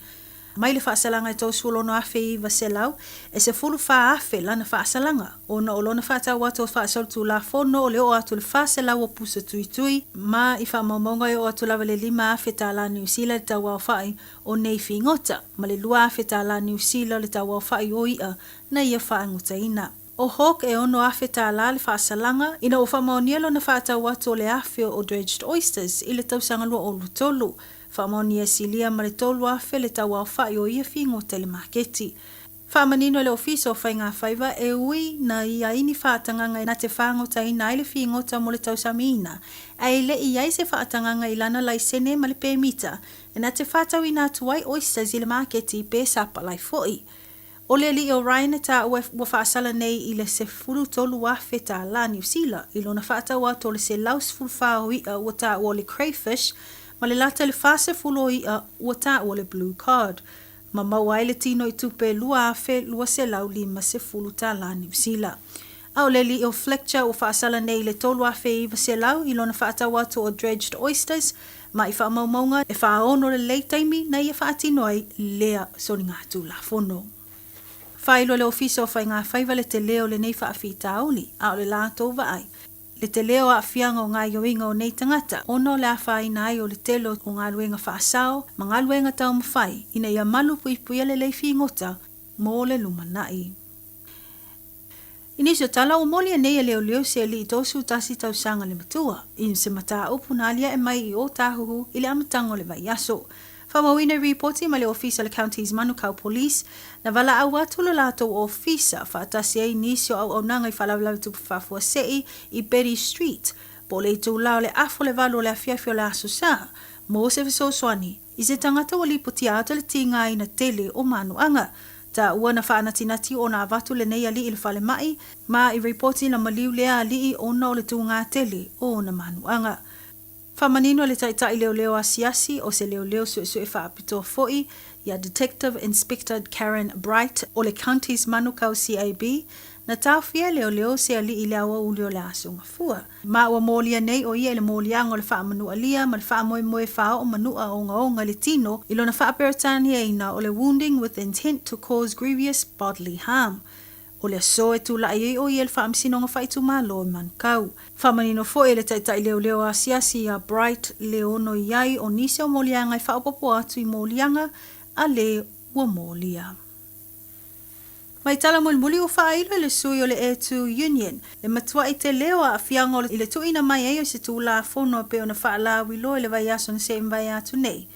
Mai le faasalaga e 36,900, e 14,000 lana faasalaga, ona o lona faatau atu o faasolitulafono o le oo atu i le 400 o pusa tuitui, ma i faamaumauga e oo atu lava i le 5,000 tālā Niu Sila le tauaofai o nei figota, ma le 2,000 tālā Niu Sila o le tauaofai o i'a na ia faangotaina. ʻO Hawke e 6,000 tālā le faasalaga ina ua faamaonia lona faatau atu o le afe o dredged oysters i le tausaga 2023. Faamaonia e silia ma le 3,000 le tauaofa'i o ia figota i le maketi. Faamanino e le Ofisa o Faigafaiva e ui na i ai ni faatagaga na te fagotaina ai le figota mo le tausamiina, ae le i ai se faatagaga i lana laisene ma le pemita e na te faatauina atu ai oysters i le maketi pe sapalai fo'i. ʻO le alii o Ryan e taua ua faasala nei i le 13,000 tālā Niu Sila i lona faatau atu o le 114 o iʻa ua taua o le crayfish ma le lata i le 40 o iʻa ua taua o le blue cod ma maua ai le tino i tupe 2,250 tālā Niu Sila. A o le alii o Fletcher ua faasala nei i le 3,900 i lona faatau atu o dredged oysters ma i faamaumauga e faaono lelei taimi na ia faatino ai lea soligatulafono. Faailoa le Ofisa o Faigafaiva le telē o lenei faafitauli, a o le latou vaai, le telē o aafiaga o gaoioiga o nei tagata ona o le afaina ai o le tele o galuega faasao ma galuega taumafai ina ia malu puipuia lelei figota mo le lumanai. I nisi o tala ua molia nei e leoleo se alii 31 tausaga le matua, i se mataupu na aliae mai i Ōtāhuhu i le amataga o le vaiaso. Faamauina i ripoti mai le Ofisa o le Counties Manukau Police, na valaau atu lo latou ofisa faatasi ai nisi o auaunaga i faalavelave tupu faafuasei i Betty Street, po o le itulā o le afa o le valu o le afiafi o le Aso Sa, mo se fesoasoani i se tagata ua lipotia atu le tigaina tele o manuaga. Taua na faanatinati ona avatu lenei alii i le falemai, ma i ripoti na maliu lea alii ona o le tūgā tele o ona manuaga. Faamanino e le taitai leoleo asiasi o se leoleo suesue faapitoa fo'i ia Detective Inspector Karen Bright o le Counties Manukau CAB, na taofia e leoleo se alii i le aoauli o le Aso Gafua. Ma ua molia nei ʻo ia i le moliaga o le faamanualia ma le faamoemoe faaoo manuʻa ogaoga i le tino i lona faaperetaniaina o le wounding with intent to cause grievous bodily harm. O le aso e tulaʻi ai ʻo ia i le Faamasinoga Faaitumalo i Manukau. Faamanino foi e le taitai leoleo asiasi iā Bright le ono i ai o nisi o moliaga e faaopoopo atu i moliaga a le ua molia. Mai tala mulimuli ua faailo e le sui o le Airtu Union le matuaʻi tele o aafiaga o le i le tuuina mai ai o se Tulafono e pei ona faalauiloa i le vaiaso na seʻi mavae atu nei.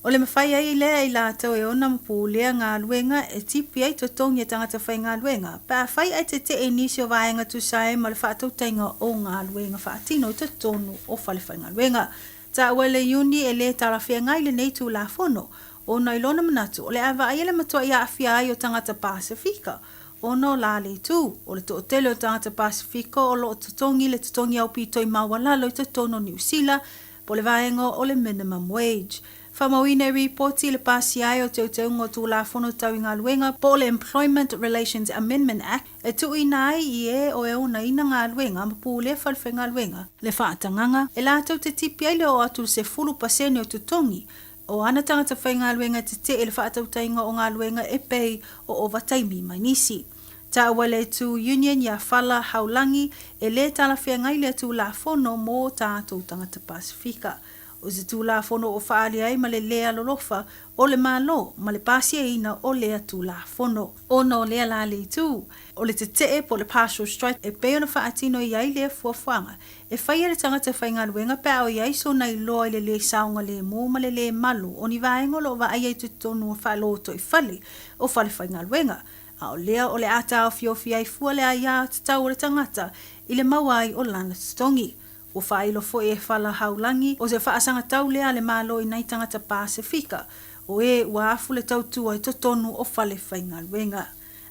O le mafai ai lea i latou e ona ma pulea galuega e tipi ai totogi a tagata faigaluega pe afai ae tetee nisi o vaega tusa ai ma le faatautaiga o galuega faatino i totonu o fale faigaluega. Taua e le Iuni e lē talafeagai lenei Tulafono ona i lona manatu o le a vaaia le matuaʻi aafia ai o tagata Pasefika ona o la le itu o le toatele o tagata Pasefika o lo o totogi le totogi aupito i maualalo i totonu o Niu Sila po o le vaega o le minimum wage. Faamauina i ripoti le pasia ai o teuteuga o Tulafono Tau i Galuega po o le Employment Relations Amendment Act e tuuina ai i e o e onaina galuega ma pulea falefaigaluega le faatagaga e latou te tipi ai le oo atu i le 10% o totogi. o ana tagata faigaluega e tete'e i le faatautaiga o galuega e pei o ovataimi ma nisi. Taua le itu union iā Fala Haulagi e lē talafeagai lea Tulafono mo tatou tagata Pasefika. O se Tulafono o faaali ai ma le lē alolofa o le Malo ma le pasiaina o lea Tulafono. Ona o lea la le itu, o le tete'e po o le partial strike e pei ona faatino i ai lea fuafuaga e fai e le tagata faigaluega pe a o i ai sona iloa i le lē saogalēmū ma le lē malu o ni vaega o lo o vaaia i totonu o faalotoifale o falefaigaluega, a o lea o le a taofiofi ai fua le aiā tatau o le tagata i le maua ai o lana totogi. Ua faailo foi e Fala Haulagi o se faasagatau lea a le Malo i nai tagata Pasefika o ē ua afu le tautua i totonu o fale faigaluega.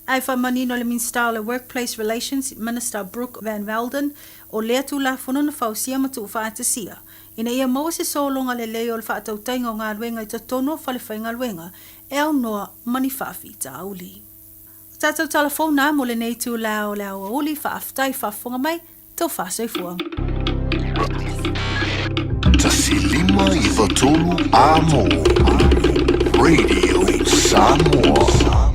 Ae faamanino le Minisita o le Workplace Relations, Minister Brooke Van Velden, o lea Tulafono na fausia ma tuufaatasia ina ia maua se sologa lelei o le faatautaiga o galuega i totonu o fale faigaluega e aunoa ma ni faafitauli. O tatou tala fou na mo lenei itula o le aoauli, faafetai faafofoga mai, tofa soifua. 1 5 9 3 Amo Radio Samoa.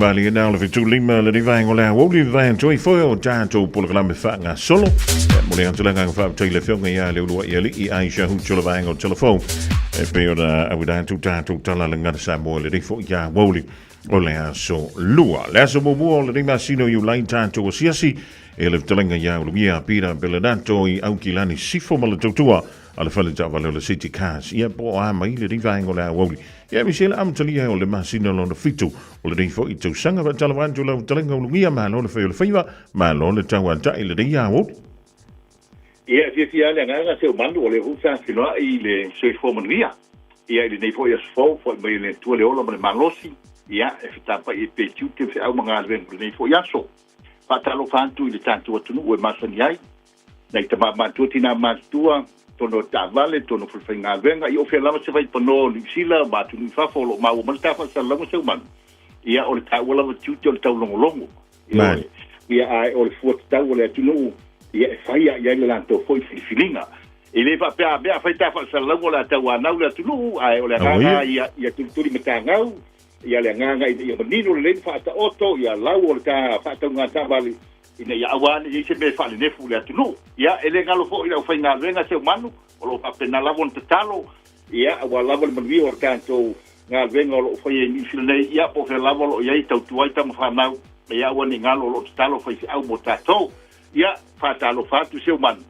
malie na o le 75 le vaenga o le aoauli le vaenga toi foi o tatou polokalame faagasolo. Ia, mo le atu le agaga faafetai i le afioga ia Leuluai Alii Aisha Hucho le vaenga o telefou e pei ona auina atu tatou tala le gata Samoa i lenei foi aoauli o le aso Lua. Le aso muamua o lenei masina o Iulai tatou asiasi e le fetalaiga ia Ulugia Pira Belenato i Aukilani Sifo ma le tautua a le fale taavale o le City Cars. Ia po o a mai lenei vaenga o le aoauli. Ia aemaise le amatalia o le masina lona fitu o lenei foi tausaga. Faatalofa atu lau fetalaiga Ulugia, malo le fai o le faiva, malo le tauatai i lenei aoauli. Ia, e fiafia lava le agaga Seumanu, o lea foi sa feiloai i le soifua manuia. Ia, i lenei foi aso fou, foai mai e le Atua le ola ma le malosi, ia, e fetapai ai pea i tiute, feau ma galuega o lenei foi aso. Faatalofa atu i le tatou atunuu e masani ai, nai tama matutua, tina matutua, totonu o taavale, totonu o falefaigaluega, ia o fea lava se vaipanoa o Niu Sila ma atunuu i fafo o lo o maua mai le ta faasalalauga Seumanu, ia, o le taua lava tiute o le taulogologo. Ioe. Ia, ae o le fua tatau o le atunuu, ia, e fai lava i ai le latou foi filifiliga. E le faapea a mea a fai ta faasalalauga o le a tauanau le atunuu, ae o le agaga ia, ia tulituli matagau, ia le agaga ina ia manino lelei ma faataoto, ia lau o le ta faatauga taavale, ina ia aua ne i i ai se mea e faalenefu i le atunuu. Ia, e le galo foi i le aufaigaluega Seumanu, o lo o faapena lava ona tatalo, ia, aua lava le manuia o le tatou galuega o lo o faia i Niu Sila nei, ia, po o fea lava o lo o i ai, tautua ai tama fanau, ia aua ne i galo o lo o tatalo faifeau mo tatou. Ia, faatalofa atu Seumanu.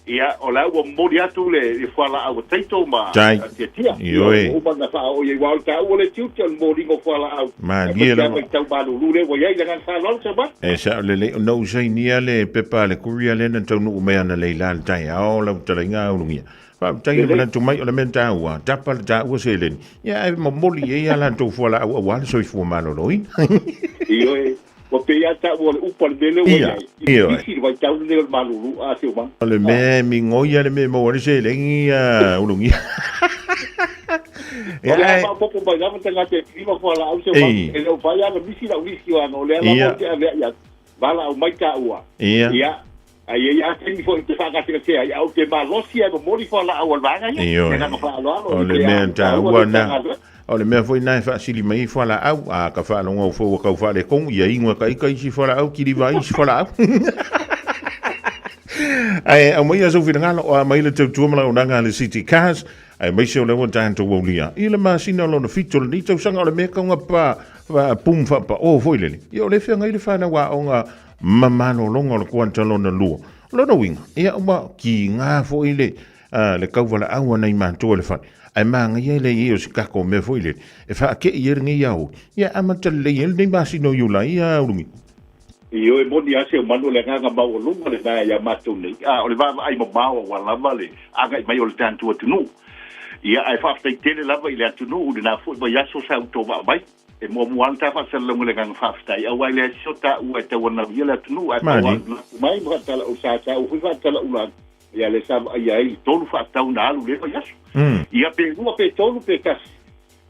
Ia, o la ua momoli atu le le fualaau a Taito ma Tai. Tiatia. Ia, Ioe. ua uma ona faaoo i ai, aua o le taua le tiute o le moliga o fualaau. Malie Aemaise lava lava. i tau malulu lea ua i ai le agaga faaaloalo Seumanu. E sao lelei ona ou sainia le pepa a le courier lea na taunuu mai analeila i le taeao lau fetalaiga Ulugia. Faafetai le Lelei. manatu mai o le mea taua, tapa le taua seleni. Ia ae momoli i ai a latou fualaau aua le soifua maloloina. Ioe. Ua pei lava taua o le upu a le mea lea ua i Ia, ai. I ioe. pipisi i le vaitau lenei o le malulu a Seumanu. O le mea e migoia le mea e maua ai le seleni Ulugia. O Ia le a ae maopoopo mai lava tagata e pilima fualaau Seumanu. Ei. E le o mafai lava ona misi lau lisi ona o lea lava Ia. ou te aveai atu. Valaau mai taua. Ia. Ia. Ae i ai lava taimi foi ou te faagasegasea ai, ae ou te malosi ae momoli fualaau a le vaega ia. Ioe. Le agaga faaaloalo O i le te mea a taua taua le na. Matagaluega. O le mea foi na e faasili mai ai fualaau, a ka faalogo au foi ua kau faaletonu, ia inu e ka ika isi fualaau, kiliva ai isi fualaau. Ae aumaia sou finagalo, o a mai le tautua ma le auaunaga a le City Cars, aemaise o lea ua tatou aulia i le masina lona fitu o lenei tausaga, o le mea kauga pa, pa pum faapao foi lele. Ia o lea e feagai le fanau aoga ma malologa o le kuata lona lua. O lona uiga, ia ua kiga foi le, le tauvalaau a nai matua i le fale, ae manaia le i ai o se tatou mea foi lele, e faatei ai lenei aoauli, ia amata lelei ai lenei masina o Iulai, ia Ulugia. Ioe, moni lava Seumanu, o le agaga maualuga lena ia matou nei, a o le vaavaai mamao aua lava le agai mai o le tatou atunuu. Ia, ae faafetai tele lava i le atunuu i lena foi vaiaso sa outou vaa mai. E muamua lava ona ta faasalalauga i le agaga faafetai, aua e leai se taua e tauanauia le atunuu, ae pau lava Mani. le manatu mai ma faatalauula, sa taua foi faatalaula atu, ia lea sa vaaia ai le tolu faatatau na alu i lea vaiaso. Ia pe lua pe tolu pe tasi,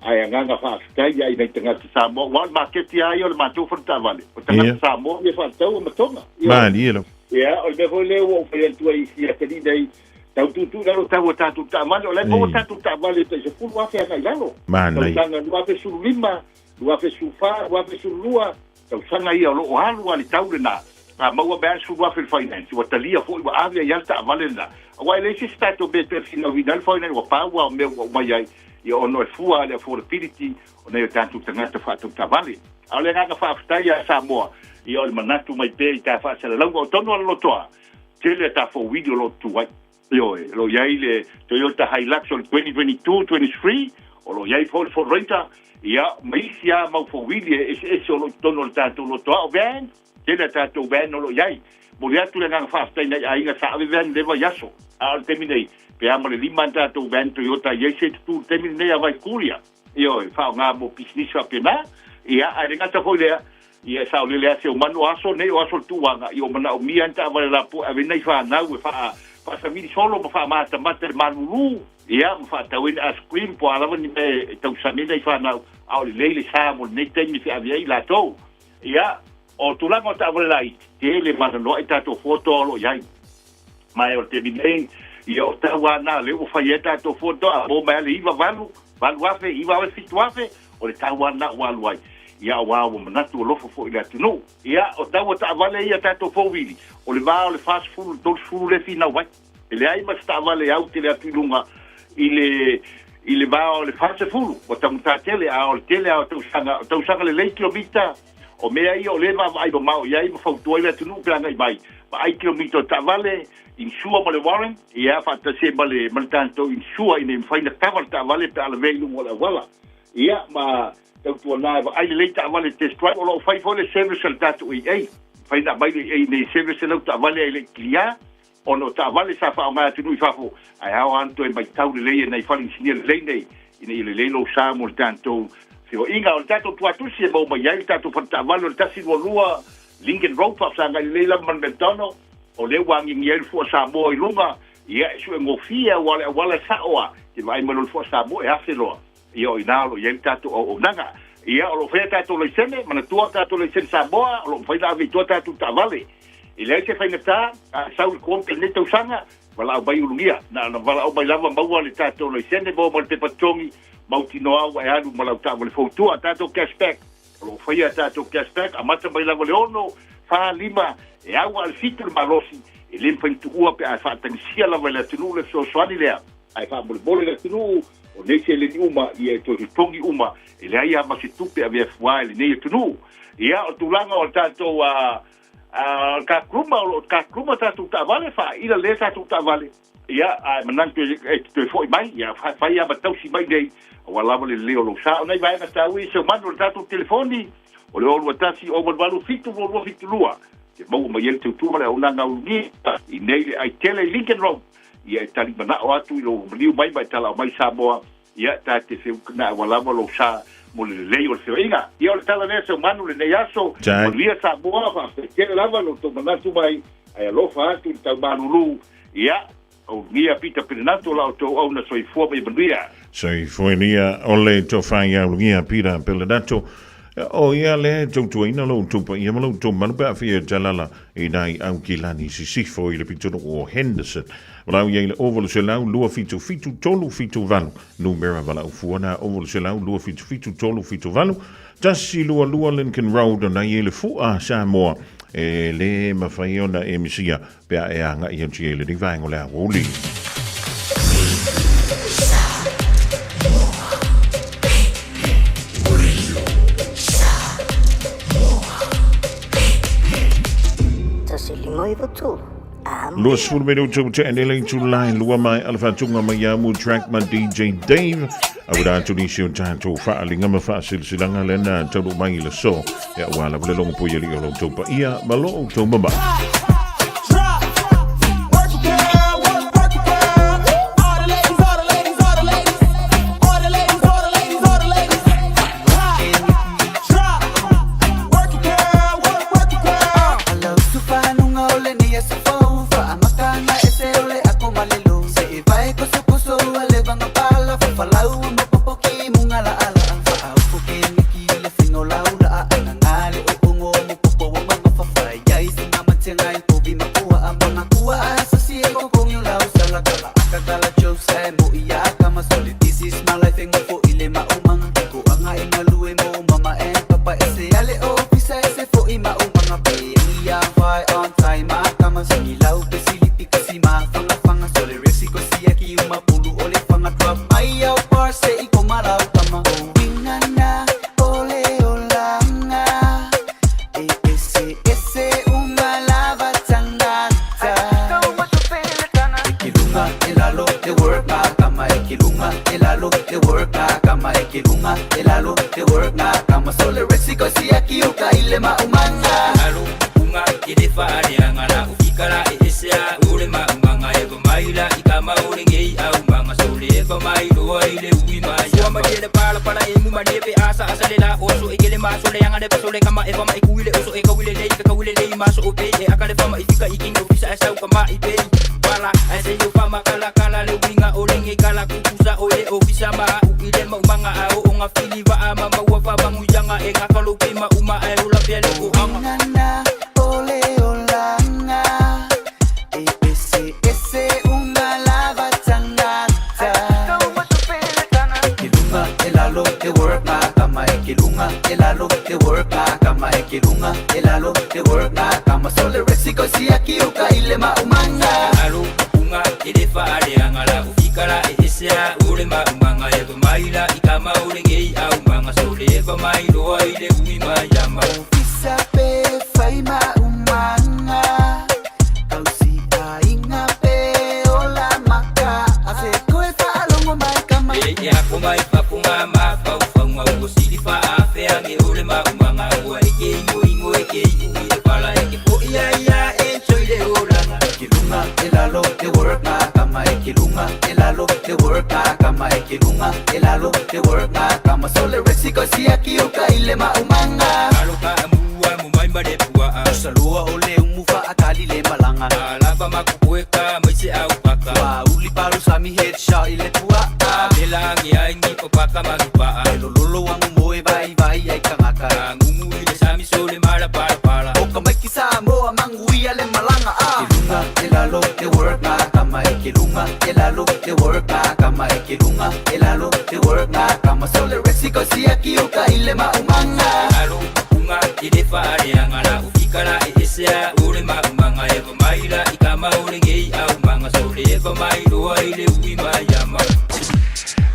ae agaga faafetai ia i nai tagata Samoa, aua o le maketi lava ia o le matou fale taavale, o tagata Samoa ia faatau amatoga. Ioe. Malie lava. Ia, o le mea foi lea ua ou fai atu ai i si atalii nei, Tau tuutuu i lalo tau o tatou taavale, o la e maua tatou taavale e tai 10,000 agai i lalo. Manaia. Tausaga 2015, 2014, 2012, tausaga ia o lo o alu lava le tau lena. A maua mai lava le 10,000 i le finance, ua talia foi, ua ave ai lava le taavale lena. Aua e leai se isi tatou mea e toe finauina ai le finance, ua pau lava o mea ua aumai ai, ia ona e fua lava le affordability o nai o tatou tagata faatau taavale. A o le agaga faafetai ia Samoa, ia o le manatu mai pea i ta faasalalauga, o tonu lava le lotoa, Tele a ta fouwili o lo o tu ai. Ioe, o lo o i ai le Toyota Hilux o le 2022, 23, o lo o i ai foi le Ford Ranger, ia, ma isi lava mau fouwili e eseese o lo o i totonu o le tatou lotoa. O van, tele a tatou van o lo o i ai. Momoli atu le agaga faafetai i nai aiga sa ave van i lenei vaiaso. A o le taimi nei, pe a ma le lima ni tatou van Toyota e i ai se tutū i le taimi lenei a Vaikuria. Ioe, faaaoga mo pisinisi faapena. Ia, ae le gata foi i lea, Ia e saolele lava Seumanu, o aso nei o aso o le tuuaga, ia ua manaomia ni taavale lapoa e ave ai nai fanau e faa, faasamili solo ma faamatamata i le malulu, ia, ma faatau ai ni ice cream po o a lava ni mea e tausami ai nai fanau, a o lelei le sa mo lenei taimi e feaveai ai latou. Ia, o tulaga o taavale laiti, tele mananoa i tatou fuatoa o lo o i ai. Ma o le taimi nei, ia o tau lava na lea ua fai ai tatou fuatoa, a maua mai lava le 9 8, 8 afe, 9 afe, 7 afe, o le tau lava lena ua alu ai. Ia auā ua manatu alofa foi i le atunuu. Ia, o tau o taavale ia tatou four-wheelie, o le va o le 40 i le 30 lea e finau ai. E leai ma se taavale e au tele atu i luga i le i le va o le 40, ua taugata tele, a o le tele lava o tausaga, o tausaga lelei kilomita, o mea ia o lea e vaavaai mamao i ai ma fautua ai le atunuu pe agai mai, vaai kilomita o le taavale, insure ma le warrant, ia, faatasi ai ma le ma le tatou insure ina ia mafai ona kava le taavale pe a lavea i luga o le auala. Ia, ma tautuana e vaai lelei taavale test drive, o lo o fai foi le service a le tatou AA. Mafai ona aumai le AA nei service lau taavale ae le i clear, ona o taavale sa faaaoga e atunuu i fafo, ae ao lava ona toe matau lelei e nai fale inisinia lelei nei, ina ia lelei lou sa mo le tatou feoaiga. O le tatou tuatusi e maua mai ai le tatou fale taavale o le 122 Lincoln Road, faafesagai lelei lava ma le McDonald, o lea ua agiagi ai le fua Samoa i luga, ia e suegofie aua o le auala e sao lava, e te vaai mai loa i le fua Samoa e afe loa. Ia o i ina o lo o i ai le tatou auaunaga. Ia o lo o faia tatou laisene, manatua tatou laisene Samoa, o lo o mafai ona ave i tua tatou taavale. E leai se faigata, a e sau i le quota i lenei tausaga, valaau mai ulugia. Na ona valaau mai lava maua le tatou laisene, maua ma le pepa totogi, mautinoa ua e alu ma lau taavale fou i tua. Tatou cash back, o lo o faia tatou cash back, amata mai lava i le 6, 4, 5, e au lava i le 7 le malosi, e le mafai ona tuua pe a e faatagisia lava e le atunuu le fesoasoani lea. Ae faamolemole le atunuu, o nei seleni uma ia e toe totogi uma, e leai lava ma se tupe avea fuā i lenei atunuu. Ia, o le tulaga o le tatou a, a, kakuluma, o lo o kakuluma tatou taavale, faaila lea tatou taavale, ia, ae manatu e, e te toe foi mai, ia, fai lava ma tausi mai nei, aua lava le lelei o lou sa. O nai vaega taua ia, Seumanu, o le tatou telefoni, o le 021 088 722 72, e maua mai ai le tautua ma le auaunaga ulugia i nei le aitele i Lincoln Road. Ia e tali manao atu i lou maliu mai ma e talao mai Samoa, ia ta te feukana ua lava lou sa mo le lelei o le feoaiga. Ia o le tala lea Seumanu lenei aso, manuia Samoa, faafetai tele lava lo outou manatu mai, ae alofa atu i le tau malulu, ia ulugia Pita Penenato la outou auna soifua ma ia manuia. Soifua ia o le tofa ia ulugia Pita Penenato. O ia lea e tautuaina lo outou paia ma lo outou malu pe a fia talala i nai Aukilani Sisifo i le pitonuu o Henderson. Valaau i ai le 0800 277 378, numera valaau fua na 0800 277 378, 122 Lincoln Road o nai e le fua Samoa e le mawhai ona e misia pe a e anga i atu i le vaenga o le aoauli. 20 minutu ua tea nei le itula e lua mai a le faatuga mai ia Mu Track ma DJ Dave. Auina atu nisi o tatou faaliga ma faasilasilaga lea na taunuu mai i le aso. Ia aua lava le logo pui alii o lo outou paia ma lo outou mamalu. lalo Le work ngā kama So le resi ko siaki uka i le maumanga Alo unga e le faaleaga la ufikala e esea o le maumanga e vamaila i kama o le gei aumanga so le vamailoa i le ui maiama. Ofisa pe whai maumanga Kausi ainga pe ola maka Ase koe whaalongo mai kama E e ako mai papunga ma paufaunga ua sili faafeage o le maumanga ua e ke ingoingo e ke iui le pala e ke po'i ai ia e toi le olaga. E ke lunga e lalo le work ngā kama E ke lunga e lalo le work ngā kama E ke lunga e lalo le work ngā kama So le resi ko siaki uka i le maumanga Alo ka amua mo mai ma le pua'a Salua o le umu whaakali le malanga Alava makukueka mai se au paka Wa uli palu sami headshot i le pua'a Mela ange ai ni papaka manupa'a E lololo wangu moe vai vai ai kangaka Ngumu i le sami so le mala pala pala O ka maiki Samoa manguia le malanga a Ke lunga e lalo le work ngā kama E ke lunga e lalo le work ngā kama E ke lunga e lalo le work ngā kama So le resi ko siaki uka i le maumanga Alo unga e le faaleaga la ufikala e esea o le maumanga e vamaila i kama o le gei aumanga so le vamailoa i le ui maiama.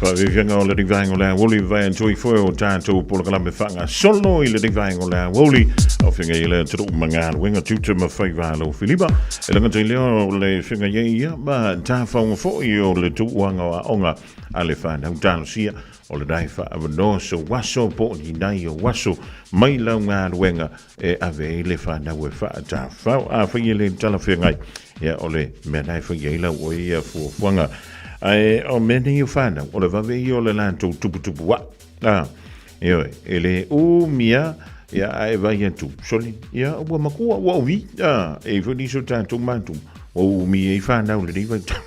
Faafiafiaga o le rivaega o le aoauli vae tui foe o tatou polokalame faagasolo i le rivaega o le aoauli o feagai i le atunuu ma galuega tiute ma faiva lau filipa e lagata i lea o le feagai ai ia ma tafaoga foʻi o le tuuaga o aoga a le fanau talosia o le nae faaavanoa so aso po o ni nai o aso mai lau galuega e ave ai le fanau e faatafao afai e le talafeagai ia o le mea nae fai ai lau oe ia fuafuaga ae o mea nei o fanau o le vave ia o le latou tuputupu aʻa a ioe e le umia ia ae vai atu soli ia ua makua ua umi a e foi nisi o tatou matou ua umi ai fanau lenei vaitau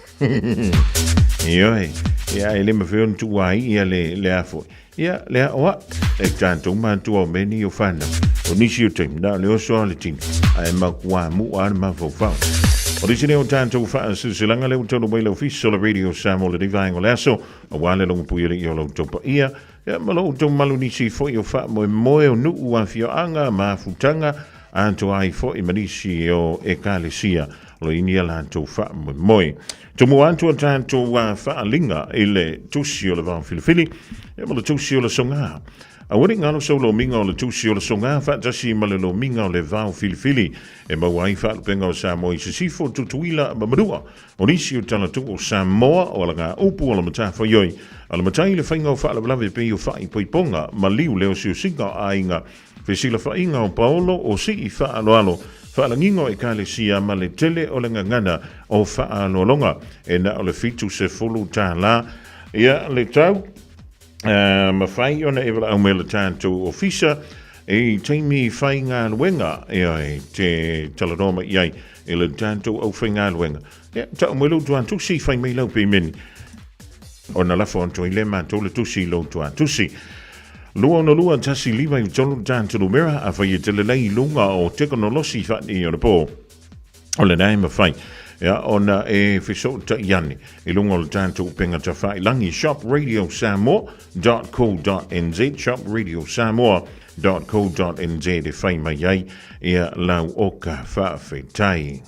ioe ia e le mafai ona tuua ai ia le le a foi ia le aʻo aʻe e tatou matua o mea nei o fanau o nisi o taimi na o le oso lava o le tino ae makuā muʻa le mafaufau. O nisi nei o tatou faasilasilaga lea ua taunuu mai le ofisa o le Radio Samoa lenei vaega o le aso aua le logopui alii o lo outou paia ia ma lo outou malu nisi foi o faamoemoe o nuu afioaga ma afutaga atoa ai foi ma nisi o ekalesia o lo ini a latou faamoemoe. Tumu atu a tatou faaaliga i le tusi o le vao filifili ia ma le tusi o le sogā. Aua ne i galo sau lomiga o le tusi o le sogā faatasi ma le lomiga o le vao filifili e maua ai faalupega o Samoa i Sisifo, Tutuila ma Manua. O nisi o talatuu o Samoa o alagaupu o le matafaioi a le matai i le faiga o faalavelave pei o faaipoipoga, maliu le osiosiga o aiga, Fesilafaiga o Paolo o sii faaaloalo, faalagiga o Ekalesia ma le tele o le gagana o faaaloaloga e na o le 70 tālā ia le tau. Mafai ona e valaau mai le tatou ofisa i taimi faigaluega e ai te talanoa mai i ai i le tatou aufaigaluega. Ia, tau mai lou tuatusi, fai mai lau pemeni. Ona lafo atu ai lea matou le tusi i lou tuatusi. 262 1 5 i 3 tatou numera, afai e te lelei i luga o tekonolosi faanei o le po. O lena e mafai ia ona e fesootai ane i luga o le tatou upega tafailangi shopradiosamoa.co.nz shopradiosamoa.co.nz e fai mai ai ia lau oka faafetai.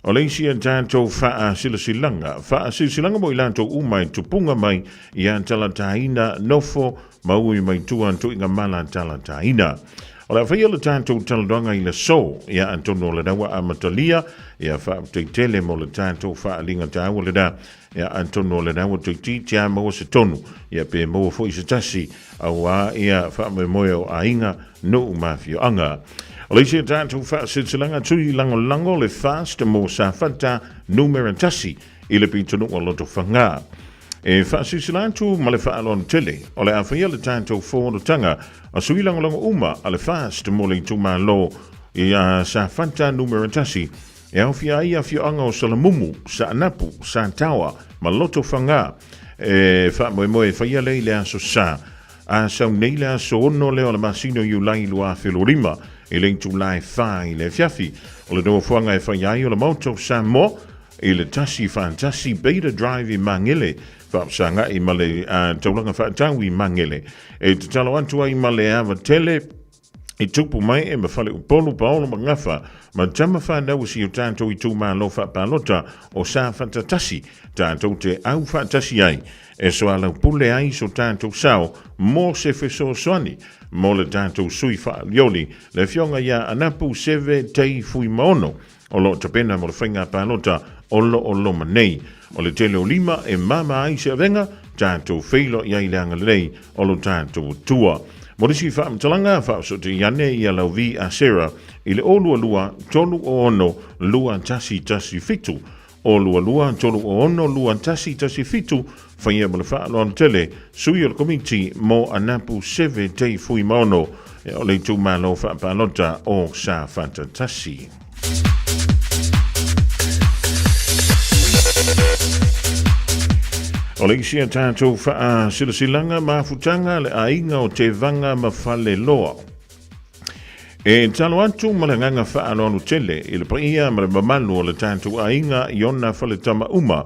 O le isi a tatou faasilasilaga, faasilasilaga mo i latou uma e tupuga mai ia talataina nofo ma ui mai tua tuiga mala talataina. O le a faia le tatou talanoaga i le aso, ia atonu o lena ua amatalia, ia faafetai tele mo le tatou faaaliga taua lena, ia atonu o lena ua toeitiiti lava maua se tonu, ia pe maua foi se tasi auā ia faamoemoe o aiga, nuu ma afioaga. O le isi a tatou faasilasilaga tui lagolago le FAST mo Safata numera 1 i le pitonuu o Lotofaga. E faasilasila atu ma le faaaloalo tele, o le a faia le tatou fonotaga a sui lagolago uma a le FAST mo le itumalo ia Safata numera 1 e aofia ai afioaga o Salamumu, Saanapu, Sataoa ma Lotofaga. E faamoemoe e faia lea i le aso Sa A sau nei le aso 6 lea o le masina o Iulai 2025 i le itula e 4 i le afiafi. O le nofoaga e fai ai o le Maota o Samoa i le 141 Beta Drive i Magele, faafesagai ma le taulaga faatau i Magele. E tatalo atu ai ma le ava tele. I tupu mai e ma Faleupolu Paolo ma Gafa ma tama whānau o si o tātou itumālo whaapalota o Safata Tasi, tātou te au whaatasi ai, e soalau pule ai so tātou sao mō se fesoasoani mō le tātou sui whaalioli le afioga iā Anapu Seve Tei Fuimaono o loo tapena mo le faiga palota o loo loma nei. O le tele o lima e mama ai se avega, tātou feiloai ai le agalelei o lo tātou Atua. Mo nisi faamatalaga, faaosootei ane ia lau Vi a Sarah i le 022 306 2117, 022 306 2117, faia ma le faaaloalo tele, sui o le Komiti mo Anapu Seve Tei Fuimaono o le itumalo faapalota o Safata Tasi. O le isi a tātou whaasilasilaga mafutaga le aiga o Tevaga ma Faleloa. E talo atu ma le agaga faaaloalo tele i le paia ma le mamalu o le tatou aiga i ona faletama uma.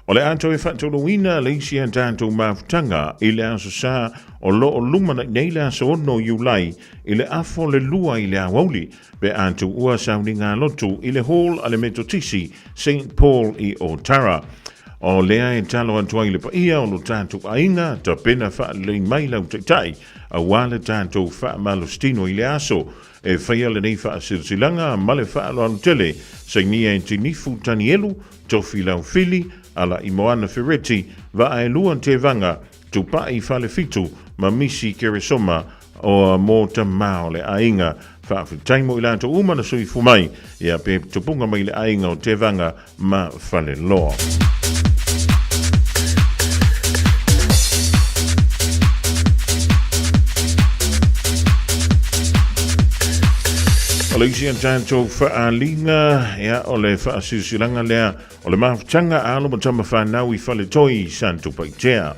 O le a toe faataunuuina le isi a tatou mafutaga i le aso sa o lo o lumanai nei le aso 6 Iulai i le afo le lua i le aoauli pe a tuua sauniga lotu i le Hall a le Metotisi St Paul i Otara. O lea e talo atu ai le paia o lo tatou aiga, tapena faalelei mai lau taitai aua le tatou faamalositino i le aso e faia lenei faasilasilaga ma le faaaloalo tele, sainia e Tinifu Tanielu, Tofi Laufili, Alaimoana Fereti, Vaaelua Tevaga, Tupai Falefitu ma Misi Keresoma o mō tamā o le aiga. Faafetai mo i latou uma na soifua mai ia pe tupunga mai le aiga o Tevaga ma Faleloa. O le isi a tātou whaaliga, ia, o le whaasilasilaga lea, o le mafutaga a alo ma tama whanau i Faletoi i Satupaitea.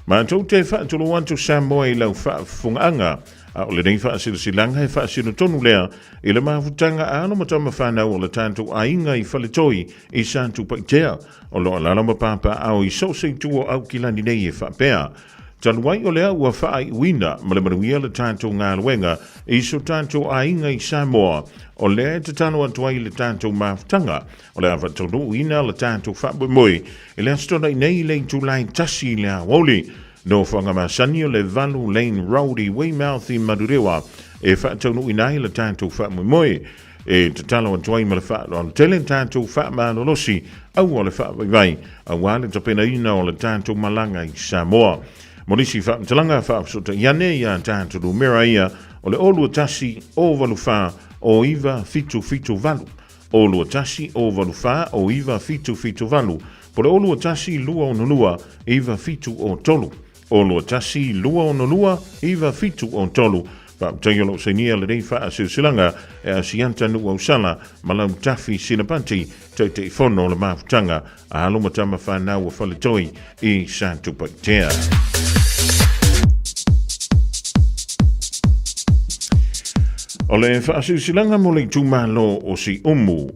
Mātou te whaatolo atu Samoa i lau whaafungaaga, a o lenei whaasilasilaga he whaasino tonu lea i le mafutaga a alo ma tama whanau o le tātou aiga i Faletoi i Satupaitea, o lo alala ma pāpāao i so o se itu o Aukilani nei e faapea. Talu ai o lea ua faaiuina ma le manuia le tatou galuega i so tatou aiga i Samoa, o lea e tatalo atu ai le tatou mafutaga o le a faataunuuina le tatou faamoemoe i le Aso Toonai nei i le itula e tasi i le aoauli. Nofoaga masani o le 8 Lane Road i Weymouth i Manurewa e faataunuuina ai le tatou faamoemoe. E tatalo atu ai ma le faaaloalo tele tatou faamalolosi aua le faavaivai aua le tapenaina o le tatou malaga i Samoa. Mo nisi faamatalaga faafesootai ane iā tatou numera ia o le 021 084 0978, 021 084 0978, po le 021 262 9703. 0 1 2 6 2 9 7 0 3 Faafetai o lou sainia lenei faasilasilaga e Asiata Nuuausala ma Lautafi Sinapati, Taitaifono o le Mafutaga a Alo ma Tama Whanau o Faletoi i Satupaitea. O le faasilasilaga mo le itumalo o Siumu,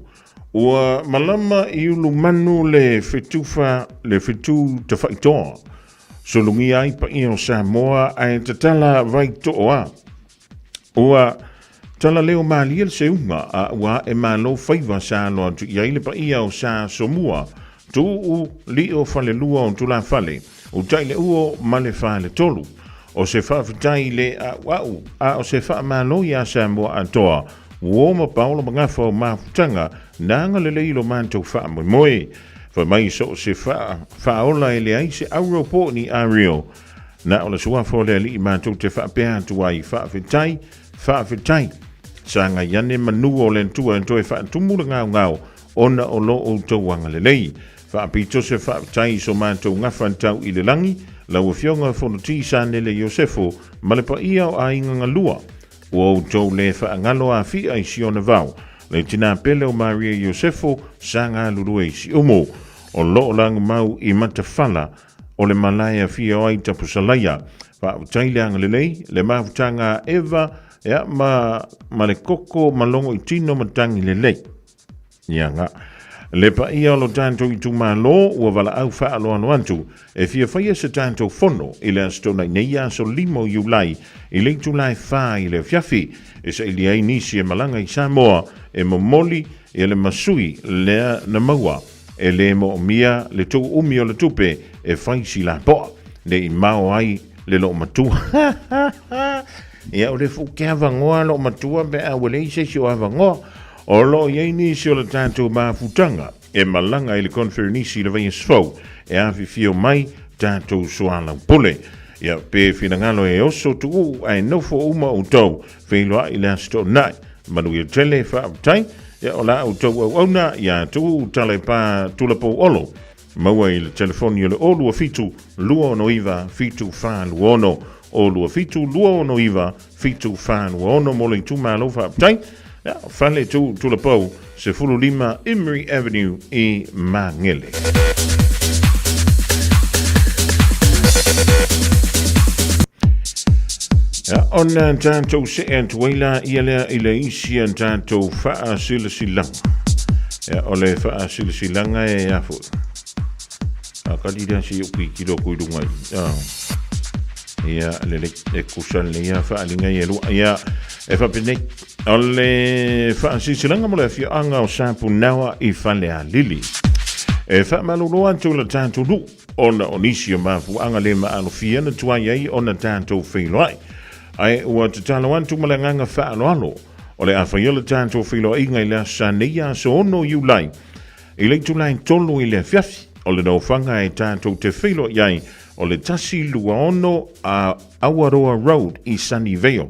ua malama i Ulumanu le fetufa le fetu tafaitoa Sulugia ai paia o Samoa ae tatala vai tooa. Ua tala leo malie le seuga a ua ae malo faiva sa alo atu i ai le paia o Sa Somua, Tuuu, Lio Falelua o Tulafale, Utaileuo ma le Faletolu. O se faafetai le a'ua'u a o se faamalo iā Samoa atoa, uo ma paolo magafa o mafutaga na agalelei i lo matou faamoemoe. Fai mai so o se faa, faaola e leai se auro po o ni ario. Na o le suafa o le Alii matou te faapea atu ai, Faafetai, faafetai. Sagai ane manu o le Atua e toe faatumu le gaogao ona o lo outou agalelei. Faapito se faafetai i so matou gafa tau i le lagi, lau Afioga Fonoti Sanele Iosefo ma le paia o aiga galua. Ua outou le faagalo afia i Siona vao, le tinā pele o Maria Iosefo sa galulue i Siumu. O loo lagumau i Matafala o le malae afia o ai Tapusalaia. Faafetai le agalelei, le mafutaga a Eva, ea ma, ma le koko ma logo i tino ma tangi lelei. Ia nga. Le paia o lo tatou itumalo ua valaau faaaloalo atu e fia faia se tatou fono i le Aso Toonai nei aso 5 o Iulai i le itula e 4 i le afiafi e sailia ai nisi e malaga i Samoa e momoli ia le masui lea na maua e le moomia le tuuumi o le tupe e fai si lapoa ne i mao ai le loomatua. Ia o le fuke avangoa loomatua pe a ua leai se isi o avangoa. O lo o i ai nisi o le tatou mafutaga e malaga i le conferenisi i le vaiaso fou e afifio mai tatou soalaupule. Ia pe finagalo e oso tuuu ae nofo uma outou feiloai i le Aso Toonai. Manuia tele, faafetai. Ia o la outou auauna ia Tuuu Talepa Tulapou Olo. Maua i le telefoni o le 027 269 7426, 027 269 7426 mo le itumalo faafetai. Ia, Fale Tuuu Tulapou, 15 Imri Avenue i Māngere. Ia, ona tatou see atu ai la ia lea i le isi a tatou faasilasilaga. Ia, o le faasilasilaga e a foi. A kali lea se i ou kikilo aku i luga i. Ah. Ia, lelei, e kusa lelei ia faaaliga ia e lua. Ia, e faapenei. O le faasilasilaga mo le afioaga o Sapunaoa i Falealili. E faamalolo atu le tatou nuu ona o nisi o mafuaaga le maalofia na tuai ai ona tatou feiloai. Ae ua tatalo atu ma le agaga faaaloalo o le a faia le tatou feiloaiga i le aso Sa nei aso 6 Iulai i le itula e 3 i le afiafi. O le nofoaga e tatou te feiloai ai o le 126 a Awaroa Road i Sunnyvale.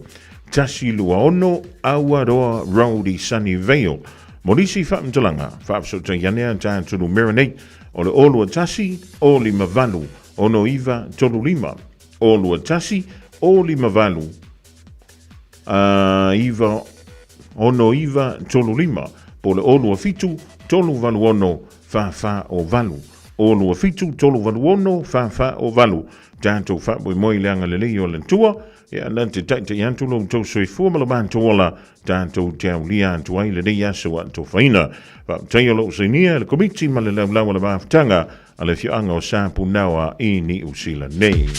126 Awaroa Road i Sunnyvale. Mo nisi faamatalaga, faafesootai ane a tatou numera nei o le 021 058 6935, 021 058 9 6935, po o le 027 386 4408. 027 386 4408. Tatou faamoemoe i le agalelei o le Atua, ia na te taitai atu lo outou soifua ma lo matou ola, tatou te aulia atu ai lenei aso a tofaina. Faafetai o loo sainia e le Komiti ma le Laulau a le Mafutaga a le Afioaga o Sapunaoa i Niu Sila nei.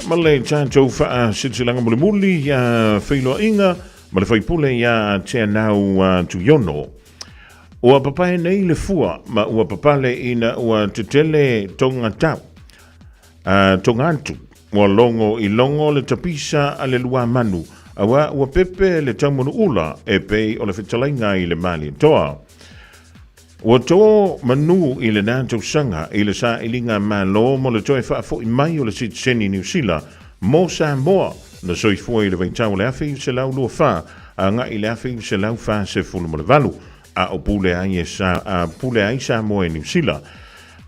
Ma le tatou faasilasilaga mulimuli ia feiloaiga ma le faipule ia Teanau Tuiono. Ua papae nei le fua ma ua papale ina ua tetele tonga tau. Tonga atu, ua logo i logo le tapisa a le luamanu, auā ua pepe le taumanuula e pei o le fetalaiga i le Malietoa. Ua tō manu i lenā tausaga i le sailiga Malo mo le toe faafoi mai o le sitiseni Niu Sila mo Samoa na soifua i le vaitau o le 1924 agai i le 1948 a o pule ai e sa, a pule ai Samoa e Niu Sila.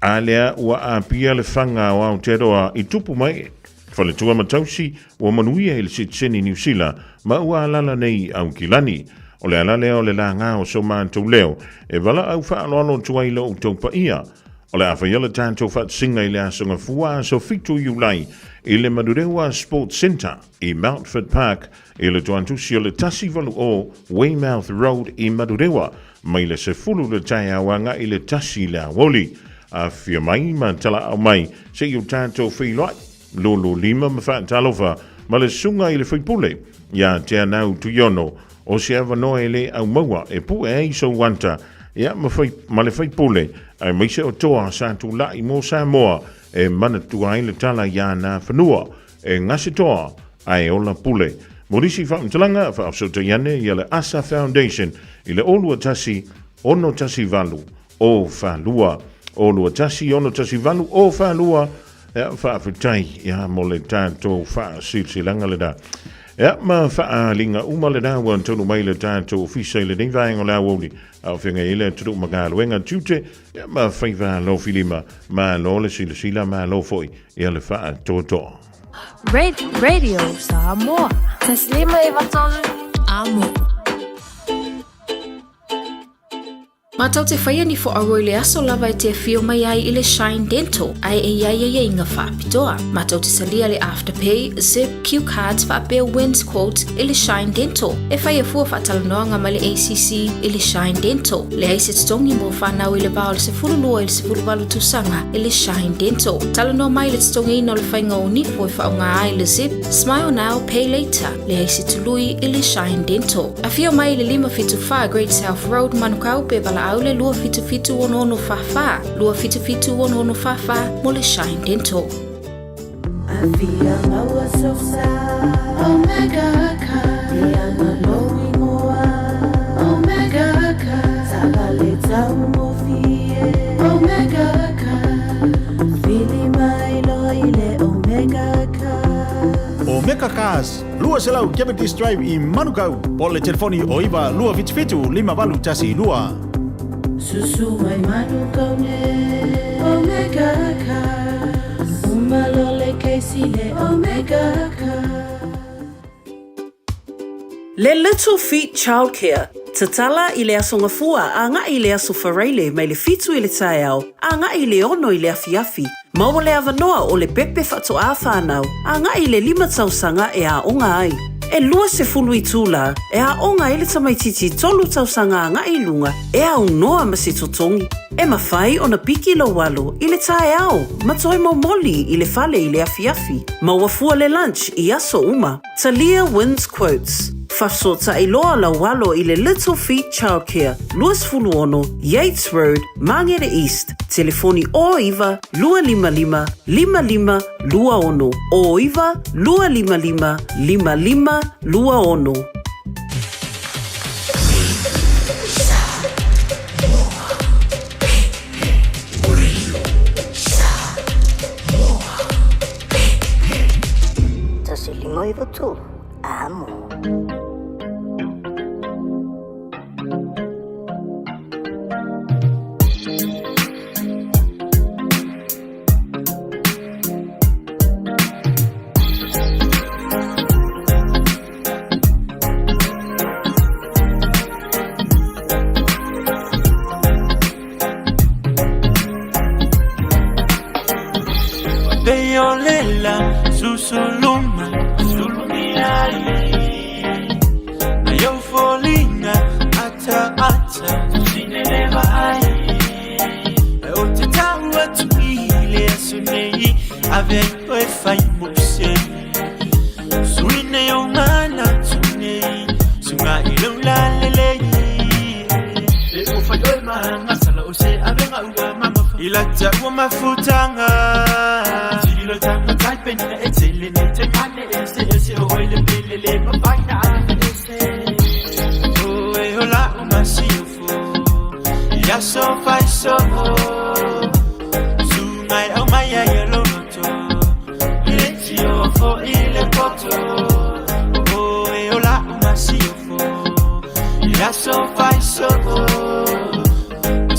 A lea ua apia le faga o Aotearoa i tupu mai faletua ma tausi ua manuia i le sitiseni Niu Sila ma ua alala nei i Aukilani. O le ala lea o le lagā o so matou leo e valaau faaaloalo atu ai lo outou paia. O le a faia le tatou faatasiga i le Aso Gafua aso 7 Iulai i le Manurewa Sports Centre i Mountford Park i le toantusi o le 180 Weymouth Road i Manurewa mai le 10 le taeao agai i le 1 le aoauli. Afifio mai ma talaau mai se i o tatou feiloai lolo lima ma faatalofa ma le susuga i le faipule ia Teanau Tuiono o se avanoa e le aumaua e pue ai sou ata ia ma, fai, ma le faipule aemaise o toa sa tulai mo Samoa e manatua ai le tala ia na fanua e gase toa ae ola pule. Mo nisi faamatalaga, faafesootai ane ia le Asa Foundation i le 021 618 042. 021 618 042. Ia, faafetai ia mo le tatou faasilasilaga lena. Ia, ma faaaliga uma lena ua taunuu mai le tatou ofisa i lenei vaega o le aoauli, a o feagai ai le atunuu ma galuega tiute, ia ma faiva alofilima. Malo le silasila, malo foi ia le faatoatoa. Radio Samoa. Taslima e vatolu. Amo. Matou te faia ni fo'auo i le aso lava e te afio mai ai i le Shine Dental, ae e i ai aiaiga faapitoa. Matou te salia le Afterpay, Zip, Cue Cards faapea Wins Quotes i le Shine Dental. E faia fua faatalanoaga ma le ACC i le Shine Dental. Leai se totogi mo fanau i le va o le 12 i le 18 tausaga i le Shine Dental. Talanoa mai i le totogiina o le faiga o nifo e faaaoga ai le Zip, Smile Now, Pay Later. Leai se tului i le Shine Dental. Afio mai i le 574 Great South Road, Manukau pe valaau le 277 6644, 277 6644 mo le Shine Dental. Afia maua sosa Omega Car Ia lou igoa Omega Car Taavale taugofie Omega Car Vili mai loa i le Omega Car Omega Cars, 200 Cavendish Drive i Manukau, po o le telefoni o 9 277 5812. Susu mai Manukau nei Omega Cars Uma loa le kesi le Omega Cars. Le Little Feet Childcare, Tatala i le Aso Gafua agai i le Aso Faraile mai le 7 i le taeao agai i le 6 i le afiafi. Maua le avanoa o le pepe faatoā whānau agai i le 5 tausaga e aoga ai. E 20 itulā e aoga ai le tamaitiiti 3 tausaga agai i luga e aunoa ma se totogi. E mafai ona piki lou alo i le taeao ma toe momoli i le fale i le afiafi. Maua fua le lunch i aso uma. Talia wins quotes. Fafesootai loa lau alo i le Little Feet Childcare, 26 Yates Road, Māngere East, telefoni 09 255 5526, 09 255 5526. 1 5 9 3, amo. Peyolela susuluma sulumiai Ayofolinga ata ata sineleva ai O te tau atu i le aso nei Ave ai koe fai mose Suina o ngana tu nei Sunga i lau la lelei E o fai oe mahanga sala o se avenga ua mamafa I la ta ua mafutanga Tililo tanga tai penina e tele ne te mane e se e se o oi le pele le mafaina a e se O e hola o masi o fo Ia so fai so Sungai au mai ai e lonoto I le tio fo i le poto O e hola o masi o fo Ia so fai so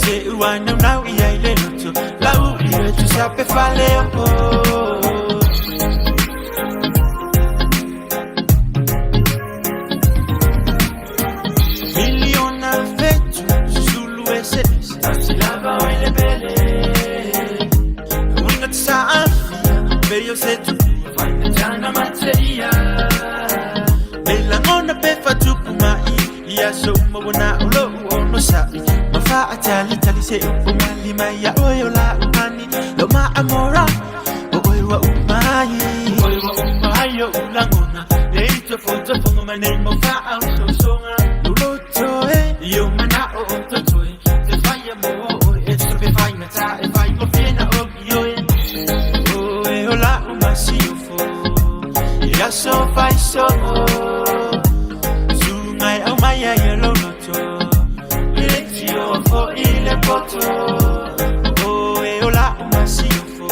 Se ua nau nau i ai le loto Lau i le tu sa pe fale o Miliona fetu Susulu e se se Tasi lava o i le pele Uinga te sa afia Peio se tu Faina jana materia Me langona pe fatupu mai Ia so uma wana o lo ono sa'i Ma fa tali tali se upu mali mai ia oi o la umani Lo ma amora O oi wa umai Oi wa umai o ulangona Le ito fo to fongo ma nei mo fa au so songa Lo lo toe Io mana o o to toe Te whaia mo o e te pe whai na ta e whai mo whina o ki oe O e o la o masi o fo Ia so whai so Sungai au mai ai e lonoto I le tio fo i le poto O e o la o masi o fo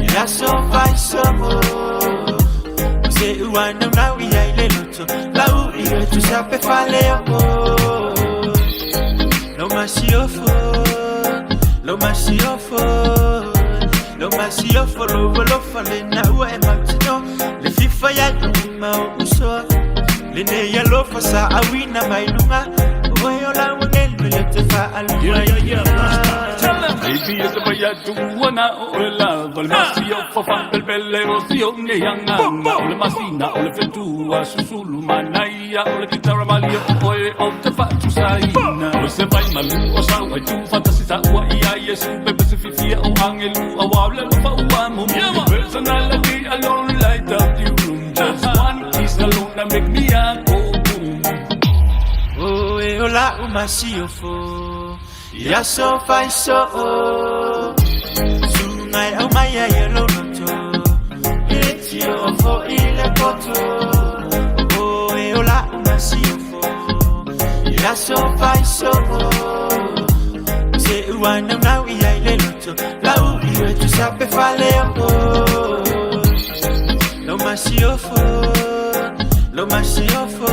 Ia so whai so Se ua nau nau i ai le loto Lau i le tu sa pe fale o Lo masi o fo Lo masi o fo Lo masi o fo Lo lo fa le na ua e mautino Le fifa ia i ma o usoa Le nei alofa sa awina mai lunga Oe o la ua ngelu le te Yeah, yeah, yeah. Tell 'em. Baby, it's a way I do na o le lava le masi o fa fa bel bel o si o ne yang o le masina o le fetua susulu manaia o le kitara mali o oe o te fatu saina o se vai malu o sau ai tu fantasi ta ua ia Yesu bebe se fifia o angelu a wa le fa ua mo mo personality alone light up the room just one kiss alone that make me a go boom. Oh, e o la umasiofo Ia so fai so o Sungai au mai ai e loloto E tio o fo i le poto. Oh, e o la umasiofo Ia so fai so o Se ua nau nau i ai le loto Lau i e tu sape fale o Lo masiofo Lo masiofo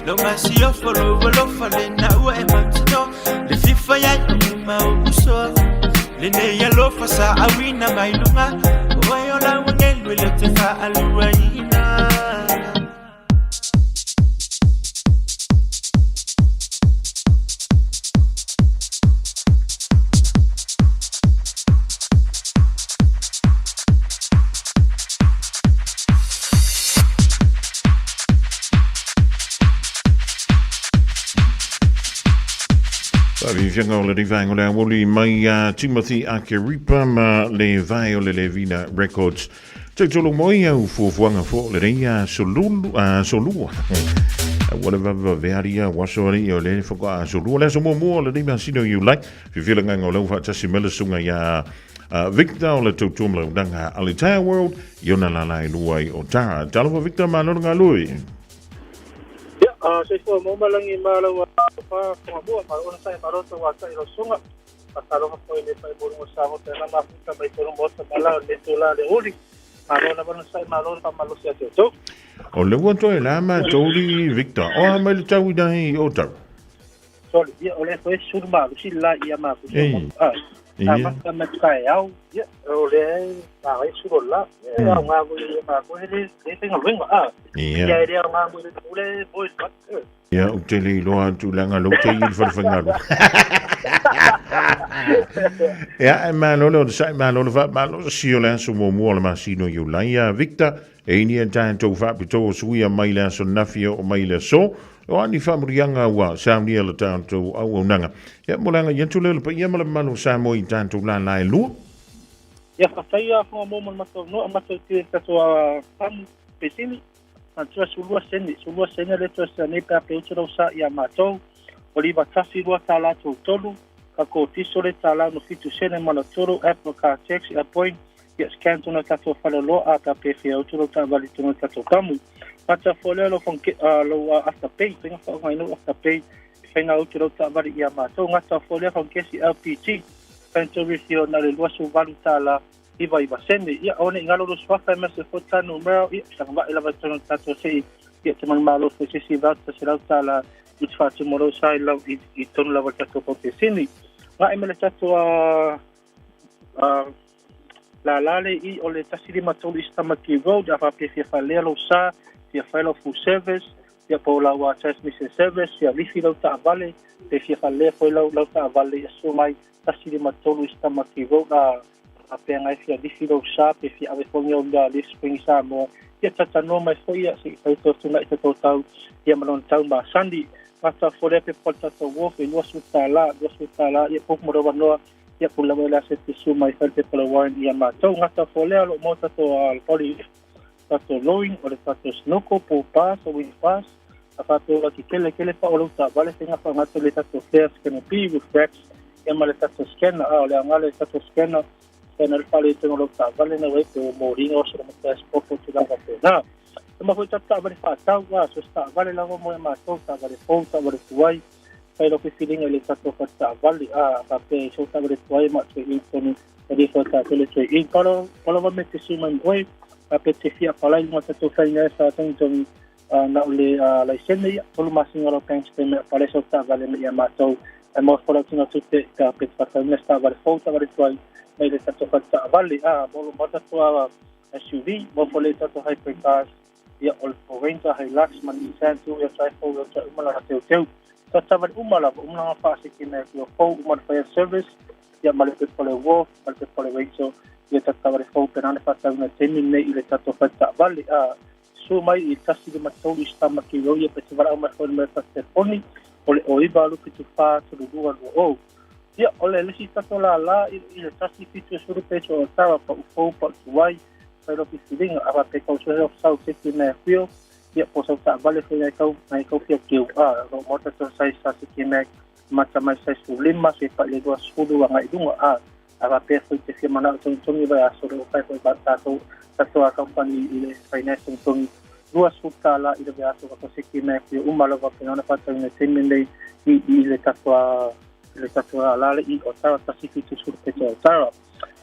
Lo masiofo lo lo fale na ua e matino Le fifa ya i ma o uso Le ne ya lo fa sa awina mai lunga O e o la wangelu le te fa alua ina. Faafiafiaga o le vaega o le aoauli mai ia Timothy Akeripa ma le vae o le Levina Records. Tautolo moi au fuafuaga fo lenei aso lulu aso lua. Ua le vavavave ia waso ali o le faatoa aso lua le aso muamua o lenei masina o Iulai. Fiafia le agaga o lau faatasi mai le susuga ia Victor o le tautua ma le unanga a le Tire World i ona lala e lua ai o Tara. Talofa Victor, malo le galue. Ia, soifua maua malagi ma lau fa fonga mua ma ona sai maroto wa tai ro sunga. Fatalofa foi le pai bolu sa mo tena ma futa mai tonu mo ta mala le tula le uli. Malo na bana sai malo pa malo sia te to. O le ua toe la ma tōli Victor. O a mai le tau i nahi o tau. Sorry, ia o le foi sur ma lu si la ia ma fu. Ah. A ma ka ma kai au. Ia o le ma ai sur la. Ia nga mo le ma ko hele le fenga luenga ah. Ia ia nga mo le le boys cut. Ia, ou te le iloa tulaga lou te i le falefaigalu. Ia, e malo le onosai, malo le faamalosi o le aso muamua o le masina o Iulai. Ia, Victor, e ini e tatou faapitoa o suia mai le aso nafi o mai le aso. O ani faamuriaga ua saunia le tatou auaunaga. Ia, mo le agai atu lea o le paia ma le mamalu o Samoa i tatou lala e lua. Ia, faafetai a fonga mo mo le matou noa matou te tatou a pamu pesini. Matua sulua sene, sulua sene le toe sia nei pe a pe utu lau sa ia matou. O liva tasi lua tā tou tolu, ka kōtiso le tā no fitu sene mana tolu, Apple Car Taxi a point, ia scan tona tatou falaloa a ka pe fia utu lau tā vali tona tatou kamu. Mata fole lo fong lo afterpay, whainga whaonga ino afterpay, whainga utu lau tā vali ia matou. Ngata fole fong kesi LPG, whainga review na le 28 tāla iva iva sene. Ia one i ngalo lo swafa ma se fota numero ia sanga va ila va tono tato se ia te man malo fo se si va ta se lau tala i te whatu moro sai lau i tonu lava tato ko te sini. Nga e mele tato a la lale i o le tasiri matolu i Stamaki Road a whapea fia whalea lau sa fia whai lau full service ia po lau transmission service fia lifi lau taavale pe fia whalea foi lau lau taavale ia su mai tasiri matolu i Stamaki Road a a pea ngai fia lifi lau sa pe fia ave fongi o mea le spring sa mo ia tatanoa mai foi ia se i whai tō i te tau ia malona tau ma sandi mata fole pe pol tata wolf e 20 tala 20 tala ia pok mo rawa noa ia pula wela se te su mai fai pe pala warren ia ma tau ngata fole alo mo tato al poli tato loing o le tato snoko po pass o win pass a fato la ki kele kele pa o ta vale singa pa ngata le tato fair scanner P with fax ia ma le tato scanner a o le anga le tato scanner scanner fale te no ta vale na wei pe o mo ringa o se mo ta spoko te lava pe na ma foi tata vale fa tau wa so sta vale la mo ma to ta vale fo ta vale tuai fai lo feeling le tato fa ta vale a fa pe so ta vale tuai ma te i tonu e fo ta tele te i palo palo va me te su mai oi a pe te fia pala i mo tato fai na sa tong tong na o le laisene ia tolu masinga lo bank statement pale so ta vale me ia matou e mo fola tinga tu te ka pe fa ta ta vale fo ta vale tuai mai le tato fa ta vale a mo mo tato a SUV mo fo le tato hypercars ia o le Ranger Hilux ma Nissan tu ia Trifo ia ta uma la teu teu. Taavale uma lava, uma lona faasekina e fia fou, uma le faia service, ia ma le pepa o le Wolf, ma le pepa o le Rachel, ia tatou taavale fou pena le faatauina i le taimi lenei i le tatou faletaavale. A susu mai i le 153 i Star Makiro, ia pe te valaau mai foi i le numera telefoni o le 09 74 32 20. Ia, o le isi tatou lālā i le 170 peso o Otawa, pa'u fou, pa'u tuai, fai lou filifiliga, a faapea e tau sue sau seki mea afio, ia, po o sau taavale foi nai kau, nai kau fia keu, a, o lo o maua tatou size sa seki mea mata mai size 15 seia pa'i le 20 agai i luga, a, a faapea foi te fia mana'o togitogi vaiaso, o lo o fai foi ma tatou, tatou a kamupani i le finance togitogi 20 tālā i le vaiaso ka seki mea afio uma lava pena ona faatauina i le taimi lenei i, i le tatou a, i le tatou lālā le i Otara, 170 peso Otara.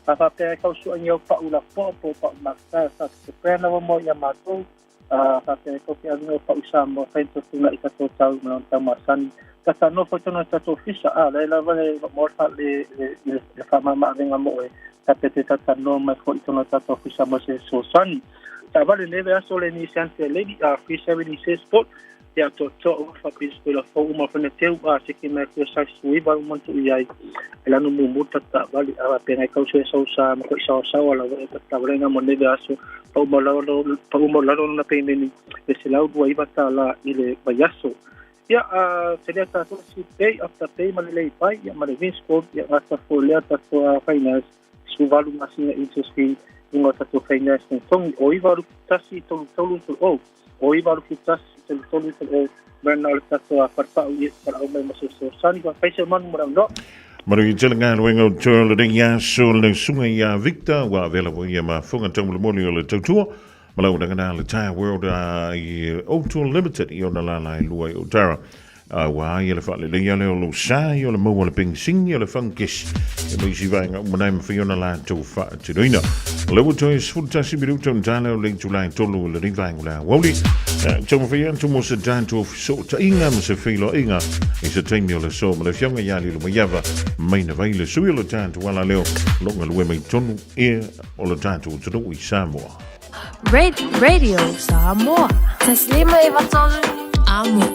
A faapea e tau sua i au pa'u lapoa po o pa'u makata, sa te brand lava mo ia matou, a faapea e tau te alu au pa'u Samoa, fai totuna i tatou tau ma lona tau masani. Tata nofo i tonu o tatou ofisa, a la e lava le mo le le le le faamamaavega mo oe, faapea te talanoa mai foi i tonu o tatou ofisa mo se fesoasoani. Taavale nei vaiaso le Nissan Fairlady 376 Sport, ia atoatoa uma faapilisitola fou uma fana teu a seki mai kua sai suiva uma tu i ai e lanu mumu taavale a faapea ngai kau se sau sa ma koi sawasawa lava e taavale nga mo nei vaiaso pa'u maualalo pa'u maualalo lona pemeni e $129 tālā i le vaiaso. Ia, a te lea tatou si pay after pay ma le lay-by, ia ma le Vince Gold, ia gata foi lea tatou a finance, 18 masina interest free i luga o tatou finance togitogi, o 9 8 1 3 3 3 0, o 9 8 1 3 3 3 0, mea o le tatou a falepau i e valaau mai mo se fesoasoani, faafetai Seumanu mo le avanoa. Manuia tele galuega o toe o lenei aso le susuga ia Victor ua avea lava ia ma fofoga taumolimoli o le tautua ma lau nagana le Tire World i Auto Limited i ona lala e lua i Otara. Ua ai le faaleleia lea o lou sa i o le maua le penisini o le fangukesi e ma isi vaega uma na e mafai ona latou faatinoina. O lea ua toe 11 minuta ona tala o le itula e tolu o lenei vaega o le aoauli. Taumafai atu mo se tatou fesootaiga ma se feiloaiga i se taimi o le aso ma le afioga ia Lilomaiava mai na vai le sui o le tatou ala leo lo galue mai tonu e o le tatou atunuu i Samoa. Radio Samoa. Taslima e vatolu. Amo.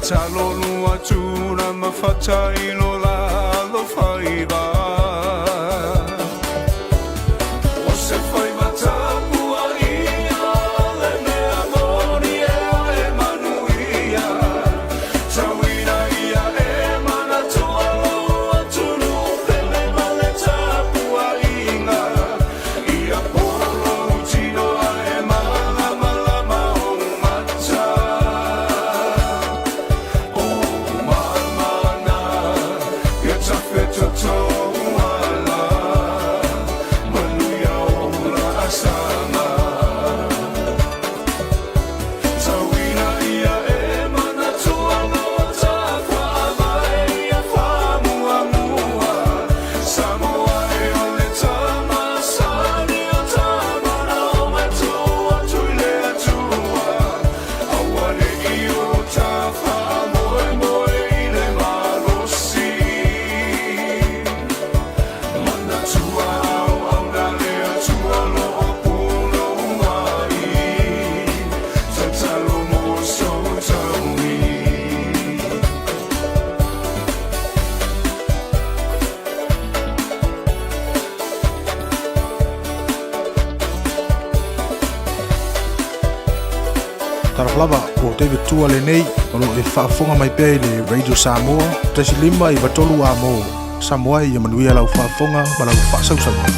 Tatalo lua tuna mafata ilo la lo faiva. O se faiva tapua ia le mea moni e e manuia. Tauina ia e manatua lo atunu pele ma le tapua inga. Ia polo tino a e malamalama o mata. O mamana, ia tafetotoala, manuia o la asanga. Tauina ia e manatua lo tafaavae ia faamuamua. Samoa e o le tamasani o tamana o matua tui le Atua. Aua ne i o tafaamoemoe i le malosi. Manatua au au na le Atua lo o puno ai. Tatalo mo sou taui. Talofa lava o David Tua lenei o loo e faafofoga mai pea i le Radio Samoa 1.5 93 amo. Samoa ia manuia lau faafofoga ma lau faasausauga.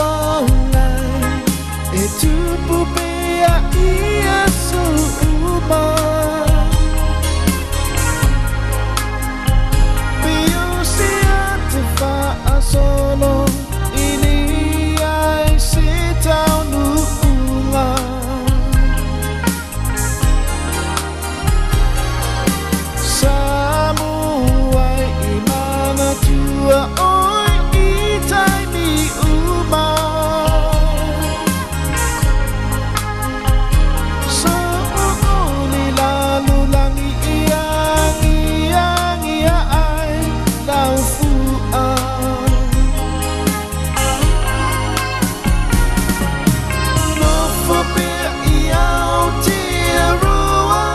Mafaufaugai e tupu pea i aso uma. Piusia te faasolo i ni ai se taunuuga. Samoa i manatua oe i taimi uma. So'o'oli lalolagi i agiagia ai lau fu'a. Nofo pea i Aotearoa,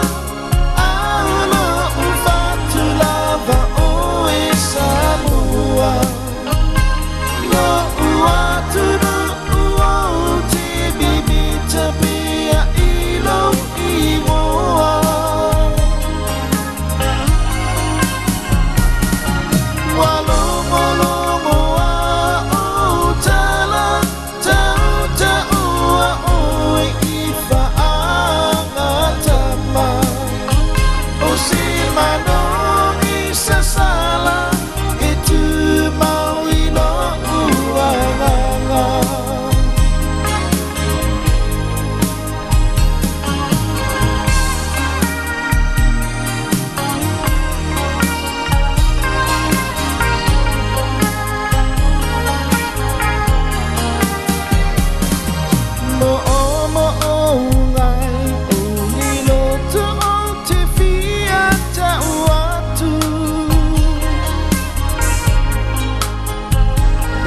alo u fatu lava oe Samoa. Lo'u atunuu o te mimita pea i lou igoa. Ua logologo a o tala tautaua oe i faagatama. O se manogi sasala e tumau i lo'u agaga. Mo'omo'ogai o ni loto o te fia tau atu.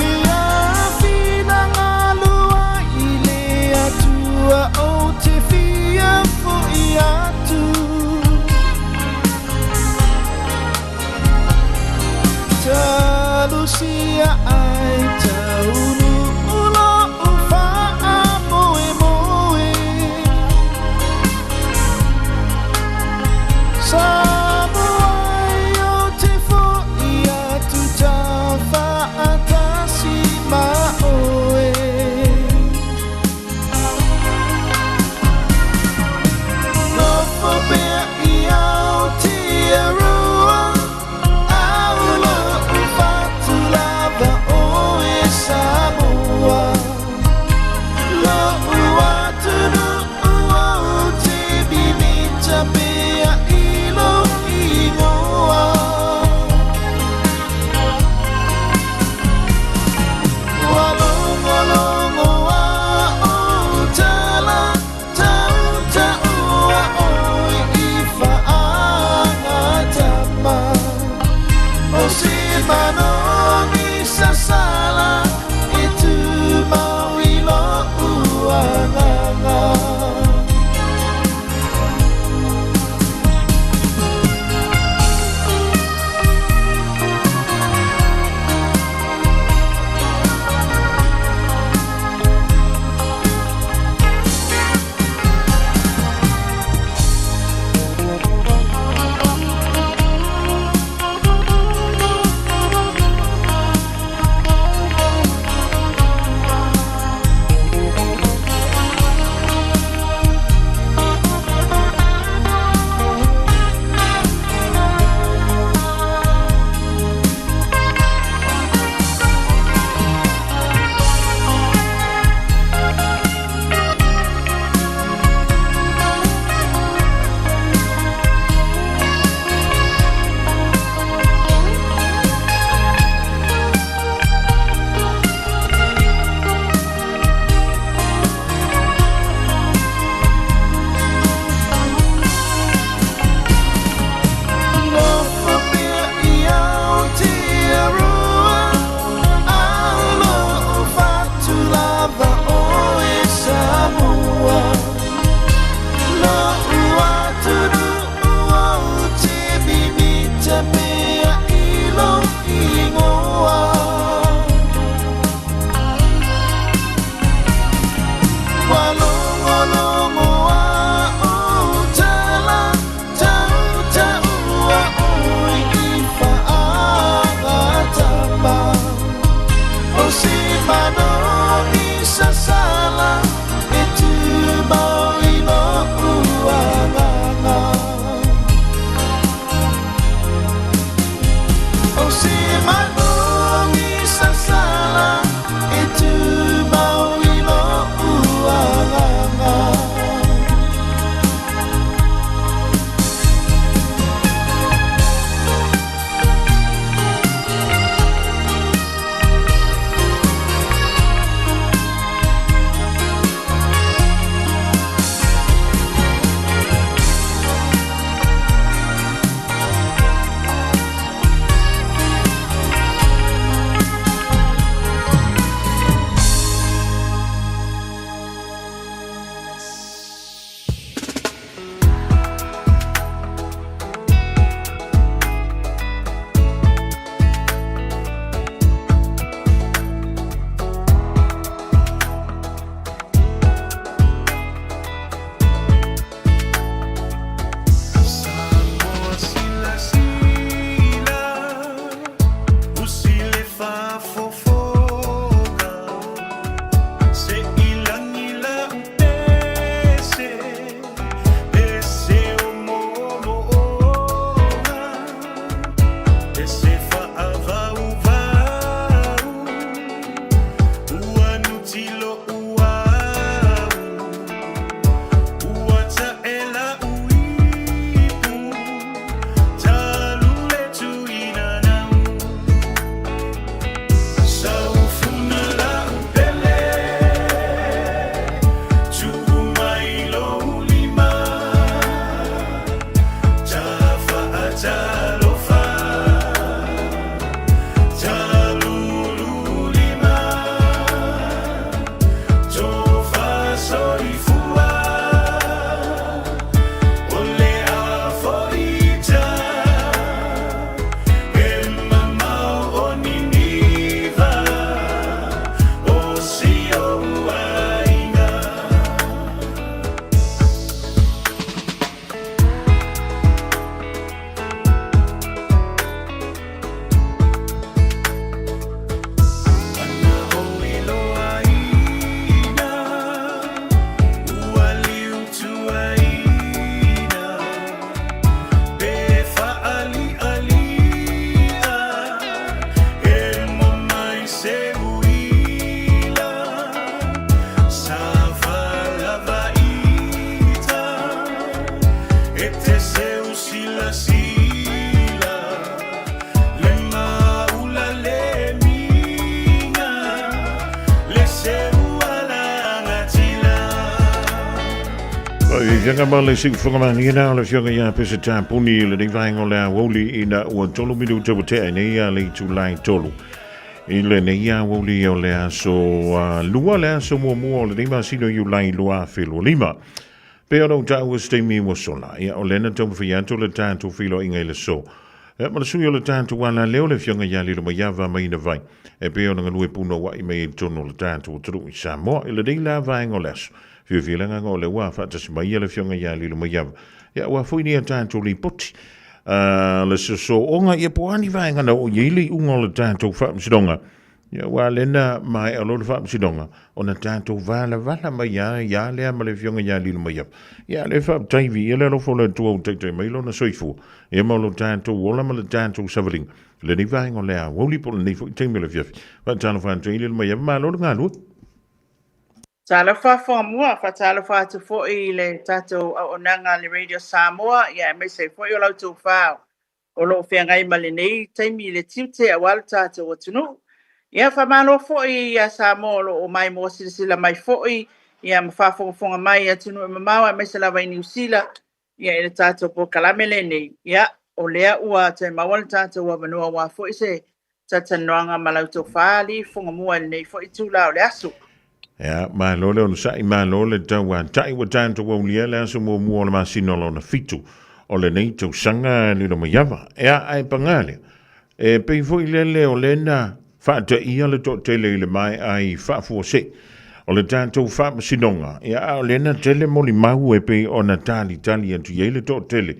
Ia finagalu ai le Atua o te fia fo'i atu. Talusia ai taunu ulo u faamoemoe. Samoa o te fo'i atu taufaatasi ma oe. Nofo pea i Aotearoa, au lo'u fatu lava oe Samoa. Le fianga ma le siufoga malie na o le fioga ia pese tāpuni i lenei vaenga o le aoauli ina ua tolu minuta ua tea nei a le itulai tolu. I lenei aoauli o le aso lua le aso muamua o lenei masina o Iulai 2025. Pei ona ou taua se taimi ua sola, ia o lea na taumafai atu le tatou feiloaiga i le aso. Ia ma le sui o le tatou alaleo le afioga ia Lilomaiava Maina Vai, e pei ona galue punouai mai ai i totonu o le tatou atunuu i Samoa i lenei la vaega o le aso. Fiafia le agaga o lea ua faatasi mai le afioga ia Lilomaiava, ia aua foi nei a tatou lipoti. Le sosooga, ia po o a ni vaega na oo i ai le iuga o le tatou faamasinoga. Ia aua lea na maea loa le faamasinoga, ona tatou valavala mai lava ia lea ma le Afioga ia Lilomaiava. Ia a o lea faafetai viia le alofa o le Atua ua taitai mai lona soifua, ia ma lo tatou ola ma le tatou savaliga i lenei vaega o le aoauli po o lenei foi taimi o le afiafi. Faatalofa atu ai Lilomaiava, malo le galue. Talofa Fuamua, faatalofa atu foi i le tatou auaunaga a le Radio Samoa, ia aemaise ai foi o la outou fa o lo o feagai ma lenei taimi i le tiute aua lo tatou atunuu. Ia, faamalo foi ia Samoa o lo o maimoa silasila mai foi ia ma faafogafoga mai i atunuu e mamao aemaise lava i Niu Sila ia i le tatou polokalame lenei. Ia, o lea ua toe maua le tatou avanoa aua foi se talatalanoaga ma la outou fali fogamua i lenei foi itula o le aso. Ia, malo le onosai, malo le tauatai ua tatou aulia le aso muamua o le masina o lona fitu o lenei tausaga Lilomaiava. Ia, ae pagā lea, e pei foi lele o lea na faataia le toatele i le maea i faafuasei o le tatou faamasinoga, ia, a o lea na tele molimau e pei ona talitali atu i ai le toatele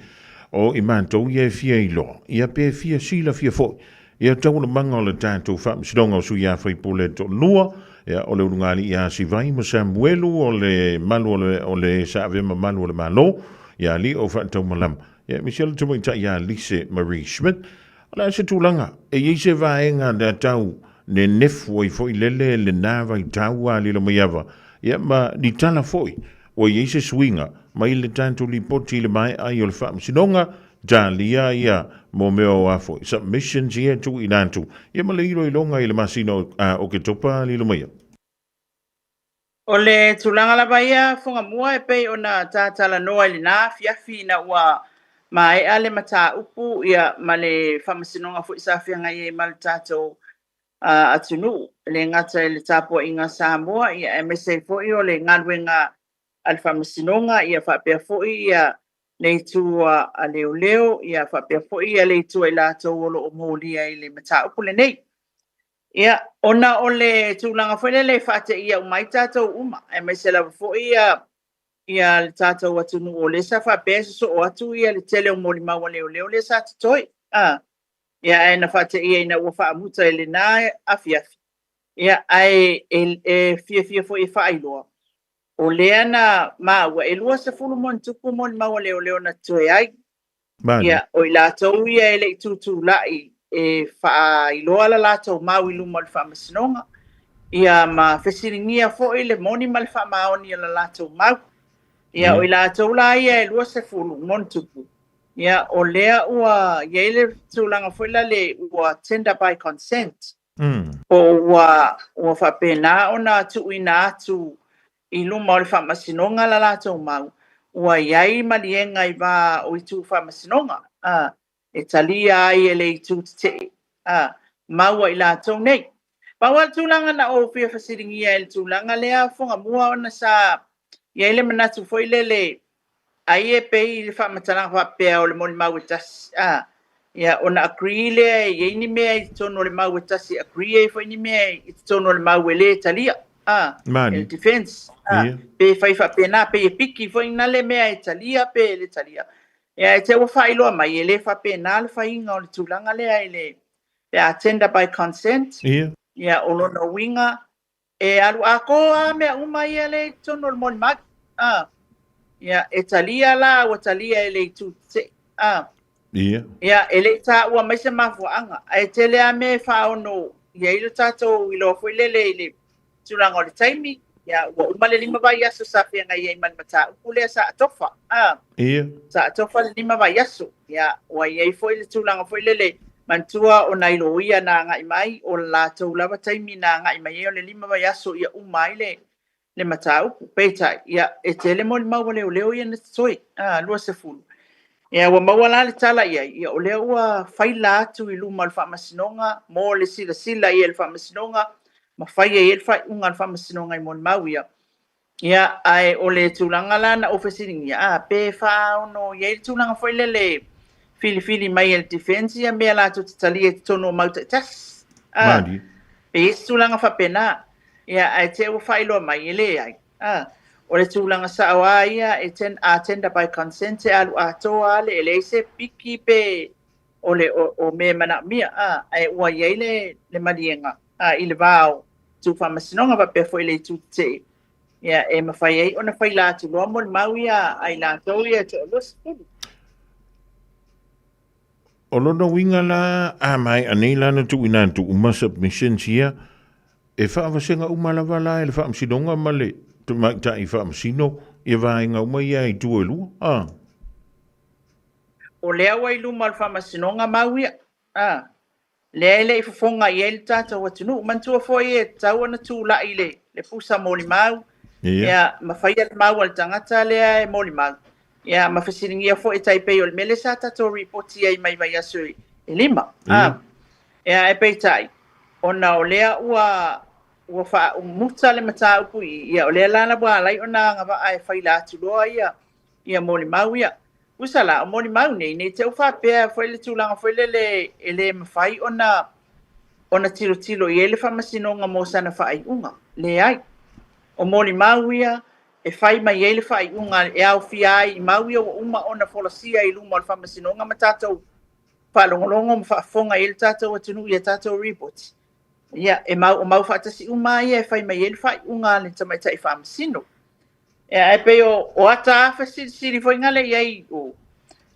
o i matou ia e fia iloa, ia pe fia silafia foi Ia taualumaga o le tatou faamasinoga o sui a faipule toalua, ia, o le ulugalii ia Sivai ma Samuelu, o le malu o le, o le sa avea ma malu o le Malo, ia alii o faataumalama, ia aemaise le tamaitai ia Lise Marie Schmidt. O le a se tulaga? E i ai se vaega na tau nenefu ai foi lele lena vaitau a Lilomaiava, ia ma ni tala foi ua i ai se suiga mai le tatou lipoti i le maea ai o le faamasinoga, Talia ia mo mea o a foi submissions ia e tuuina atu ia ma le iloiloga i le masina o Oketopa Lilomaiava. O le tulaga lava ia Fugamua e pei ona ta talanoa i lena afiafi ina ua maea le mataupu ia ma le faamasinoga foi sa feagai ai ma le tatou atunuu, e le gata i le tapuaiga a Samoa ia aemaise ai foi o le galuega a le faamasinoga ia faapea foi ia le itu a leoleo, ia faapea foi ia le itu a i latou o lo o molia i le mataupu lenei. Ia, ona o le tulaga foi lele e faateia uma ai tatou uma, aemaise lava foi ia ia le tatou atunuu o lea sa faapea e sosoo atu ia le tele o molimau a leoleo lea sa totoe. A, ia ae na faateia ina ua faamuta i lena afiafi. Ia, ae e, e fiafia foi e faailoa, O lea na maua, e 20 ma ona tupu molimau a leoleo na totoe ai. Manu. Ia, o i latou ia e le i tutulai e faailoa la latou mau i luma o le faamasinoga, ia ma fesiligia foi le moni ma le faamaoni o la latou mau. Ia, o i latou la ia e 20 ma ona tupu, ia, o lea ua i ai le tulaga foi lale ua tender by consent. Po o ua, ua faapena ona tuuina atu i luma o le faamasinoga la latou mau, ua i ai maliega i va o itu faamasinoga, a, e talia ai e le itu tetee, a, mau a i latou nei. Pau lava le tulaga na ou fia fesiligia i le tulaga lea Fugamua ona sa i ai le manatu foi lele ai e pei le faamatalaga faapea o le molimau e tasi, a, ia, ona agree lea e i ai ni mea i totonu o le mau e tasi e agree ai foi ni mea i totonu o le mau e le talia, a, e le defense, a, pe fai faapena, pei e piki foi na le mea e talia pe e le talia. Ia, e te ua faailoa mai, e le faapena le faiga o le tulaga lea i le, pe a tender by consent, ia, o lona uiga, E alu atoa lava mea uma ia lea i totonu o le molimau. A. Ia, e talia la, ua talia e le itu tetee. A. Ia. Ia, e le i taua mai se mafuaaga, ae tele lava mea e faaono i ai lo tatou iloa foi lele i le tulaga o le taimi, ia, ua uma le lima vaiaso sa feagai ai ma le mataupu lea sa atofa. A. Ia. Sa atofa le lima vaiaso. Ia, ua i ai foi le tulaga foi lele, manatua o nai loia na agai mai, o le latou lava taimi na agai mai ai o le lima vaiaso ia uma ai le, Le mataupu. Peitai, ia, e tele molimau a leoleo ia na totoe, a, 20. Ia, ua maua la le tala i ai, ia, o lea ua faila atu i luma o le Faamasinoga mo le silasila i ai a le Faamasinoga ma faia i ai le faaiuga a le Faamasinoga i molimau ia. Ia, ae o le tulaga la na ou fesiligia, a, pe faaono i ai le tulaga foi lele filifili mai e le defense ia mea latou te talia i totonu o mau taitasi. A, Malie. pe i ai se tulaga faapena. Ia, ae te ua faailoa mai, e leai. A, o le tulaga sao lava ia, e ten, a tender by consent e alu atoa lava le, e leai se piki pe o le, o, o mea e manaomia, a, ae ua i ai le, le maliega, a, i le va o Itu Faamasinoga faapea foi le Itu Tetee, ia, e mafai ai ona faila atu loa molimau ia a i latou ia e toalua sefulu. O lona uiga la, a maea nei la ona tuuina atu uma submissions ia, e faavasega uma lava la e le Faamasinoga ma le Tamaitai Faamasino ia vaega uma ia i itu e lua, a. O lea ua i luma o le Faamasinoga mau ia, a. Lea e le i fofoga i ai le tatou atunuu. Manatua foi e tatau ona tulai le, le pusa molimau, ia, ma faia le mau a le tagata lea e molimau, ia, ma fesiligia foi e tai pei o le mea lea sa tatou ripoti ai mai vaiaso e lima. A, ia, ae peitai, ona o lea ua, ua faamuta le mataupu i i, ia, o lea la ua ala ai ona agavaa e faila atu loa ia, ia molimau ia. Usa la, o molimau nei, nei te i ua faapea foi le tulaga foi lele e le mafai ona ona tilotilo i ai le Faamasinoga mo sana faaiuga. Leai. O molimau ia e fai mai ai le faaiuga e aofia ai i mau ia ua uma ona folasia i luma o le Faamasinoga ma tatou faalogologo ma faafofoga i ai le tatou atunuu i a tatou ripoti. Ia, e mau, o mau faatasi uma ia e fai mai ai le faaiuga a le Tamaitai Faamasino. Ia, ae pei o, o ata a fesilisili foi ngale i ai o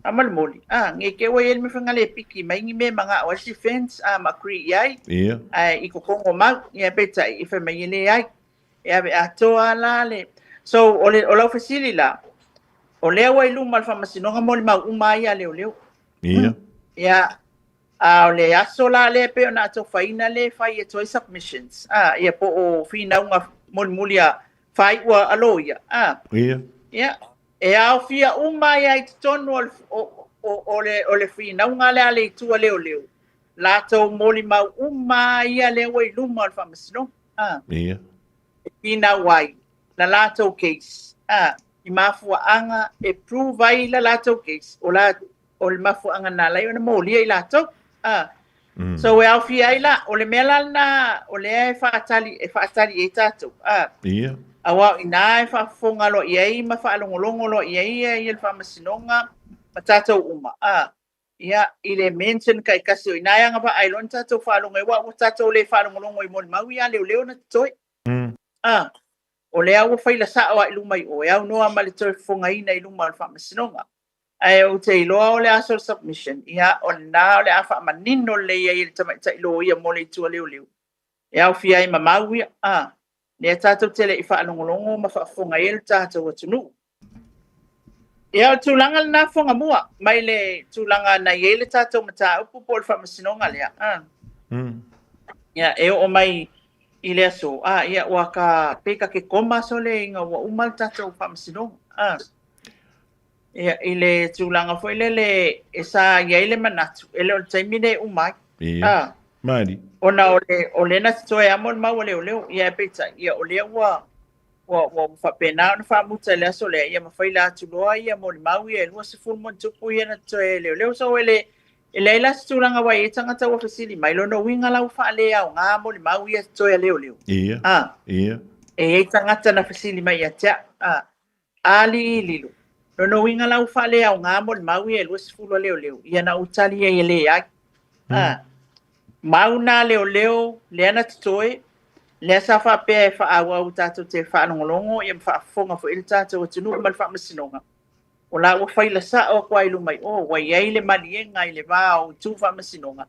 a malimoli, a, nge ke ua i ai le mea foi ngale e piki mai ni mea manga'o ai si fence, a ma agree i ai, ae i kokongo mau, ia peitai, i fai mai e leai, e ave atoa la le, so, o le, o lau fesili la, o lea ua i luma o le Faamasinoga molimau uma ai a leoleo. Ia, A o le aso la lea e pei ona atofaina lea e fai atu ai submissions, a, ia po o finauga mulimuli a faaiu a loia, a. Ia, e aofia uma ai lava i totonu o le, o, o, o le, o le finauga lea a le Itu a Leoleo, latou molimau uma lava ia lea ua i luma o le Faamasinoga, a. E finau ai la latou case, a, i mafuaaga e prove ai la latou case, o la, o le mafuaaga na ala ai ona molia i latou. A. So e aofia ai la, o le mea la lena o lea e faatali, e faatali i ai tatou. A. Aua o i ina e faafofoga loa i ai ma faalogologo loa i ai ia le Faamasinoga ma tatou uma. A. Ia, i le mention taitasi o i ina e agavaa ai loa ona tatou faalogo aua ua tatou le faalogologo i molimau ia a leoleo na totoe. A. O lea ua faila sao lava i luma i o, e aunoa ma le toe fofogaina i luma o le Faamasinoga. Ae ou te iloa o le aso o le submission, ia, o lena o le a faamanino lelei ai e le tamaitai loia mo le itu a leoleo, e aofia ai ma mau ia, a, lea tatou te le i faalogologo ma faafofoga ai le tatou atunuu. Ia, o le tulaga lena Fuagamua, mai le tulaga na i ai le tatou mataupu po o le faamasinoga lea, a. Ia, e oo mai i le aso, a, ia, ua ka, pe ka ke koma sole ina ua uma le tatou faamasinoga, a. Ia, i le tulaga foi lele e sa i ai le manatu, e le o le taimi lenei e uma ai. Ia. Malie. Ona o le, o lea na totoe lava molimau a leoleo, ia ae peitai, ia o lea ua, ua, ua faapena ona faamuta i le aso lea, ia ma faila atu loa ia molimau ia e 20 ma ona tupu ia na totoe e leoleo. So e le, e leai la se tulaga ua i ai tagata ua fesili mai, lona uiga la ua faaleaoga molimau ia totoe a leoleo. Ia. Ia. E i ai tagata na fesili mai ia te au. Alii lilo. Lona uiga la ua faaleaoga molimau ia e 20 a leoleo, ia na ou tali ai e leai. A, mau na leoleo lea na totoe, lea sa faapea e faaauau tatou te faalogologo ia ma faafofoga foi le tatou atunuu ma le faamasinoga. O la ua faila sao atu lava i luma i o, ua i ai le maliega i le va o itu faamasinoga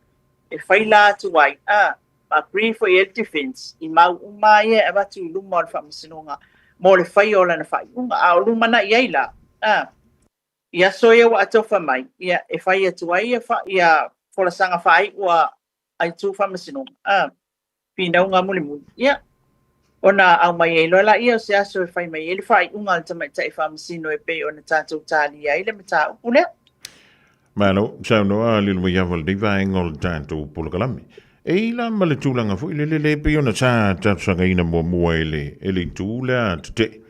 e faila atu ai. A, ma agree foi i ai le defence i mau uma ia e avatu i luma o le faamasinoga mo le faia o lana faaiuga. A o lumanai ai la, a, i aso ia ua atofa mai, ia, e fai atu ai ia, fa, ia folasaga faaiu a, a itu faamasinoga, a, finauga mulimuli. Ia. Ona aumai ai loa laia o se aso e fai mai ai le faaiuga a le Tamaitai Faamasino e pei ona tatou talia ai le mataupu lea. Malo, saunoa lilo mai ava lenei vaega o le tatou polokalame. E i la ma le tulaga foi lele le pei ona sa talosagaina muamua e le, e le itu lea tetee.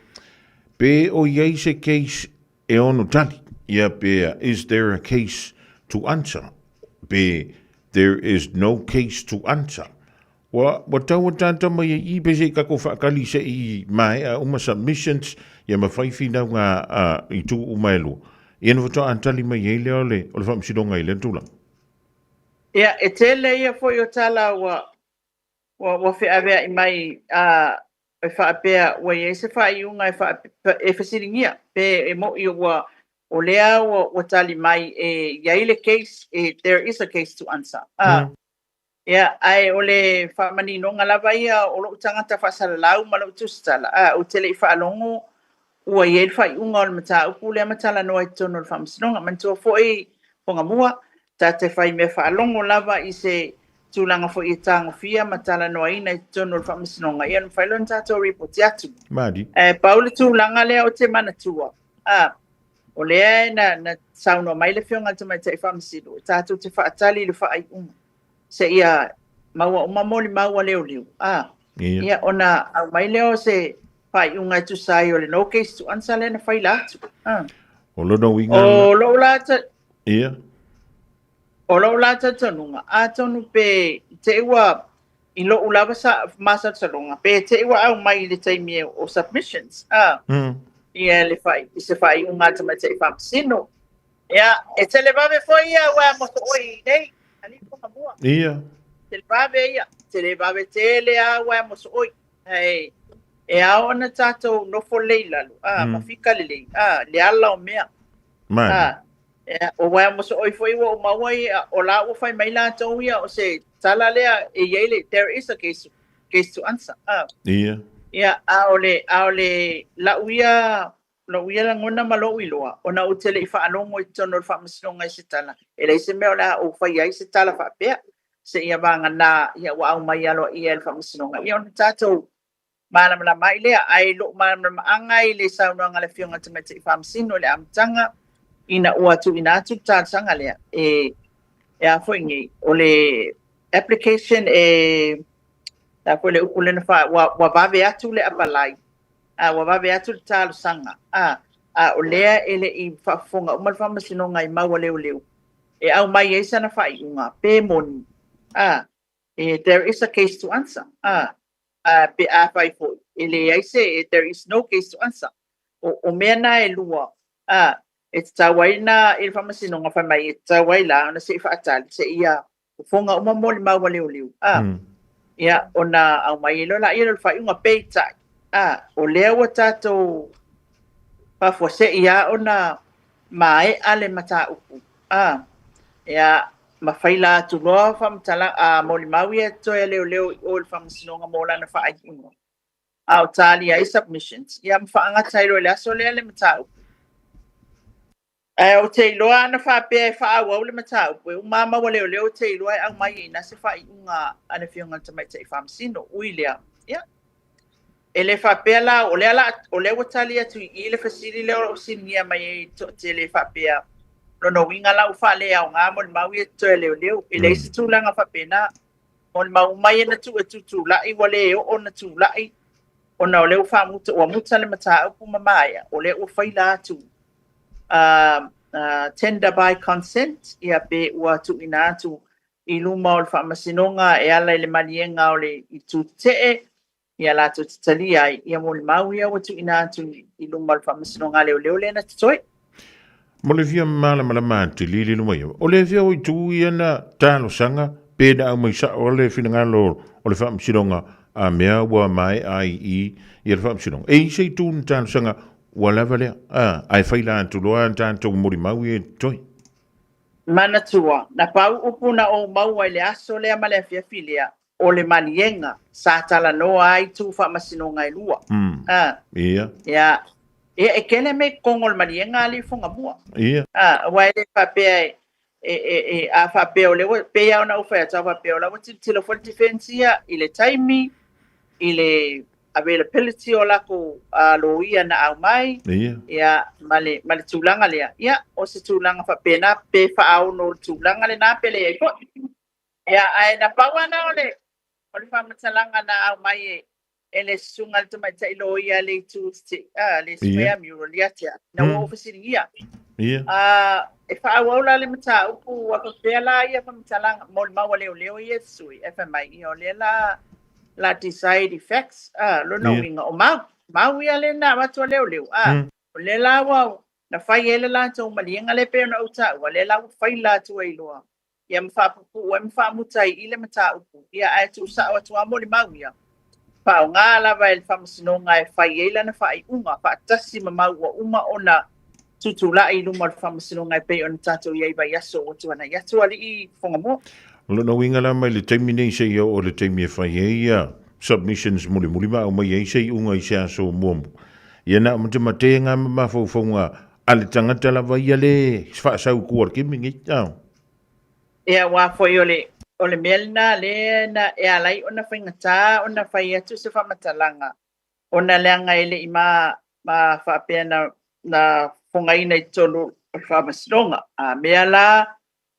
Pe o i ai se case e ono tali, ia pe is there a case to answer? Pe there is no case to answer. Ua, ua tau ataata mai ai i pe se i tatou faatali se i maea uma submissions ia ma fai finauga a itu uma e lua. Ia na faatoa tali mai ai lea o le, o le faamasinoga i lea tulaga. Ia, e tele ia foi o tala ua, ua, ua feaveai mai a, e faapea ua i ai se faaiuga e, faa, e fesiligia pe e mo'i ua, o lea ua, ua tali mai e i ai le case, e, there is a case to answer. A, Ia, ae o le faamaninoga lava ia o lou tagata faasalalau ma lou tusitala, a ou te le i faalogo ua i ai le faaiuga o le mataupu lea ma talanoa i totonu o le Faamasinoga. Manatua foi Fuagamua, ta te fai mea faalogo lava i se tulaga foi e tagofia ma talanoaina i totonu o le Faamasinoga, ia ona mafai lea ona tatou ripoti atu. Malie. Ae pau le tulaga lea ou te manatua, a, o lea na, na saunoa mai le Afioga i le Tamaitai Faamasino, e tatou te faatali i le faaiuga seia maua uma molimau a leoleo, a, Ia. ia ona aumai lea o se faaiuga e tusa ai o le no case to answer lea na faila atu. A. O lona uiga O lou la ta, Ia. o lou la talitonuga, atonu pe te i ua i lou lava sa masalosaloga, pe te i ua aumai i le taimi o submissions, a, ia le fai, i se faaiuga a le tamaitai faamasino. Ia, e televave foi ia ua mosooi i nei, alii Fuagamua. Ia. Televave ia, televave tele a ua mosooi. Hei, e ao ona tatou nofo lelei i lalo, a, ma fika lelei, a, le ala o mea. Mai. A, ia, o uaea mosooi foi ua ou maua ia, o la ua fai mai latou ia, o se tala lea e i ai le, there is a case, case to answer. A. Ia. Ia, a o le, a o le, lau ia, lou ia lagona ma lou iloa, ona ou te le i faalogo i totonu o le faamasinoga i se tala, e leai se mea o le a ou faia ai se tala faapea, seia vagana ia ua aumai aloaia e le faamasinoga, ia ona tatou malamalama ai lea. Ae i lou malamalamaaga i le saunoaga a le Afioga i le Tamaitai Faamasino i le amataga, ina ua tuuina atu le talosaga lea, e, e a foi nei, o le application e, le a foi le upu lea na faa, ua, ua vave atu le apalai, a ua vave atu le talosaga, a, a o lea e le i faafofoga uma le Faamasinoga i mau a leoleo e aumai ai sana faaiuga, pe moni, a, e, there is a case to answer, a, a, pe afai foi e leai se, there is no case to answer. O, o mea na e lua, a, e tatau ai na i le Faamasinoga fai mai e tatau ai la ona se i faatali seia fofoga uma molimau a leoleo, a, ia, ona aumai ai loa laia lea o le faaiuga. Peitai, a, o lea ua tatou faafuasei lava ona maea le mataupu, a, ia, ma faila atu loa faamatalaga, a, molimau ia e totoe a leoleo i o i le Faamasinoga mo lana faaiuga, a o talia ai submissions, ia ma faagata ai loa i le aso lea le mataupu. Ae ou te iloa ana faapea e faaauau le mataupu, e uma lava maua leoleo ou te iloa e aumai ai i ina se faaiuga a le Afioga i le Tamaitai Faamasino. Ui lea, ia, e le faapea la, o lea la, o lea ua tali atu i i le fesili lea o lo o fesiligia mai ai le toatele e faapea, lona uiga la ua faaleaoga molimau ia e totoe a leoleo. E leai se tulaga faapena. Molimau uma ia na tuu e tutulai ua le oo ona tulai ona o lea ua faamuta, ua muta le mataupu ma maea, o lea ua faila atu tender by consent, ia pe ua tuuina atu i luma o le Faamasinoga e ala i le maliega o le itu tetee, ia latou te talia ai ia molimau ia ua tuuina atu i luma o le Faamasinoga a Leoleo lea na totoe. Mo le fia malamalama atili i luma ia, o le fia o itu ia na talosaga pe na aumai sao le finagalo o le Faamasinoga a mea ua maea ai i ia le Faamasinoga. E i se itu na talosaga Ua lava lea. A, ae fai la atu loa tatou molimau ia e totoe. Manatua, na pau upu na ou maua i le aso lea ma le afiafi lea, o le maliega sa talanoa ai tu faamasinoga e lua. A. Ia. Ia. Ia, e kele me kogo o le maliega alii Fuagamua. Ia. A, aua e le faapea e, e, e, e, a faapea o lea ua, pei lava ona ou fai atu, a faapea o la ua tilotilo foi le defense ia i le taimi, i le. availability o lakou loia na aumai, ia, ma le, ma le tulaga lea. Ia, o se tulaga faapena pe faaono le tulaga lena pe leai foi. Ia, ae na pau lava lena o le, o le faamatalaga na aumai e, e le susuga i le tamaitai loia a le itu a le Square Mural ia te au, ina ua ou fesiligia. E faaauau la le mataupu ua faapea la ia faamatalaga molimau a leoleo ia e sui, ae fai mai, ia o lea la la decide facts, lona uiga o mau, mau ia lea na avatu a leoleo, o lea la ua na fai ai le latou maliega lea pei ona ou taua, lea la ua fai latou ai loa ia ma faapupuu ai ma faamuta ai i le mataupu, ia ae tuusao atu lava molimau ia, faaaoga lava e le Faamasinoga e fai ai lana faaiuga faatasi ma mau ua uma ona tutulai i luma o le Faamasinoga e pei ona tatou i ai i vaiaso ua tuanai atu, Alii Fogamoa. O lona uiga la mai le taimi nei seia oo i le taimi e fai ai ia submissions mulimuli ma aumai ai se iuga i se aso muamua, ia na o matemateega ma mafaufauga a le tagata lava ia le faasau i tua o le taimi nei. Ia, aua foi o le, o le mea lena lea na e ala ai ona faigata ona fai atu se faamatalaga, ona leaga e le i ma, ma faapea na, na fofogaina i totonu o le Faamasinoga. A mea la,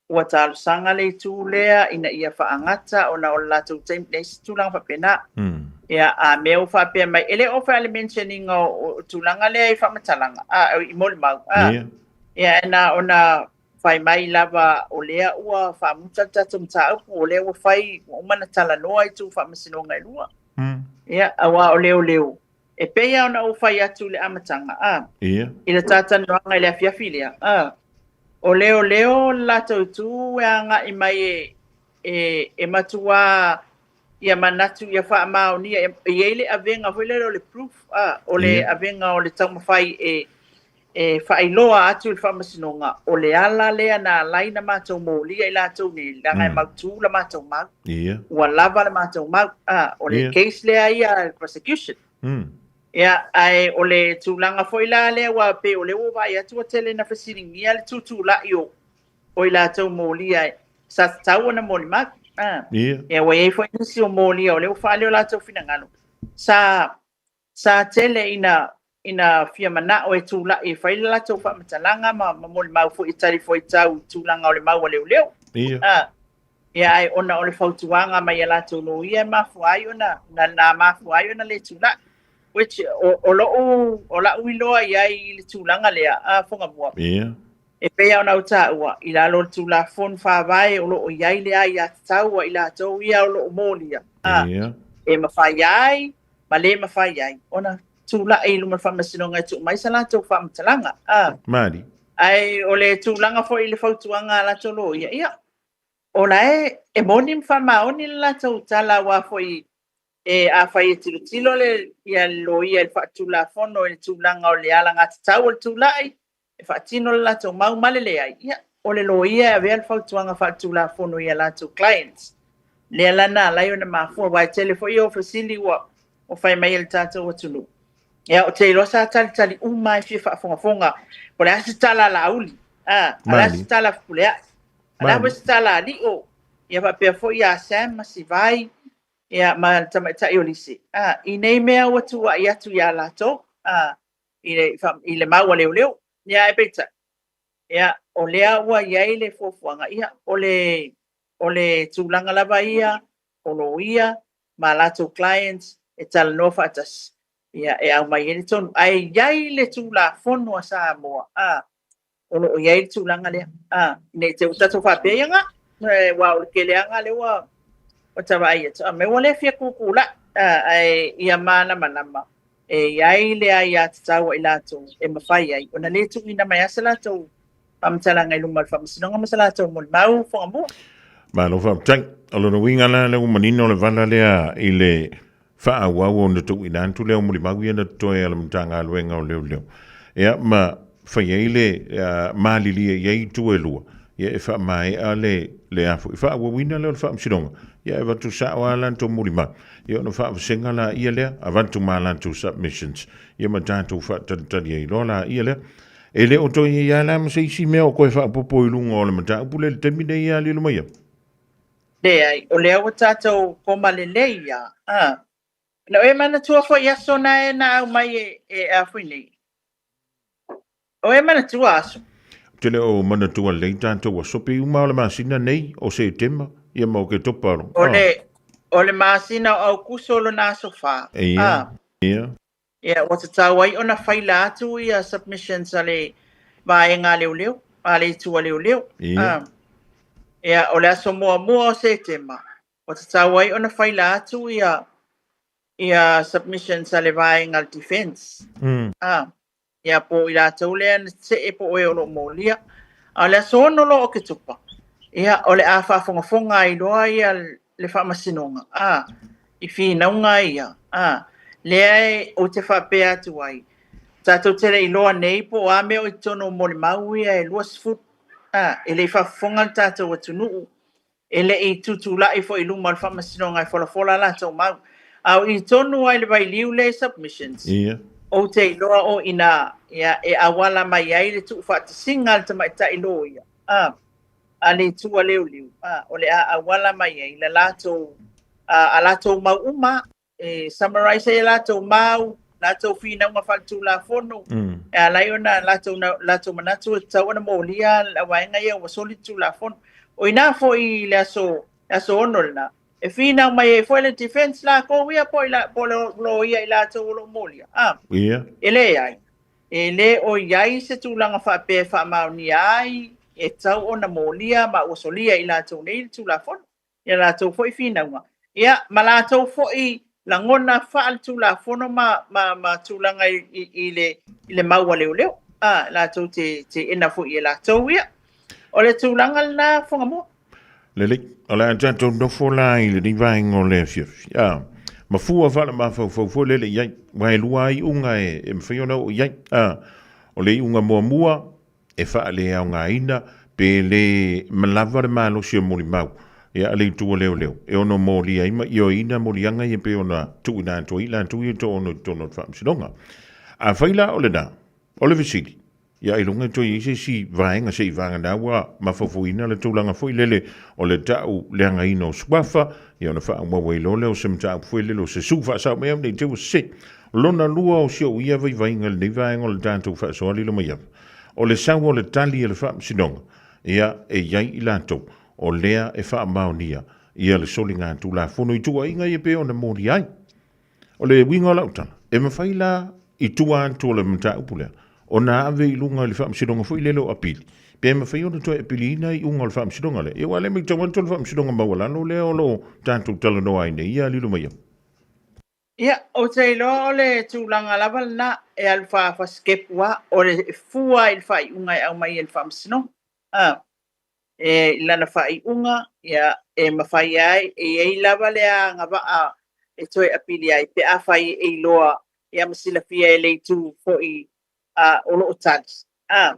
ua talosaga le itu lea ina ia faagata ona o le latou taimi, leai se tulaga faapena. Ia, a mea ua faapea mai, e le o fai le mention ina o, o tulaga lea i faamatalaga, a, i molimau, a. Ia, na ona fai mai lava o lea ua faamuta le tatou mataupu, o lea ua fai, ua uma ona talanoa itu faamasinoga e lua. Ia, aua o leoleo, e pei lava ona ou fai atu i le amataga, a, i le talatalanoaga i le afiafi lea, a, o leoleo le latou itu e agai mai e, e, e matuā ia manatu ia faamaonia, e i ai le avega foi lele o le proof, a, o le avega o le taumafai e, e faailoa atu i le Faamasinoga, o le ala lea na ala ai na matou molia i latou nei, leaga e mautu la matou mau. Ua lava le matou mau. A, o le case lea ia a le prosecution. Ia, ae o le tulaga foi la lea ua pei o lea ua vaai atu ua tele ina fesiligia le tutulai o, o i latou molia sa tatau ona molimau. A, ia, ua i ai foi nisi o molia o lea ua faaali o latou finagalo, sa Sa tele ina ina fia manao e tulai e fai le latou faamatalaga ma ma molimau foi e talifuaitau i tulaga o le mau a leoleo. A, ia ae ona o le fautuaga mai a latou loia e mafua ai ona na, na mafua ai ona le tulai. Which o, o lo'u o la'u iloa i ai i le tulaga lea, a Fogamua. E pei lava ona ou taua, i lalo o le Tulafono Faavae o lo o i ai le aiatatau a i latou ia o lo o molia, a, e mafai ai ma le mafai ai ona tulai i luma o le Faamasinoga e tuu mai sa latou faamatalaga. A, Mali. Ae o le tulaga foi i le fautuaga a latou loia, ia, o la e, e moni ma faamaoni le latou tala aua foi e afai e tilotilo le, ia le loia i le faatulafono i le tulaga o le alagatatau o le tulai, e faatino le latou mau ma le leai, ia, o le loia e avea le fautuaga faaletulafono i a latou clients. Lea la na ala ai ona mafua, aua e tele foi o fesili ua ua fai mai e le tatou atunuu. Ia, ou te iloa sa talitali uma e fia faafogafoga, po o le a se tala a Laauli, a, o le a se tala a Fepuleai, o le a foi se tala a Lio, ia faapea foi ia Sam ma Sivai, ia, ma le tamaitai o Lise, a, i nei mea ua tuuai atu ia latou, a, i le, i le mau a leoleo. Ia, ae peitai, ia, o lea ua i ai le fuafuaga, ia, o le, o le tulaga lava ia, o loia ma latou clients e talanoa faatasi, ia, e aumai ai le tonu. Ae i ai le Tulafono a Samoa, a, o lo o i ai le tulaga lea. A, ne i te i ua tatou faapea, ia na, aua o le keleaga lea ua, ua ta vaai atu, a mea ua le fia kukula'i, a, ae ia malamalama e i ai le aiatatau a i latou e mafai ai ona le tuuina mai lava se latou faamatalaga i luma o le Faamasinoga ma se latou molimau Fogamua. Malo faafetai. O lona uiga la lea ua manino le vala lea i le faaauau ona tuuina atu lea o molimau ia na totoe a le Matagaluega o Leoleo. Ia ma fai ai le malilie i ai itu e lua, ia e faamaea le le a foi faaauauina lea o le Faamasinoga, ia e avatu sao lava latou molimau. Ia ona faavasega laia lea, avatu ma latou submissions, ia ma tatou faatalitali ai loa laia lea. E le o toe i ai lava la ma se isi mea o toe faaopoopo i luga o le mataupu lea i le taimi nei a Lilomaiava? Leai, o lea ua tatou koma lelei lava, a. Na oe manatua foi aso na e na au mai e, e a foi nei. O e manatua aso. Te le o manatua lei tātou aso pe uma o le masina nei o Setema, ia ma o ke toparo. O le, o le masina o Aukuso lona aso whā. Ia, ia. Ia, ua tatau ai ona faila atu ia submissions a le vaega a leoleo, a le itu a leoleo. Ia. Ia, o le aso muamua o Setema, ua tatau ai ona faila atu ia ia submissions a le vaega a le defence. Ia, po o i latou lea na tetee po o e o lo o molia. A o le aso 6 loa o Oketopa, ia, o le a faafogafoga ai loa ia le faamasinoga, a, i finauga ia, a, lea e ou te faapea atu ai, tatou te le iloa nei po o a mea o i totonu o molimau ia e 20, a, e le i faafofoga le tatou atunuu, e le i tutulai foi i luma o le faamasinoga e folafola a latou mau. A o i tonu lava i le vailiu lea i submissions, ou te iloa o i ina, ia, e auala mai ai le tuufaatasiga a le tamaitai loia, a, a le itu a leoleo, a, o le a auala mai ai la latou, a, a latou mau uma e summarize ai a latou mau, latou finauga faaletulafono, e ala ai ona latou, latou manatu e tatau ona molia le vaega ia ua soli le tulafono. O i ina foi i le aso, le aso 6 lena, e finau mai ai foi le defense lakou ia po, ila, po le loia i latou o lo o molia. Ah, E leai. E le o i ai se tulaga faapea e faamaonia ai e tatau ona molia ma ua solia i latou nei le tulafono. Ia latou foi finauga, ia, ma latou foi lagona faaletulafono ma, ma, ma tulaga i, i, i, le, i le mau a leoleo, a, latou te teena foi e latou ia. O le tulaga lena Fuagamua. Lelei, o le a tatou nofo la i lenei vaega o le afiafi. A, mafua faalemafaufau foi lele i ai, aua e lua lava iuga e, e mafai ona oo i ai. A, o le iuga muamua, e faaleaogaina pe le lava le malosi o molimau ia a le itu o leoleo e ono molia ai ma ioeina moliaga ia pei ona tuuina atu ai i latou ia e toaono i totonu o le faamasinoga. Afai la o lena, o le fesili, ia ailoga e toe i ai se isi vaega se i vagana ua mafaufauina le tulaga foi lele o le tau leagaina o suafa, ia ona faaauau ai loa lea o se mataupu foi lele o se sue faasao mai au nei te ua sese. Lona lua o si ou ia vaivaiga i lenei vaega o le tatou faasoa lilo mai ava, o le sau o le tali a le Faamasinoga, ia, e i ai i latou o lea e faamaonia ia le soliga Tulafono i tuuaiga ia pei ona molia ai. O le uiga o lau tala, e mafai la i tua atu o le mataupu lea ona ave i luga i le Faamasinoga foi lele o Apili, pe mafai ona toe apiliina iuga o le Faamasinoga lea. Ia aua o lea e matau atu o le Faamasinoga Maualalo lea o lo o tatou talanoa ai nei ia lilo mai ai. Ia, ou te iloa o le tulaga lava lena e alu faasikepu lava, o le fua i le faaiuga e aumai e le Faamasinoga. A, e, i lana faaiuga, ia, e mafai ai, e i ai lava le agavaa e toe apili ai pe afai e iloa ia ma silafia e le itu foi a, o lo o tali. A,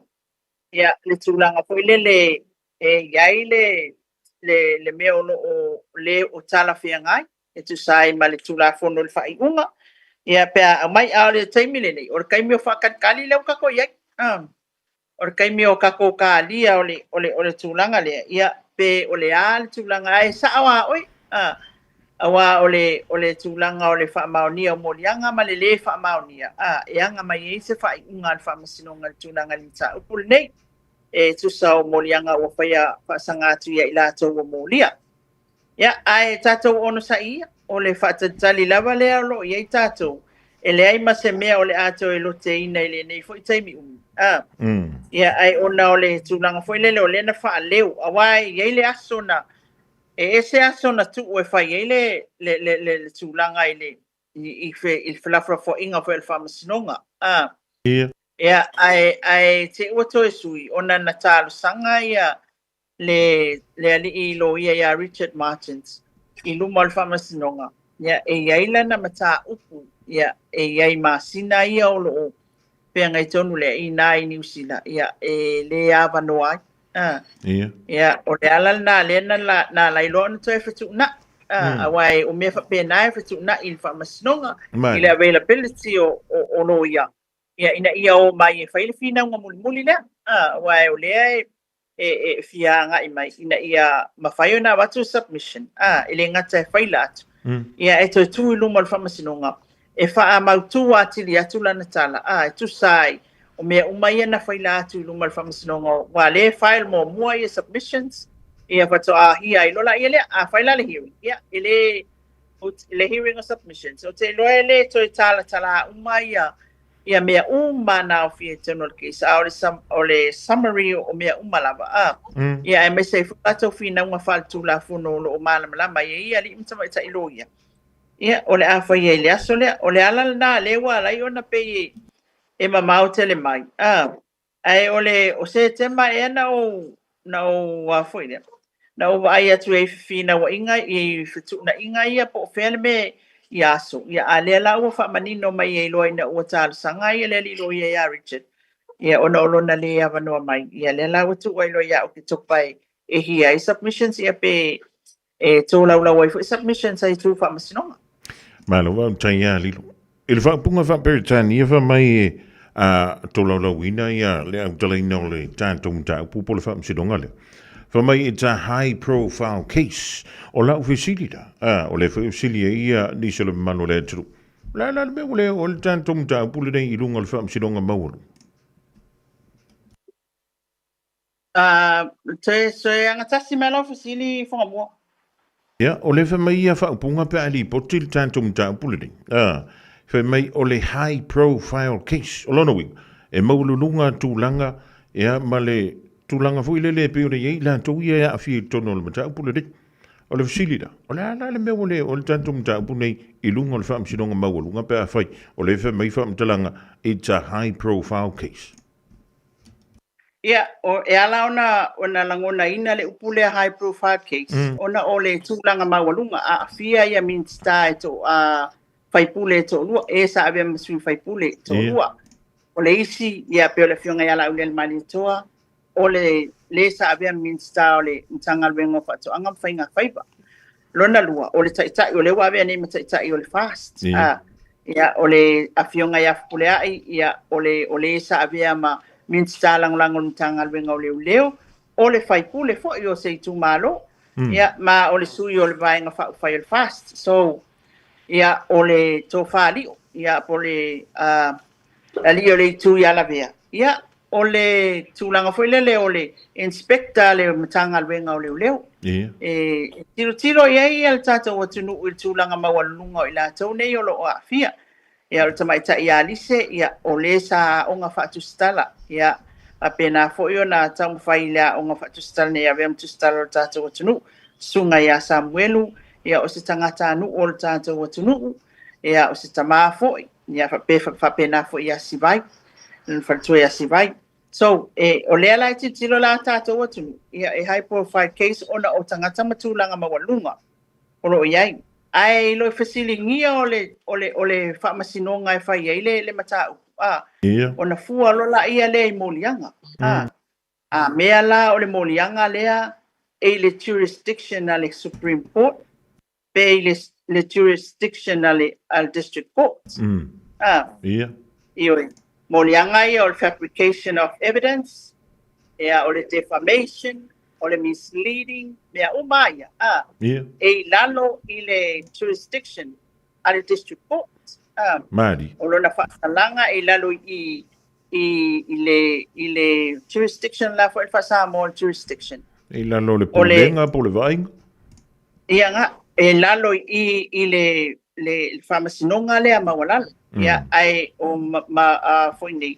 ia, le tulaga foi lele e i ai le, le, le mea o lo o le o talafeagai e tusa ai ma le Tulafono i le faaiuga, ia pe a aumai. A o le taimi lenei, o le taimi o faakalikali lea ua tatou i ai. O le taimi o tatou kalia o le, o le, o le tulaga lea, ia pe o le a le tulaga, ae sao lava oe, aua o le, o le tulaga o le faamaonia o moliaga ma le lē faamaonia, e aga mai ai se faaiuga a le Faamasinoga i le tulaga i le mataupu lenei, e tusa o moliaga ua faia faasaga atu ia i latou ua molia. Ia, ae tatou onosai ia, o le faatalitali lava lea o lo o i ai tatou, e leai ma se mea o le a toe loteina i lenei foi taimi umi. A, ia, ae ona o le tulaga foi lele o lea na faaleo, aua e i ai le aso na, e ese aso na tuu e fai ai le, le, le, le, le tulaga i le, i, i, fe, i le felafolafoaiga foi a le Faamasinoga. A, ia, ae, ae te i ua toe sui, ona na talosaga ia le, le alii loia ia Richard Martins i luma o le faamasinoga, ia, e i ai lana mataupu, ia, e i ai masina ia o lo o feagai tonu lea i ina i Niu Sila, ia, e le avanoa ai. A. Ia, o le ala lena lea na, na ala ai loa ona toe fetuunai. A, aua e, o mea faapena e fetuunai i le faamasinoga, i le availability o, o, o loia, ia, ina ia o mai e fai le finauga mulimuli lea. A, aua o lea e, e, e fia agai mai ina ia mafai ona avatu submission, a, e le gata e faila atu, Ia, e toe tu i luma o le Faamasinoga e faamautū atili atu lana tala, a, e tusa ai o mea uma ia na faila atu i luma o le Faamasinoga, aua lea e file muamua ia submissions, ia faatoa hear ai loa laia lea. A fai la le hearing, ia, e le, le hearing o submissions, ou te iloa e le toe talatala uma ia ia mea uma na aofia i totonu o le case, a o le, o le summary o mea uma lava, a. Ia, aemaise ai foi latou finauga faaletulafono o lo o malamalama ai e ia alii ma tamaitai loia. Ia, o le a faia i le aso lea. O le ala lena lea ua ala ai ona pei e mamao tele mai, a. Ae o le, o Setema ea na ou, na ou, a foi lea, na ou vaai atu ai i fefinauaiga, i fetuunaiga ia po o fea le mea i aso. Ia, a lea la ua faamanino mai ai loa ina ua talosaga ia le alii loia ia Richard, ia ona o lona lē avanoa mai. Ia, lea la ua tuu ai loa ia Oketopa e, e hear ai submissions ia pe e tolaulau ai foi submissions a itu faamasinoga. Malo faafetai ia Lilo. I le faaupuga faa-Peretania fai mai e a tolaulauina ia le autalaina o le tatou mataupu po o le faamasinoga lea. Fai mai it's a high profile case. O lau fesili la, a, o lea foi e fesili ai ia nisi o le mamalu o le atunuu. O le a la le mea ua le oo ai le tatou mataupu lenei i luga o le faamasinoga maualuga? Toe, toe agatasi mai lau fesili Fugamua. Ia, o lea fai mai ia faaupuga pe a lipoti le tatou mataupu lenei. A, fai mai o le high profile case. O lona uiga, e maualuluga tulaga ia ma le tulaga foi lele e pei ona i ai i latou ia e aafia i totonu o le mataupu lenei. O le fesili la, o le a la le mea ua le oo ai le tatou mataupu nei i luga o le faamasinoga maualuga pe afai o lea e fai mai faamatalaga it's a high profile case. Ia, o, e ala ona, ona lagonaina le upu lea high profile case, ona o le tulaga maualuga, aafia ia Minisita e to, a, faipule e toalua, e sa avea ma sui faipule e toalua. O le isi, ia, pei o le Afioga ia Laaulialemalietoa, o le le sa avea ma Minisita o le Matagaluega o Faatoaga ma Faiga Faiva. Lona lua, o le taitai, o lea ua avea nei ma taitai o le FAST. Yeah. Ia, o le Afioga ia Fepuleai, ia, o le, o le sa avea ma Minisita Lagolago o le Matagaluega o Leoleo, o le faipule foi o se itumalo, ia, ma o le sui o le Vaega Faaupufai o le FAST. So, ia, o le Tofa Lio, ia, po o le uh, alii o le itu ia Lavea, ia, o le tulaga foi lele o le inspector a le Matagaluega o Leoleo. Yeah. E tilotilo i ai le tatou atunuu i le tulaga maualuluga o i latou nei o lo o aafia. Ia, o le tamaitai ia Alise, ia, o le sa aoga faatusitala. Ia, faapena foi ona taumafai i le aoga faatusitala nei avea ma tusitala o le tatou atunuu. Susuga ia Samuelu, ia, o se tagatanuu o le tatou atunuu, ia, o se tamā foi. Ia, faapena foi ia Sivai, lona faletua ia Sivai. So, e, o lea la e tilotilo la tatou atunuu, ia, e high profile case ona o tagata ma tulaga maualuga o lo o i ai. Ae i lo fesiligia o le, o le, o le faamasinoga e fai ai le, le mataupu, a, ona fua loa laia lea i moliaga. A, a mea la o le moliaga lea e i le jurisdiction a le Supreme Court, pe i le, le jurisdiction a le, a le District Court. Ah, Ia. Ioe. Moliaga ia o le fabrication of evidence, ia, o le defamation, o le misleading, mea uma ia. Ah, Ia. E i lalo i le jurisdiction a le District Court. Ah, Mali. O lona faasalaga e i lalo i i, i le, i le jurisdiction la foi le faa-Samoa le jurisdiction. I lalo o le pulega po o le vaaiga? Ia nga, e lalo i, i le, le, le faamasinoga lea maualalo. Ia, ae o ma, ma a, foi nei,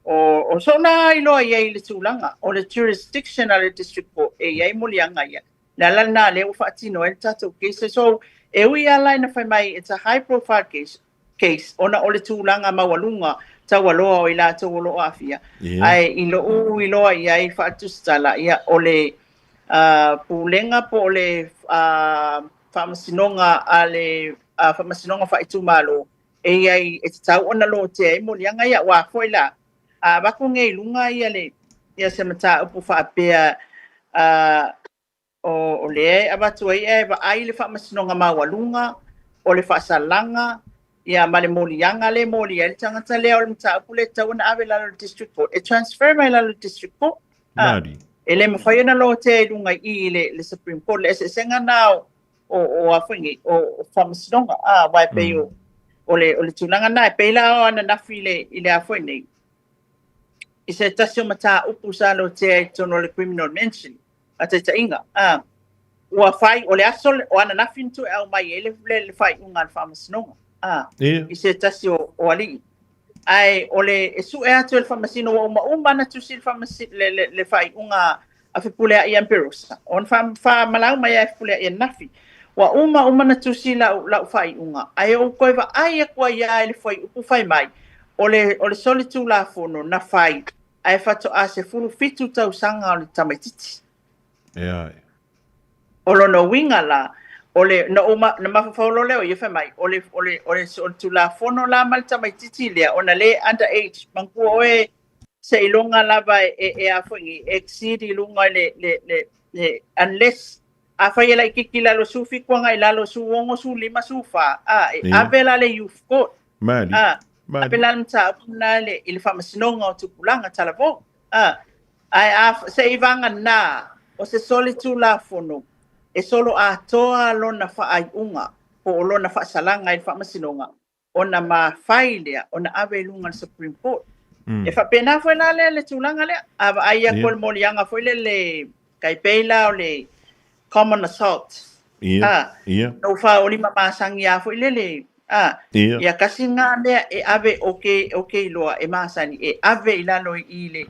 o, o sona iloa i ai i le tulaga, o le jurisdiction a le district court e i ai moliaga ia. Le ala lena lea ua faatino ai le tatou case. So, e ui lava la ina fai mai it's a high profile case, case ona o le tulaga maualuga taualoa o i latou o lo o aafia. Yeah. Ae i loʻu iloa i ai faatusitala, ia, o le uh, pulega po o le uh, faamasinoga a le uh, faamasinoga faaitumalo e i ai e tatau ona lotea ai moliaga ia aua foi la a avatu nei i luga ia le ia se mataupu faapea uh, O, o lea e avatu ai e vaai le faamasinoga maualuga, o le faasalaga, ia ma le moliaga lea e molia ai le tagata lea o le mataupu lea e tatau ona ave i lalo o le District Court, e transfer mai i lalo o le District Court. Maori. E le mafai ona lotea i luga i i le, le Supreme Court. Le eseesega na o, o o a foi nei o faamasinoga a aua e pei o o le o le tulaga lena e pei la o ananafi i le i le a foi nei i se tasi o mataupu sa lotea i totonu o le criminal mention a taitaiga a ua fai o le aso o ananafi na toe aumai ai le le, le faaiuga a le faamasinoga a i se tasi o, o alii ae o le e sue atu e le faamasino ua uma uma ona tusi le, faamasi, le, le, le faaiuga a Fepuleai ia Perosa ona faamalau mai ia e Fepuleai ananafi ua uma uma ona tusi lau, lau faaiuga ae ou toe vaai atu ai lava i le fuaiupu fai mai o le, o le solitulafono na fai ae faatoa 17 tausaga o le tamaitiiti. E ai. O lona uiga la, o le, na ou na mafaufau loa lea o ia fai mai, o le, o le, o le, o le tulafono la ma le tamaitiiti lea, ona le under age, manatua oe seiloga lava e, e, e a foi nei, exceed i luga i le, le, le, le, unless, afai e laitiiti i lalo 17 agai i lalo 16, 15, 14, a, e ave la le youth court. Mali. A, Mali. ave la le mataupu lena i le, i le faamasinoga o tupulaga talavou. A, ae a, seiavagana o se solitulafono e solo atoa lona faaiuga po o lona faasalaga i le faamasinoga, ona mafai lea ona ave i luga o le Supreme Court. E faapena foi la lea le tulaga lea. A vaai atu o le moliaga foi lele tai pei la o le common assault. Ia, ia. Na ou faaolima masani lava foi lele. A, Ia. ia kasi lena mea e ave o ke, o ke iloa e masani e ave i lalo i i le,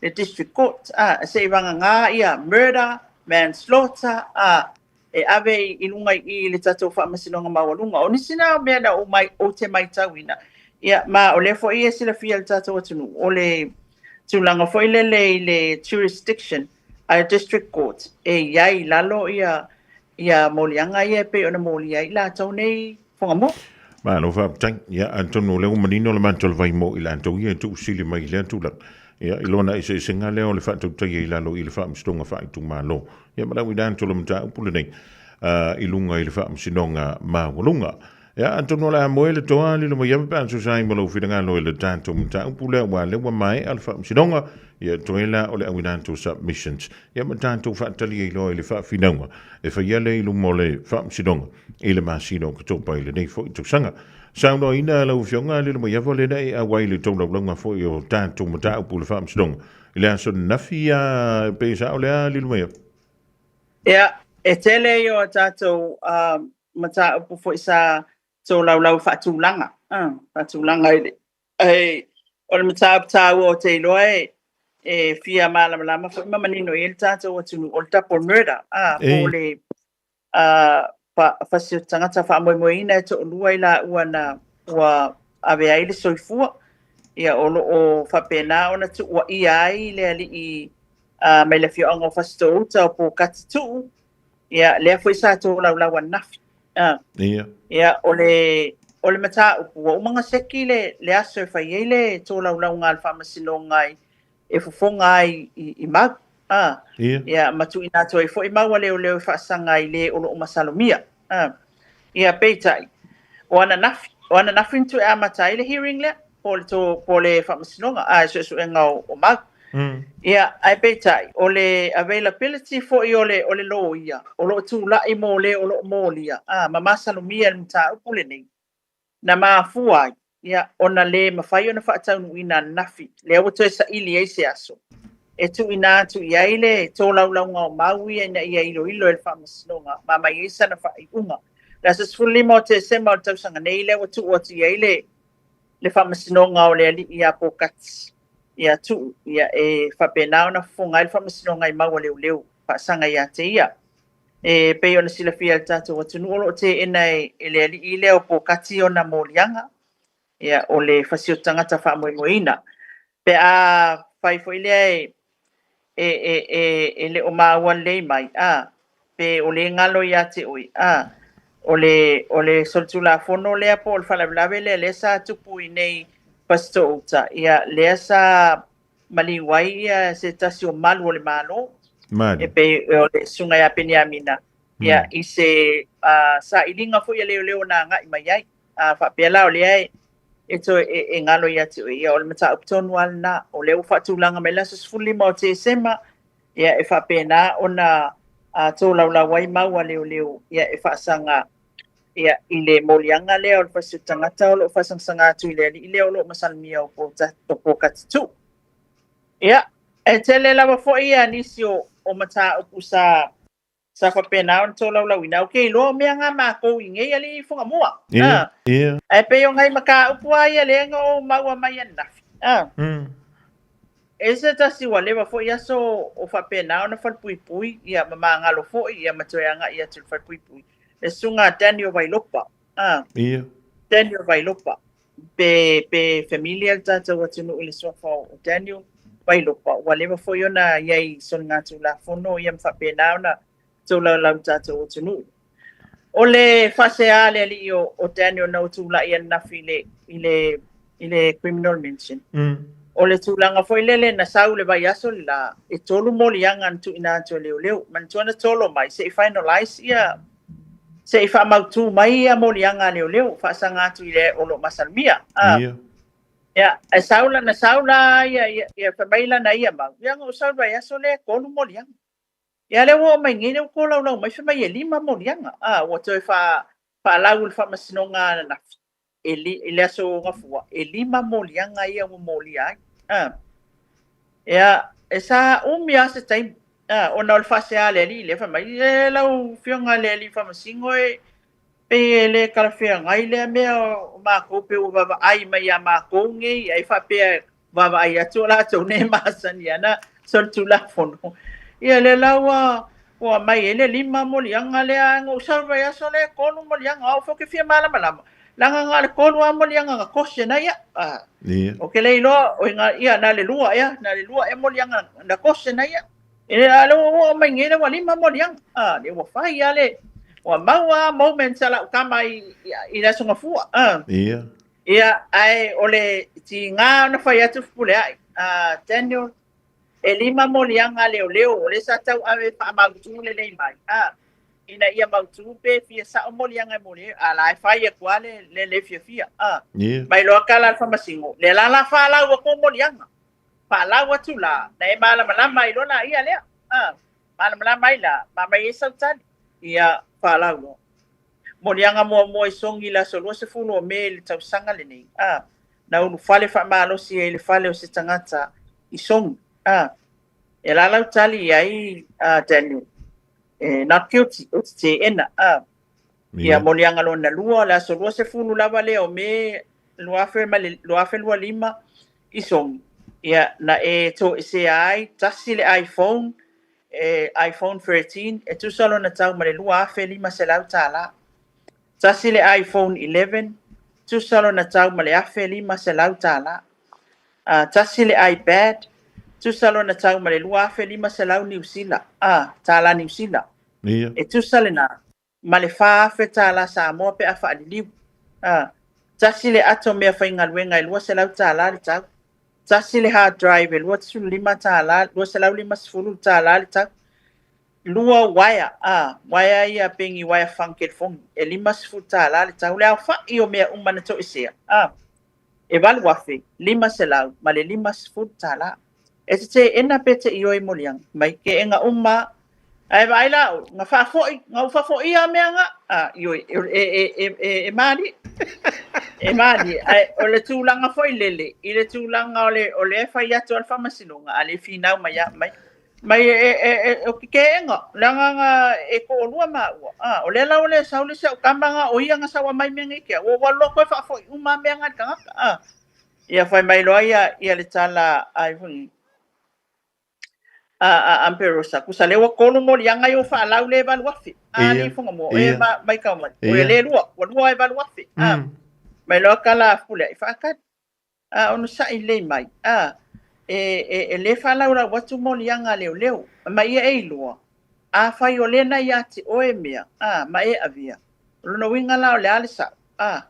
le district court. A, seivagana ia murder, manslaughter, a, e ave i luga i i i le tatou Faamasinoga Maualuga. O nisi na o mea na ou mai, ou te maitauina, ia, ma o lea foi e silafia e le tatou atunuu, o le tulaga foi lele i le jurisdiction a le District Court, e i ai i lalo ia, ia moliaga ia e pei ona molia ai i latou nei Fugamoa. Malo faafetai. Ia, atonu o lea ua manino le matou vai mo i latou ia e tuusili mai i lea tulaga. Ia, i lona eseesega lea o le faatautaia i lalo i le Faamasinoga Faaitumalo. Ia, ma lau i latou le mataupu lenei i luga i le Faamasinoga Maualuga. Ia, atonu o le a moe le toa lilo mai ava pe a tusa ai ma lou finagalo i le tatou mataupu lea, aua o lea ua maea le Faamasinoga, ia toe la o le au i latou submissions. Ia, ma tatou faatali ai loa i le faafinauga e faia lea i luma o le Faamasinoga i le masina o Oketopa i lenei foi tausaga. Saunoaina lau Afioga Lilomaiava lena e auai i le tolaulauga foi o tatou mataupu i le Faamasinoga i le aso ananafi a pe sao lea Lilomaiava? Ia, e tele ia o tatou mataupu foi sa tolaulau faatulaga, faatulaga i le Ae o le mataupu taua ou te iloa e e fia malamalama foi ma manino i ai le tatou atunuu, o le double murder, a, po o le fasi o tagata faamoemoeina e toalua i laua na ua ave ai le soifua. Ia, o lo o faapena ona tuuaia ai le alii mai le afioaga o Fasitoo-uta o Pokati Tuu. Ia, lea foi sa tolaulau ananafi. Ia. Ia, o le, o le mataupu, ua uma ona seki le, le aso e fai ai le tolaulauga a le Faamasinoga i e fofoga ai i, i mau. A, Ia. Ia, ma tuuina atu ai foi mau a leoleo e faasaga ai le o lo o masalomia. A, ia, peitai, o ananafi, o ananafi na toe amata ai le hearing lea, po o le, to, po o le faamasinoga, a, suesuega o, o mau. Ia, ae peitai, o le availability foi o le, o le loia, o lo o tulai mo le o lo o molia, a, ma masalomia i le mataupu lenei. Na mafua ai, ia, ona lē mafai ona faataunuuina ananafi, lea ua toe saili ai se aso e tuuina atu i ai le tolaulauga o mau ia ina ia iloilo e le Faamasinoga ma aumai ai sana faaiuga. Le aso 15 o Tesema o le tausaga nei lea ua tuu atu i ai le le Faamasinoga o le Alii ia Pokati ia Tuu, ia, e faapena ona fofoga ai le Faamasinoga i mau a leoleo faasaga ia te ia. E pei ona silafia e le tatou atunuu o lo o teena e le alii lea o Pokati ona moliaga, ia, o le fasi o tagata faamoemoeina. Pe a fai foi lea e, e, e, e, e le o maua lelei mai, a, pe o le galo ia te oe, a, o le, o le solitulafono lea po o le faalavelave lea, lea sa tupu i nei Fasitoo-uta, ia, lea sa maliu ai ia se tasi o malu o le Malo, Mali. e pei o le Susuga ia Peniamina, ia, i se sailiga foi a leoleo na agai mai ai. A faapea la o lea e, e toe e, e galo ia te oe, ia o le mataupu tonu lava lena. O lea ua faatulaga mai le aso 15 o Tesema, ia e faapena ona Tolaulau ai mau a leoleo ia e faasaga ia i le moliaga lea o le fasi o tagata o lo o faasagasagā atu i le alii lea o lo o masalomia o Pōkatituu. Ia, e tele lava foi ia nisi o o mataupu sa sa faapena ona tolaulauina. Ou te iloa o mea na a matou i nei alii i Fugamua. Ia, ia. Ae pei o nai mataupu lava ia lea na ou maua mai ananafi. E se tasi ua leva foi aso o faapena ona falepuipui ia ma magalo foi ia ma toe agai atu i le falepuipui. Le susuga a Daniel Vailopa. Ia. Daniel Vailopa. Pe, pe familiar le tatou atunuu i le suafa o Daniel Vailopa. Ua leva foi ona i ai i soligatulafono ia ma faapena ona tolaulau i le tatou atunuu. O le faasea a le alii o Daniel na ua tulai ananafi i le, i le, i le criminal mention. O le tulaga foi lele na sau le vaiaso le la, e tolu moliaga na tuuina atu e leoleo. Manatua na tolo mai se i finalize ia, se i faamautu mai ia moliaga a leoleo, faasaga atu i le o lo o masalomia. Ia. Ia, e sau la, na sau la ia, ia, ia fai mai lana ia mau, ia na ou sau i le vaiaso lea e tolu moliaga. Ia lea ua oo mai nei lea ua tolaulau mai fai mai e lima moliaga. A ua toe faa faalau i le faamasinoga ananafi e li, i le aso Gafua e lima moliaga ia ua molia ai. A ia e sa umi lava se taimi a ona o le faasea a le alii lea fai mai e lau afioga i le alii faamasino e pei e le talafeagai lea mea o matou pei ua vaavaai mai ia matou nei ai faapea vaavaai atu o latou nei masani ana solitulafono. Ia lea la ua ua aumai ai le lima moliaga lea na ou sau i le vaiaso lea e tolu moliaga o au foi ou te fia malamalama leaga na o le tolu lava moliaga na tosi ana ia. Ia. Ou te le iloa o ina ia na o le lua ea na o le lua ea moliaga na tosi ana ia. Ia a lea ua oo mai nei lea ua lima moliaga. Lea ua fai lava le ua maua lava moments a lau tama i i le Aso Gafua. Ia. Ia, ae o le tiga ona fai atu Fepuleai, a Daniel, e lima moliaga a leoleo, o lea sa tauave e faamautu lelei mai, a, ina ia mautu pe fia sao moliaga e moli ai, a la e fai atu lava le, le le fiafia, a. Ia. Mai loa tala a le Faamasino, lea la la faalau atu moliaga, faalau atu la, na e malamalama ai loa laia lea, a, malamalama ai la, ma aumai ai sau tali. Ia, faalau loa. Moliaga muamua i Sogi i le aso 20 o Me i le tausaga lenei, a, na ulufale faamalosi ai i le fale o se tagata i Sogi, a. E la lau tali i ai a Daniel, e not guilty, ou te teena, a. Ia, moliaga lona lua, le aso 20 lava lea o Me 2025 i Sogi, ia, na e toesea ai tasi le iPhone e iPhone 13 e tusa lona tau ma le $2,500. Tasi le iPhone 11, tusa lona tau ma le $1,500. Tasi le iPad, tusa lona tau ma le 2,500 Niu Sila, tālā Niu Sila. E tusa lena ma le $4,000 Samoa pe a faaliliu. Tasi le ato meafaigaluega e $200 le tau. Tasi le hard drive e $25, $250 le tau. Lua uaea, a, uaea ia pei ni uaea fano telefoni, e $50 le tau. Le aofai o mea uma na toesea, a, e $8,550. E te teena pe te ioe moliaga, mai teena uma Ae vaai la oe, na faafoi, na ou faafoia mea na, a, ioe, e, e, e, e, e malie. E malie. Ae o le tulaga foi lele, i le tulaga o le, o lea e fai atu a le faamasinoga, a le finau mai a, mai, mai e, e, e, o ke teena, leaga na e toalua maua. A, o lea la ua le sau le isi au tama na, o ia na sau e aumai mea nei te au, ua ou alu loa toe faafoi uma mea na i le tagata. A, ia fai mai loa ia, ia le tala a, a a Amperosa kusa lea ua tolu moliaga ia ua faalau le 8,000 a Ia, alii Fugamua e ia, ma maitau mai o ia. le lua ua lua e 8,000 a mai loa tala a Fepuleai faatali a onosai lelei mai a e e e le faalaulau atu moliaga a leoleo ma ia e iloa afai o lea na ia te oe mea a ma e avea o lona uiga la o le a le sao a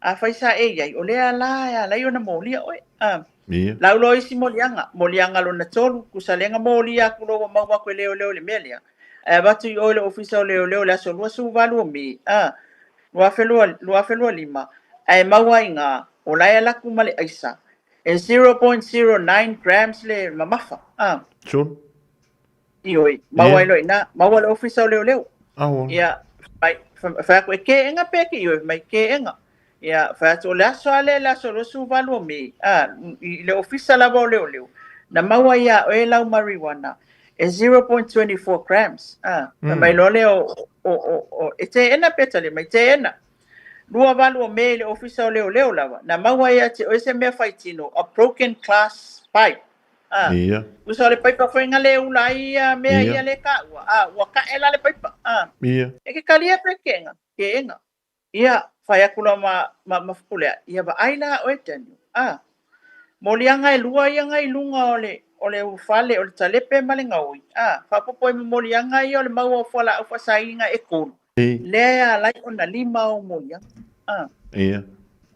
Afai sa e i ai, o lea la e ala ai ona molia oe. A. Ia. Lau loa isi moliaga, moliaga lona tolu, kusa lea na molia atu loa ua maua atu e leoleo le mea lea, ae avatu i o i le Ofisa o Leoleo i le aso 28 o Me, a, 2025, ae maua ai ina, o la e alu atu ma le aisa, e 0.09 grams le mamafa. A. Sure. Ioe, maua ai loa i ina, maua le ofisa o leoleo. Ia, fai fai atu e keega pe ke ioe, mai keega. Ia, fai atu o le aso lava lea le aso 28 o Me, a, i le ofisa lava o leoleo, na maua ia oe lau marijuana e 0.24 grams. A, fai mai loa lea o, o, o, o, e teena pe tali mai, teena. 28 o Me i le ofisa o leoleo lava, na maua ia te oe se mea faitino, a broken glass pipe. Ah. Ia. Usa o le paipa foi nga le ula ai ia mea ia le kaua. Ah, ua kae la le paipa. Ah. Ia. E ke kalia pe kenga, kenga. Ia, fai aku loa ma, ma, ma Fepuleai, ia vaai la oe Daniel. Ah. Moliaga e lua ia nga i luga o le, o le ulufale, o le talepe ma le gaoi. Ah, faaopoopo ai ma moliaga ia o le maua o fualaau faasaina e tolu. Lea e ala ai ona lima o moliaga. Ah. Ia.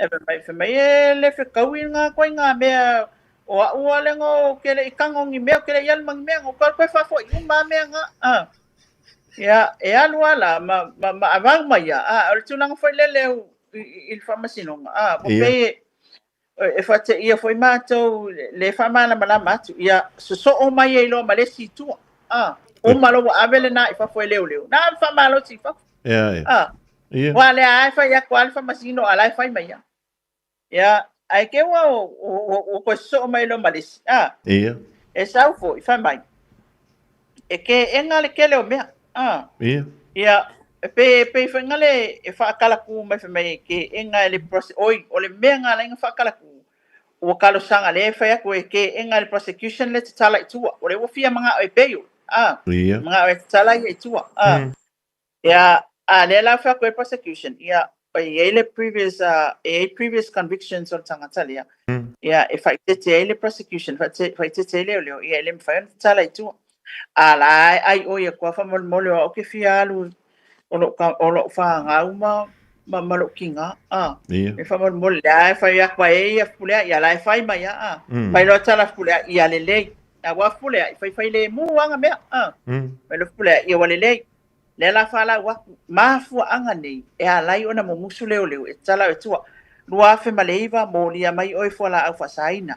E fai mai, fai mai e le fekaui ngā koe ngā mea o a'u a lenga o ke le i kago ni mea, o ke le i alu ma ni mea, o koe faafoi uma a mea ngā. Ah. Ia, e alu a la, ma, ma, ma avau mai ia. Ah, o le tulaga foi lele au i, i, i le faamasinoga. Ah, ua pei e, e faateia foi matou le faamalamalama atu, ia sosoo mai ai loa ma le isi i tua. Ah, uma loa ua ave lena i fafo e leoleo. Na ave faamalosi i fafo. Ia, ia. Ah. Ia. Ua lea ai fai atu a le faamasino a la e fai mai ia. Ia, ae ke ua ua koe sosoo mai loa ma le isi. Ah. Ia. E sau foi, fai mai. E keega le kele o mea. Ah. Ia. Ia, e pei, pei foi ngale e faakalakū mai fai mai e keega e le oi, o le mea nga ala ai na faakalakū, ua talosaga lea e fai atu e keega e le prosecution le tatala i tua. O lea ua fia manao e bail. Ah. Ia. Manao e tatala ia i tua. Ah. Ia, a lea la fai atu e le prosecution, ia, e i ai le previous, e i ai previous convictions o le tagata lea. Ia, e faaeteete ai le prosecution, faaeteete ai leoleo, ia e le mafai ona tatala i tua. A la e ai ʻoe ia koa faamolemole o au ke fia alu o loʻu ka, o loʻu fanau ma, ma, ma loʻu kīgā. A, Ia. e faamolemole lea e fai atu ai e ia Fepuleai, ia la e fai mai a, a. Fai loa tala Fepuleai, ia lelei. A ua Fepuleai, faifai lemu lava nga mea, a. Fai loa Fepuleai, ia ua lelei. Lea la faalau atu, mafuaaga nei e ala ai ona mumusu leoleo e tatala e tua. 2009, molia mai oe fualaau faasaina.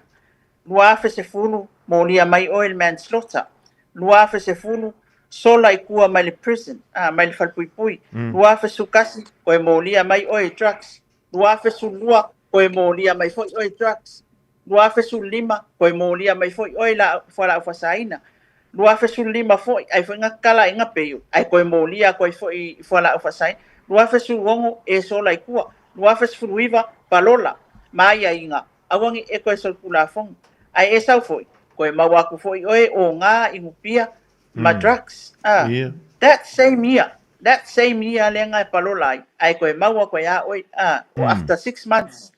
2010, molia mai oe le manslaughter. 2010, sola i tua mai le prison, ah, mai le falepuipui. 2011, koe molia mai oe i drugs. 2012, koe molia mai foi oe i drugs. 2015, koe molia mai foi oe i la fualaau faasaina. 2015 foi, ai foi nga kala i nga peio, ai koe molia atu ai foi i fualaau faasaina. 2016, e sola i tua. 2019, palola, ma aiaiga, aua ne i e toe solitulafono. Ae e sau foi, toe maua atu foi oe o ngā inupia ma drugs. Ah, That same year, that same year lea nga e palola ai, ae toe maua atu ai a oe, ah, after 6 months,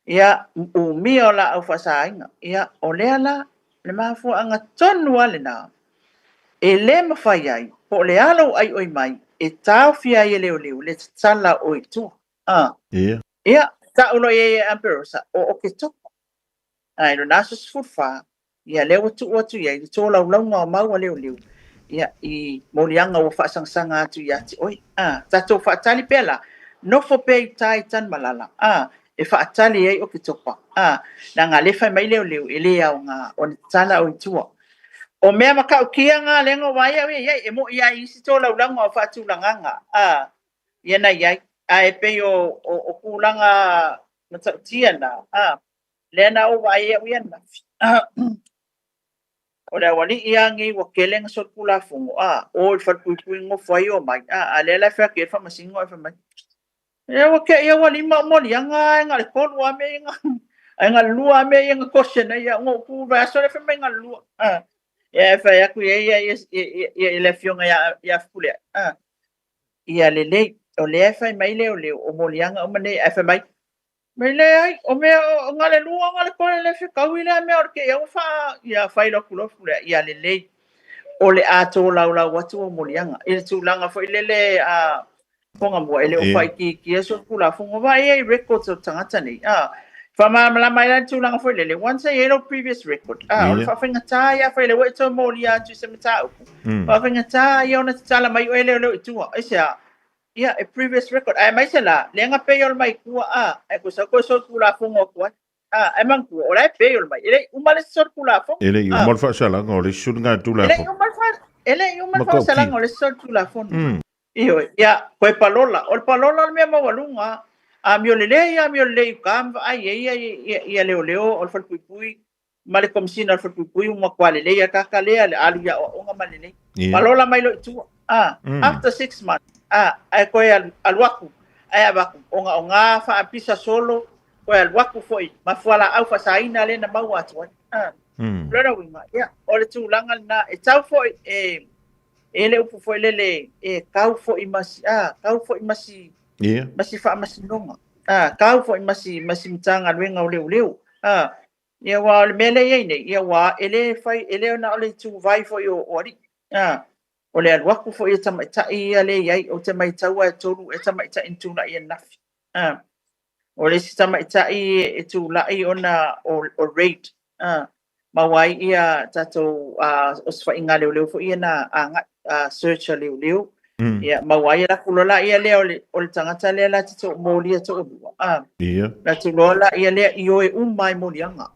ia, umia o laau faasaina. Ia, o lea la, le mafuaaga tonu lava lena, e le mafai ai, po o le a lou aioi mai, e taofia ai e leoleo le tatala o i tua. Ah. Ia. Ia, ta'u loa i ai e Amberosa, o Oketopa. Ae lona aso 14, ia lea ua tuu atu i ai le tolaulauga o mau a leoleo, ia, i moliaga ua faasagasaga atu ia te oe. A, tatou faatali pea la, nofo pea i uta i Tanumalala, a, e faatali ai Oketopa, a, leaga lea e fai mai leoleo e le aoga ona tatala oe i tua. O mea matautia nga lea na ou vaai au ia i ai, e mo'i lava i isi tolaulauga o faatulagaga, a, ia na i ai. Ae pei o, o, o tulaga matautia na, a, lea na ou vaai ai au ia ananafi. O le aualii lava nei ua tele na solitulafono, a, o i le falepuipui nofo ai omai, a, a lea la e fai atu i ai le faamasino ae fai mai, e ua te i ua lima o moliaga ae na o le tolu lava mea ia na, ae na o le lua lava mea ia na caution ai au. Na ou tu i le vaiaso lea fai mai na o le lua. A, ia e fai atu i ai ia, ia, ia, ia, ia le afioga ia, ia Fepuleai, a, Ia lelei, o lea e fai mai leoleo, o moliaga uma nei, ae fai mai, mai leai, o mea o na le lua na le tole le fekaui lea mea o le kei ua faa, ia fai loa atu loa Fepuleai, ia lelei, o le a tolaulau atu o moliaga. I le tulaga foi lele a Fuagamua, e le o faaitiitia solitulafono, vaai ai records o tagata nei, a, faamalamalama ai la le tulaga foi lele, once e i ai lou previous record, a, o le faafaigata ia fai lea ua e toe molia atu i se mataupu, faafaigata ia ona tatala mai oe leoleo i tua, aisea? Ia, e previous record, aemaise la, lea na bail mai tua, a, ae koe sau koe solitulafono atu ai, a, ae manatua, o la e bail mai, e le i uma le solitulafono. E le i uma le faasalaga o le isi E le i soligatulafono. uma le E le i uma le Matautia. faasalaga o le isi solitulafono. Ioe, ia, koe palola. O le palola o le mea maualuga. Amio lelei, amio lelei i uka ma vaai ai ia, ia, ia leoleo o le falepuipui ma le Komesina o le Falepuipui ua matua lelei lava kaka lea, le alu i aoaoga ma lelei. Palola mai loa i tua, after 6 months, ae toe alu, alu aku, ae avatu, ona o gā faapisa solo, toe alu aku foi ma fualaau faasaina lea na maua atu ai. Lona uiga, ia, o le tulaga lena, e tau foi, e le upu foi lele, e kau foi ma si, kau foi ma si, ma si faamasinoga. Kau foi ma si Matagaluega o Leoleo. Ia aua o le mea lea e i ai nei, ia ua e le fai, e le na o le ituvai foi o alii. O le alu aku foi e tamaitai ia lea e i ai, ou te maitaua e tolu e tamaitai na tulai ananafi. O le isi tamaitai e tulai ona o raid. Maua ai ia tatou osofaiga a leoleo foi ia na agai, search a leoleo. Ia, maua ai laku loa la ia lea o le tagata lea la te toamolia toalua. Latou loa la ia lea ioe uma ai moliaga.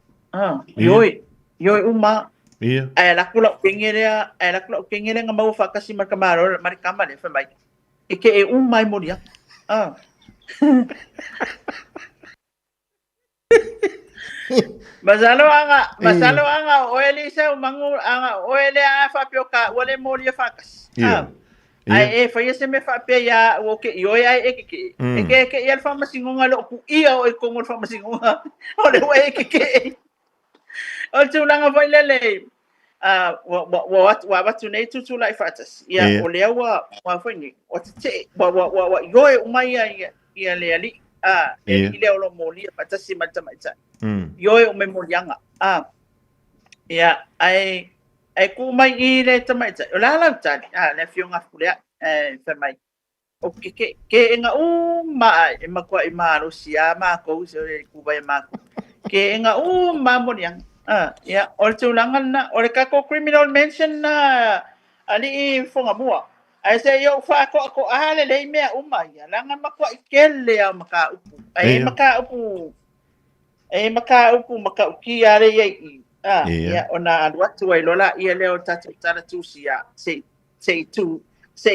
Ioe, ioe uma. Ae alu atu lau teine lea, ae alu atu lau teine lea na maua faatasi ma le tamaloa ma le tama lea, fai mai, e ke e uma ai moliaga. Masalo anga, masalo anga o oe le isa o mangu, anga o oe lea a faapea o taua le molia faatasi. Ae e faia se mea faapea ia au o ke ioe ae e kekeʻe. E ke ke ia le faamasinoga le o puia o i totonu o le faamasinoga. O le ua e kekeʻe. O le tulaga foi lele, ua avatu nei tutulai faatasi. Ia, o lea ua foi nei, ua tetee, ua ioe uma ia le alii. Le alii lea o lo o molia faatasi ma le tamaitai. Ioe uma i moliaga. Ia, ae tuu mai i le tamaitai. O le a lau tali? Le afioga a Fepuleai, fai mai, o ke ke keʻena uma a e matuai malosi a matou se o le ituvai a matou. Keʻena uma a moliaga. Ia, o le tulaga lena, o le tatou criminal mention na alii Fogamua. Ae se i ou faatoatoa lelei mea uma ia, leaga matuai tele a o mataupu. Ae mataupu, e mataupu matautia lea i ai i. Ia, ona alu atu ai loa laia lea o tatou tala tusi a, se i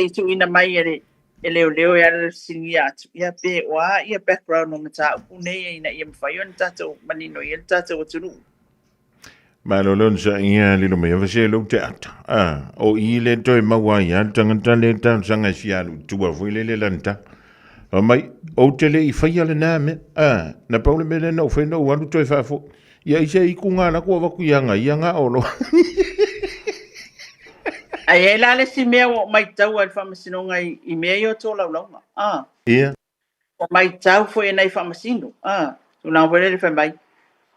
tuuina mai e le e leoleo e ala le fesiligia atu. Ia pe o a ia background o mataupu nei ina ia mafai ona tatou manino i ai le tatou atunuu. Malo lon sa ia lilo mai ava se lou te ata. O i le toe maua ai a le tagata le talosaga e fia alu i tua foi lele lana Fai mai, ou te le i faia lena mea. Na pau le mea lea na ou fai na ou alu toe faafoi. Ia i se iku ngā laku avaku ia ngā ia ngā olo. Ae i ai la le isi mea ua ou maitaua i le faamasinoga i mea ia o tolaulauga. Ua maitau foi e nai faamasino. Tulaga foi lele fai mai,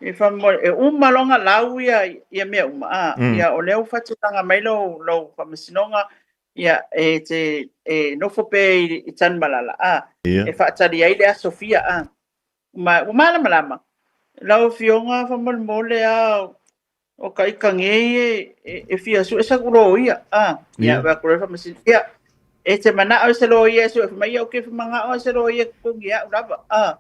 e faamolemole, e uma loa ona lau ia mea uma, ia o lea ua faatulaga mai lou faamasinoga, ia e te e nofo pea i Tanumalala, e faatali ai le aso fia, Ma ua malamalama, lau Afioga faamolemole a o ka ika nei e fia sue sau loia, Ia, vaai atu loa le faamasino, ia, e te manao i se loia e sue, fai mai, ia, ou te manao i se loia e totogi e au lava,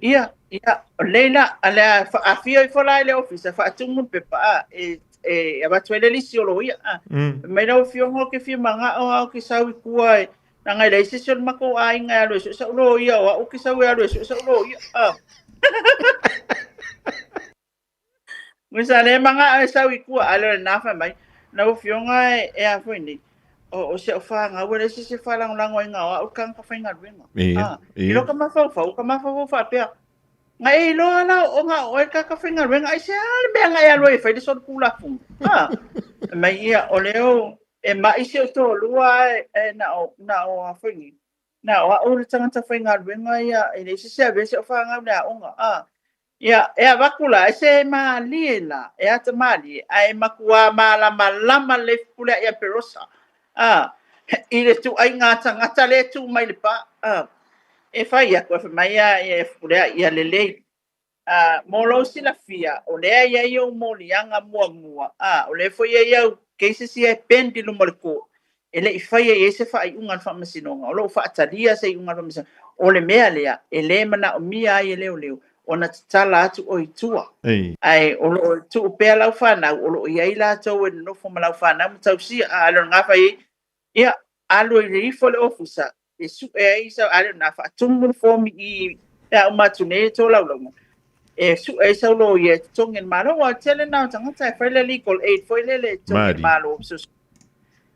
Ia, ia, o lelei la, a le afio ifo la i le ofisa, faatumu le pepa, e avatu ai le lisi o loia, Fai mai lau Afioga ou te fia manao lava ou te sau i tua e, leaga e leai se isi o le matou aiga e alu e sue sau loia, o au ou te sau e alu e sue sau loia, Sa le manao e sau i tua, a le o lena fai mai, lau Afioga e a foi nei, o si au fanau e leai se isi e faalagolago ai na o au le tagata faigaluega. I lo ka mafaufau, ka mafaufau faapea, na e iloa la o na o oe le tagata faigaluega, aisea le mea na e alu ai e fai le solitulafono. Fai mai ia, o lea e mai si ou toalua e na o a foi nei, na o au le tagata faigaluega ia, e leai se isi e avea si au fanau i le aoga. Ia, e avatu la, e se malie la, e ata malie, ae matua malamalama lelei Fepuleai ia Perosa, i le ituaiga tagata lea e tu mai le pa. E fai atu, e fai mai ia Fepuleai, ia lelei. Mo lou silafia, o lea e i ai ou moliaga muamua, o lea foi e i ai au cases ia e pend i luma o le court, e le i faia i ai se faaiuga a le faamasinoga, o lo o faatalia se iuga a le faamasinoga. O le mea lea, e le manaomia ai e leoleo, ona tatala atu oe i tua. Ae o lo o tuu pea lau fanau, o lo o i ai latou e nonofo ma lau fanau ma tausia. A le o lena fai ai, ia, alu ai ifo le ofisa e sue ai sau, a le o lena faatumu le form i pe a uma atu nei le tolaulauga, e sue ai sau loia e totogi e le Malo. Aua o le tele lena o tagata e fai le legal aid foi lele e totogi e le Malo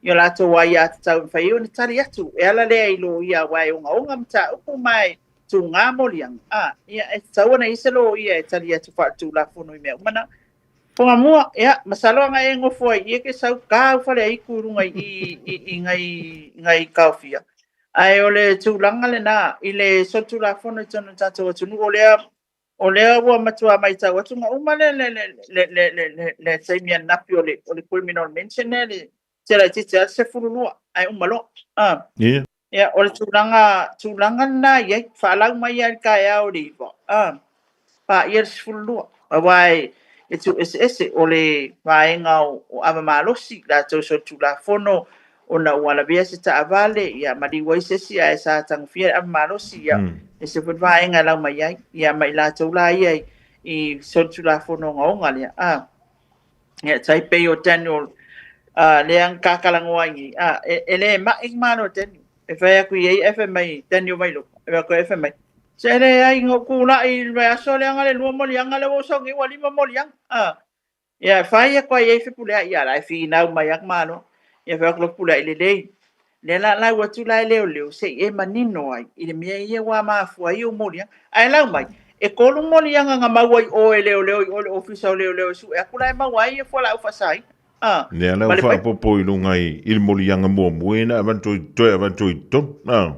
i o latou aiatatau e mafai ai ona tali atu e ala lea i loia aua e ogaoga mataupu ma e tugā moliaga, a, ia, e tatau ona i ai se loia e tali atu faaletulafono i mea uma na. Fugamua, ia, masalo ana e nofo ai i e ke sau kāu fale aiku i luga i i i ngai ngai kaofia. Ae o le tulaga lena i le solitulafono i totonu o le tatou atunuu, o lea o lea ua matua matau atu na uma le le le le le le le le taimi ananafi o le o le criminal mention lea le te laitiiti lava le 12 ae uma loa. Ah. Ia. Ia, o le tulaga, tulaga lena e i ai, faalau mai lava i le taeao i le 9, a, paia le 12. Aua e, e tuueseese, o le vaega o, o ava malosi, latou solitulafono, ona ua lavea se taavale, ia, maliu ai se isi ae sa tagofia le ava malosi, ia, e ese foi le vaega e lau mai ai, ia, ma i latou la ia i, i solitulafono ogaoga lea, a. Ia, tai pei o Daniel, uh, lea na tatalanoa ai nei, ah, e, e le ma'i le malo o Daniel. E fai atu i ai ae fai mai, Daniel Vailoka, e fai atu ai ae fai mai, se leai, na ou tula'i i le vaiaso lea na le lua moliaga, lea ua ou sau nei ua lima moliaga. Ah, ia, e fai atu ai i ai Fepuleai, ia la e finau mai lava le Malo. Ia fai atu loa Fepuleai, lelei, lea la lau atu la e leoleo se i e manino ai i le mea ia ua mafua ai ou moliaga. Ae lau mai, e tolu moliaga na maua i o e leoleo i o i le ofisa o leoleo e sue atu la e maua ai ia fualaau faasaina. A, Lea la ma ua le paipa. faaopoopo i luga i i le moliaga muamua ia na avatu i toe avatu i totonu. A.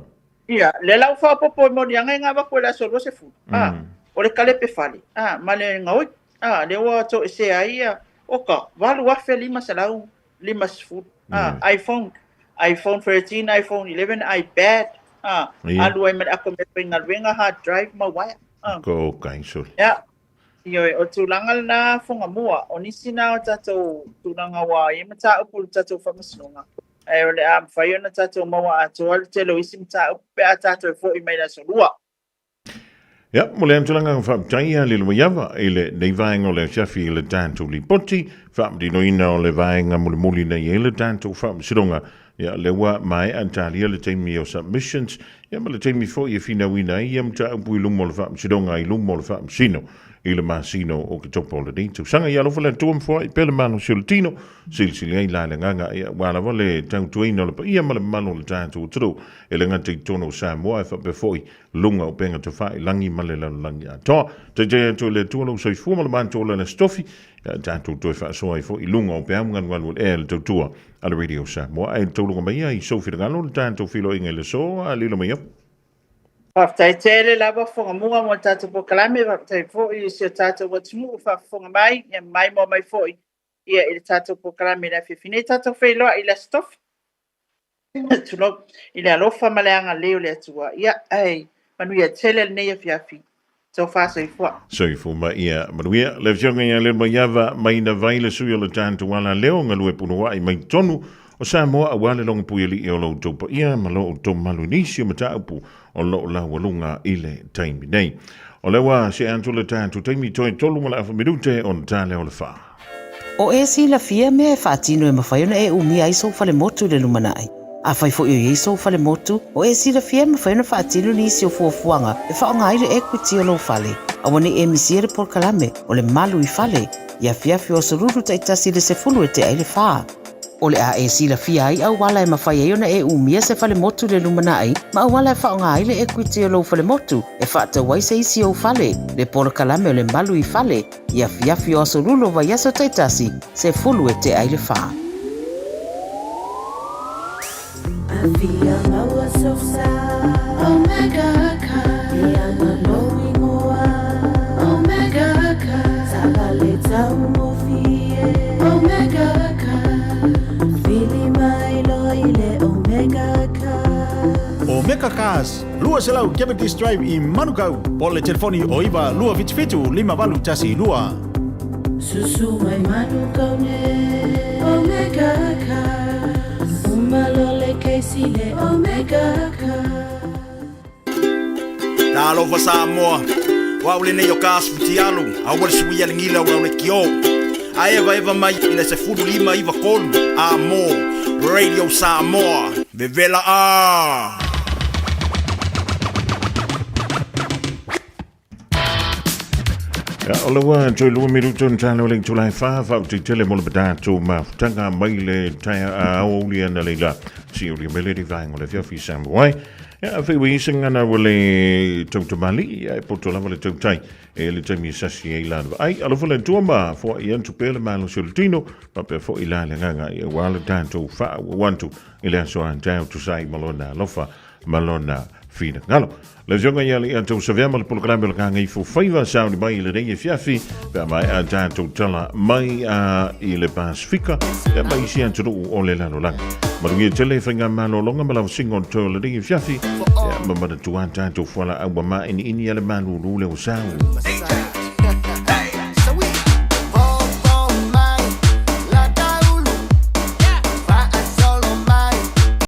Ia, lea la ua faaopoopo i moliaga ia na avatu i le aso 20. A, o le kalepe fale, a, ma le gaoi. A, lea ua toesea ai ia, oka, 8,500 50, ah, iPhone, iPhone 13, iPhone 11, iPad, ah, Ia. alu ai ma le ato mea faigaluega, hard drive ma uaea. Ah. Ko kai soli. Ia, ioe, o tulaga lena Fugamua, o nisi na o tatou tulaga ua i ai mataupu i le tatou faamasinoga, ae o le a mafai ona tatou maua atoa le tele o isi mataupu pe a tatou e fo'i mai i le aso Lua. Ia, mo le antulaga faafetai ia Lilo Maiava i lenei vaega o le afiafi i le tatou lipoti, faamatinoina o le vaega mulimuli na i ai le tatou faamasinoga. Ia, lea ua maea talia le taimi o submissions, ia ma le taimi foi e finauina ai ia mataupu i luma o le faamasinoga i luma o le faamasino i le masina o Oketopa o lenei tausaga. Ia alofa le Atua ma foai pea le malosi o le tino, silisili ai la le agaga, ia, aua lava le tautuaina o le paia ma le mamalu o le tatou atunuu e le gata i totonu o Samoa ae faapea foi luga o upega tafailagi ma le lalolagi atoa. Taitai atu e le Atua lou soifua ma le matou ola i le Aso Tofi, ia tatou toe faasoa ai foi i luga o peau galugalu o le ea i le tautua a le Radio Samoa. Ae tauluga mai ia i sou finagalo le tatou feiloaiga i le aso, a lilo mai au. Faafetai tele lava Fugamua mo le tatou polokalame, faafetai foi i si o tatou atunuu o faafofoga mai, ia maimoa mai foi ia i le tatou polokalame i le afiafi nei. Tatou feiloai i le Aso Tofi. Tulou, i le alofa ma le agalelei o le Atua. Ia, ae manuia tele lenei afiafi. Tofa soifua. Soifua ma ia manuia. Le Afioga ia Lelemaiava Maina Vai, le sui o le tatou ala leo galue punouai mai totonu o Samoa aua le logopuialii o lo outou paia ma lo outou mamalu i nisi o mataupu o lo o laualuga i le taimi nei. O lea ua see atu le tatou taimi toe tolu ma le afa minute ona ta lea o le fa. O e silafia mea e faatino e mafai ona e umia ai sou falemotu i le lumanai. Afai foi o i ai sou falemotu, o e silafia e mafai ona faatino nisi o fuafuaga e faaaoga ai le equity o lou fale. Aua ne i e misia le polokalame o le Malu i Fale i afiafi o aso Lulu taitasi i le 10 e tea ai le fa. O le a e silafia ai auala e mafai ai ona e umia se falemotu i le lumanai ma auala e faaaoga ai le equity o lou falemotu e faatau ai se isi ou fale, le polokalame o le Malu i Fale, i afiafi o aso Lulu o vaiaso taitasi, 10 e tea ai le fa. Afia maua sosa Omega Car Ia lou ingoa Omega Car Taavale taugofie Omega Car Vili mai loa i le Omega Car Omega Cars, 200 Cavendish Drive i Manukau, po o le telefoni o 9 277 5812. Susu mai Manukau nei Omega Cars Uma loa le kesi le Omega Cars. Talofa Samoa. O au lenei o ka aso fitialu, aua le suia le gila o lau leitio. A evaeva mai i le 1593, a mo Radio Samoa, vevela a! Ia, o le ua toe lua minuto na talo le itula e wha, whau te tele mo le patato mafutanga mai le taia a aouli ana leila. Si uli mele di vaenga o le fiafi Samoa. Ia, whiwi i ngana ua le tautamali, ia e poto lava le tautai e le taimi e sasi ai lana ai. Alofa le tua ma fua i antu pele malo se le tino, papea fo i la le nganga i ua le tātou wha ua wantu i le aso a tau tusai malona alofa malona finagalo. Le afioga ia le tou savea ma le polokalame o le Gagaifo Faiva sauni mai i lenei afiafi pe a maea a tatou tala mai a i le Pasifika ia ma isi atunuu o le lalolagi. Manuia tele faigamalologa ma lavasiga o le toe o lenei afiafi ia ma manatua a tatou fualaau ua mainiini a le malulu le ua sau.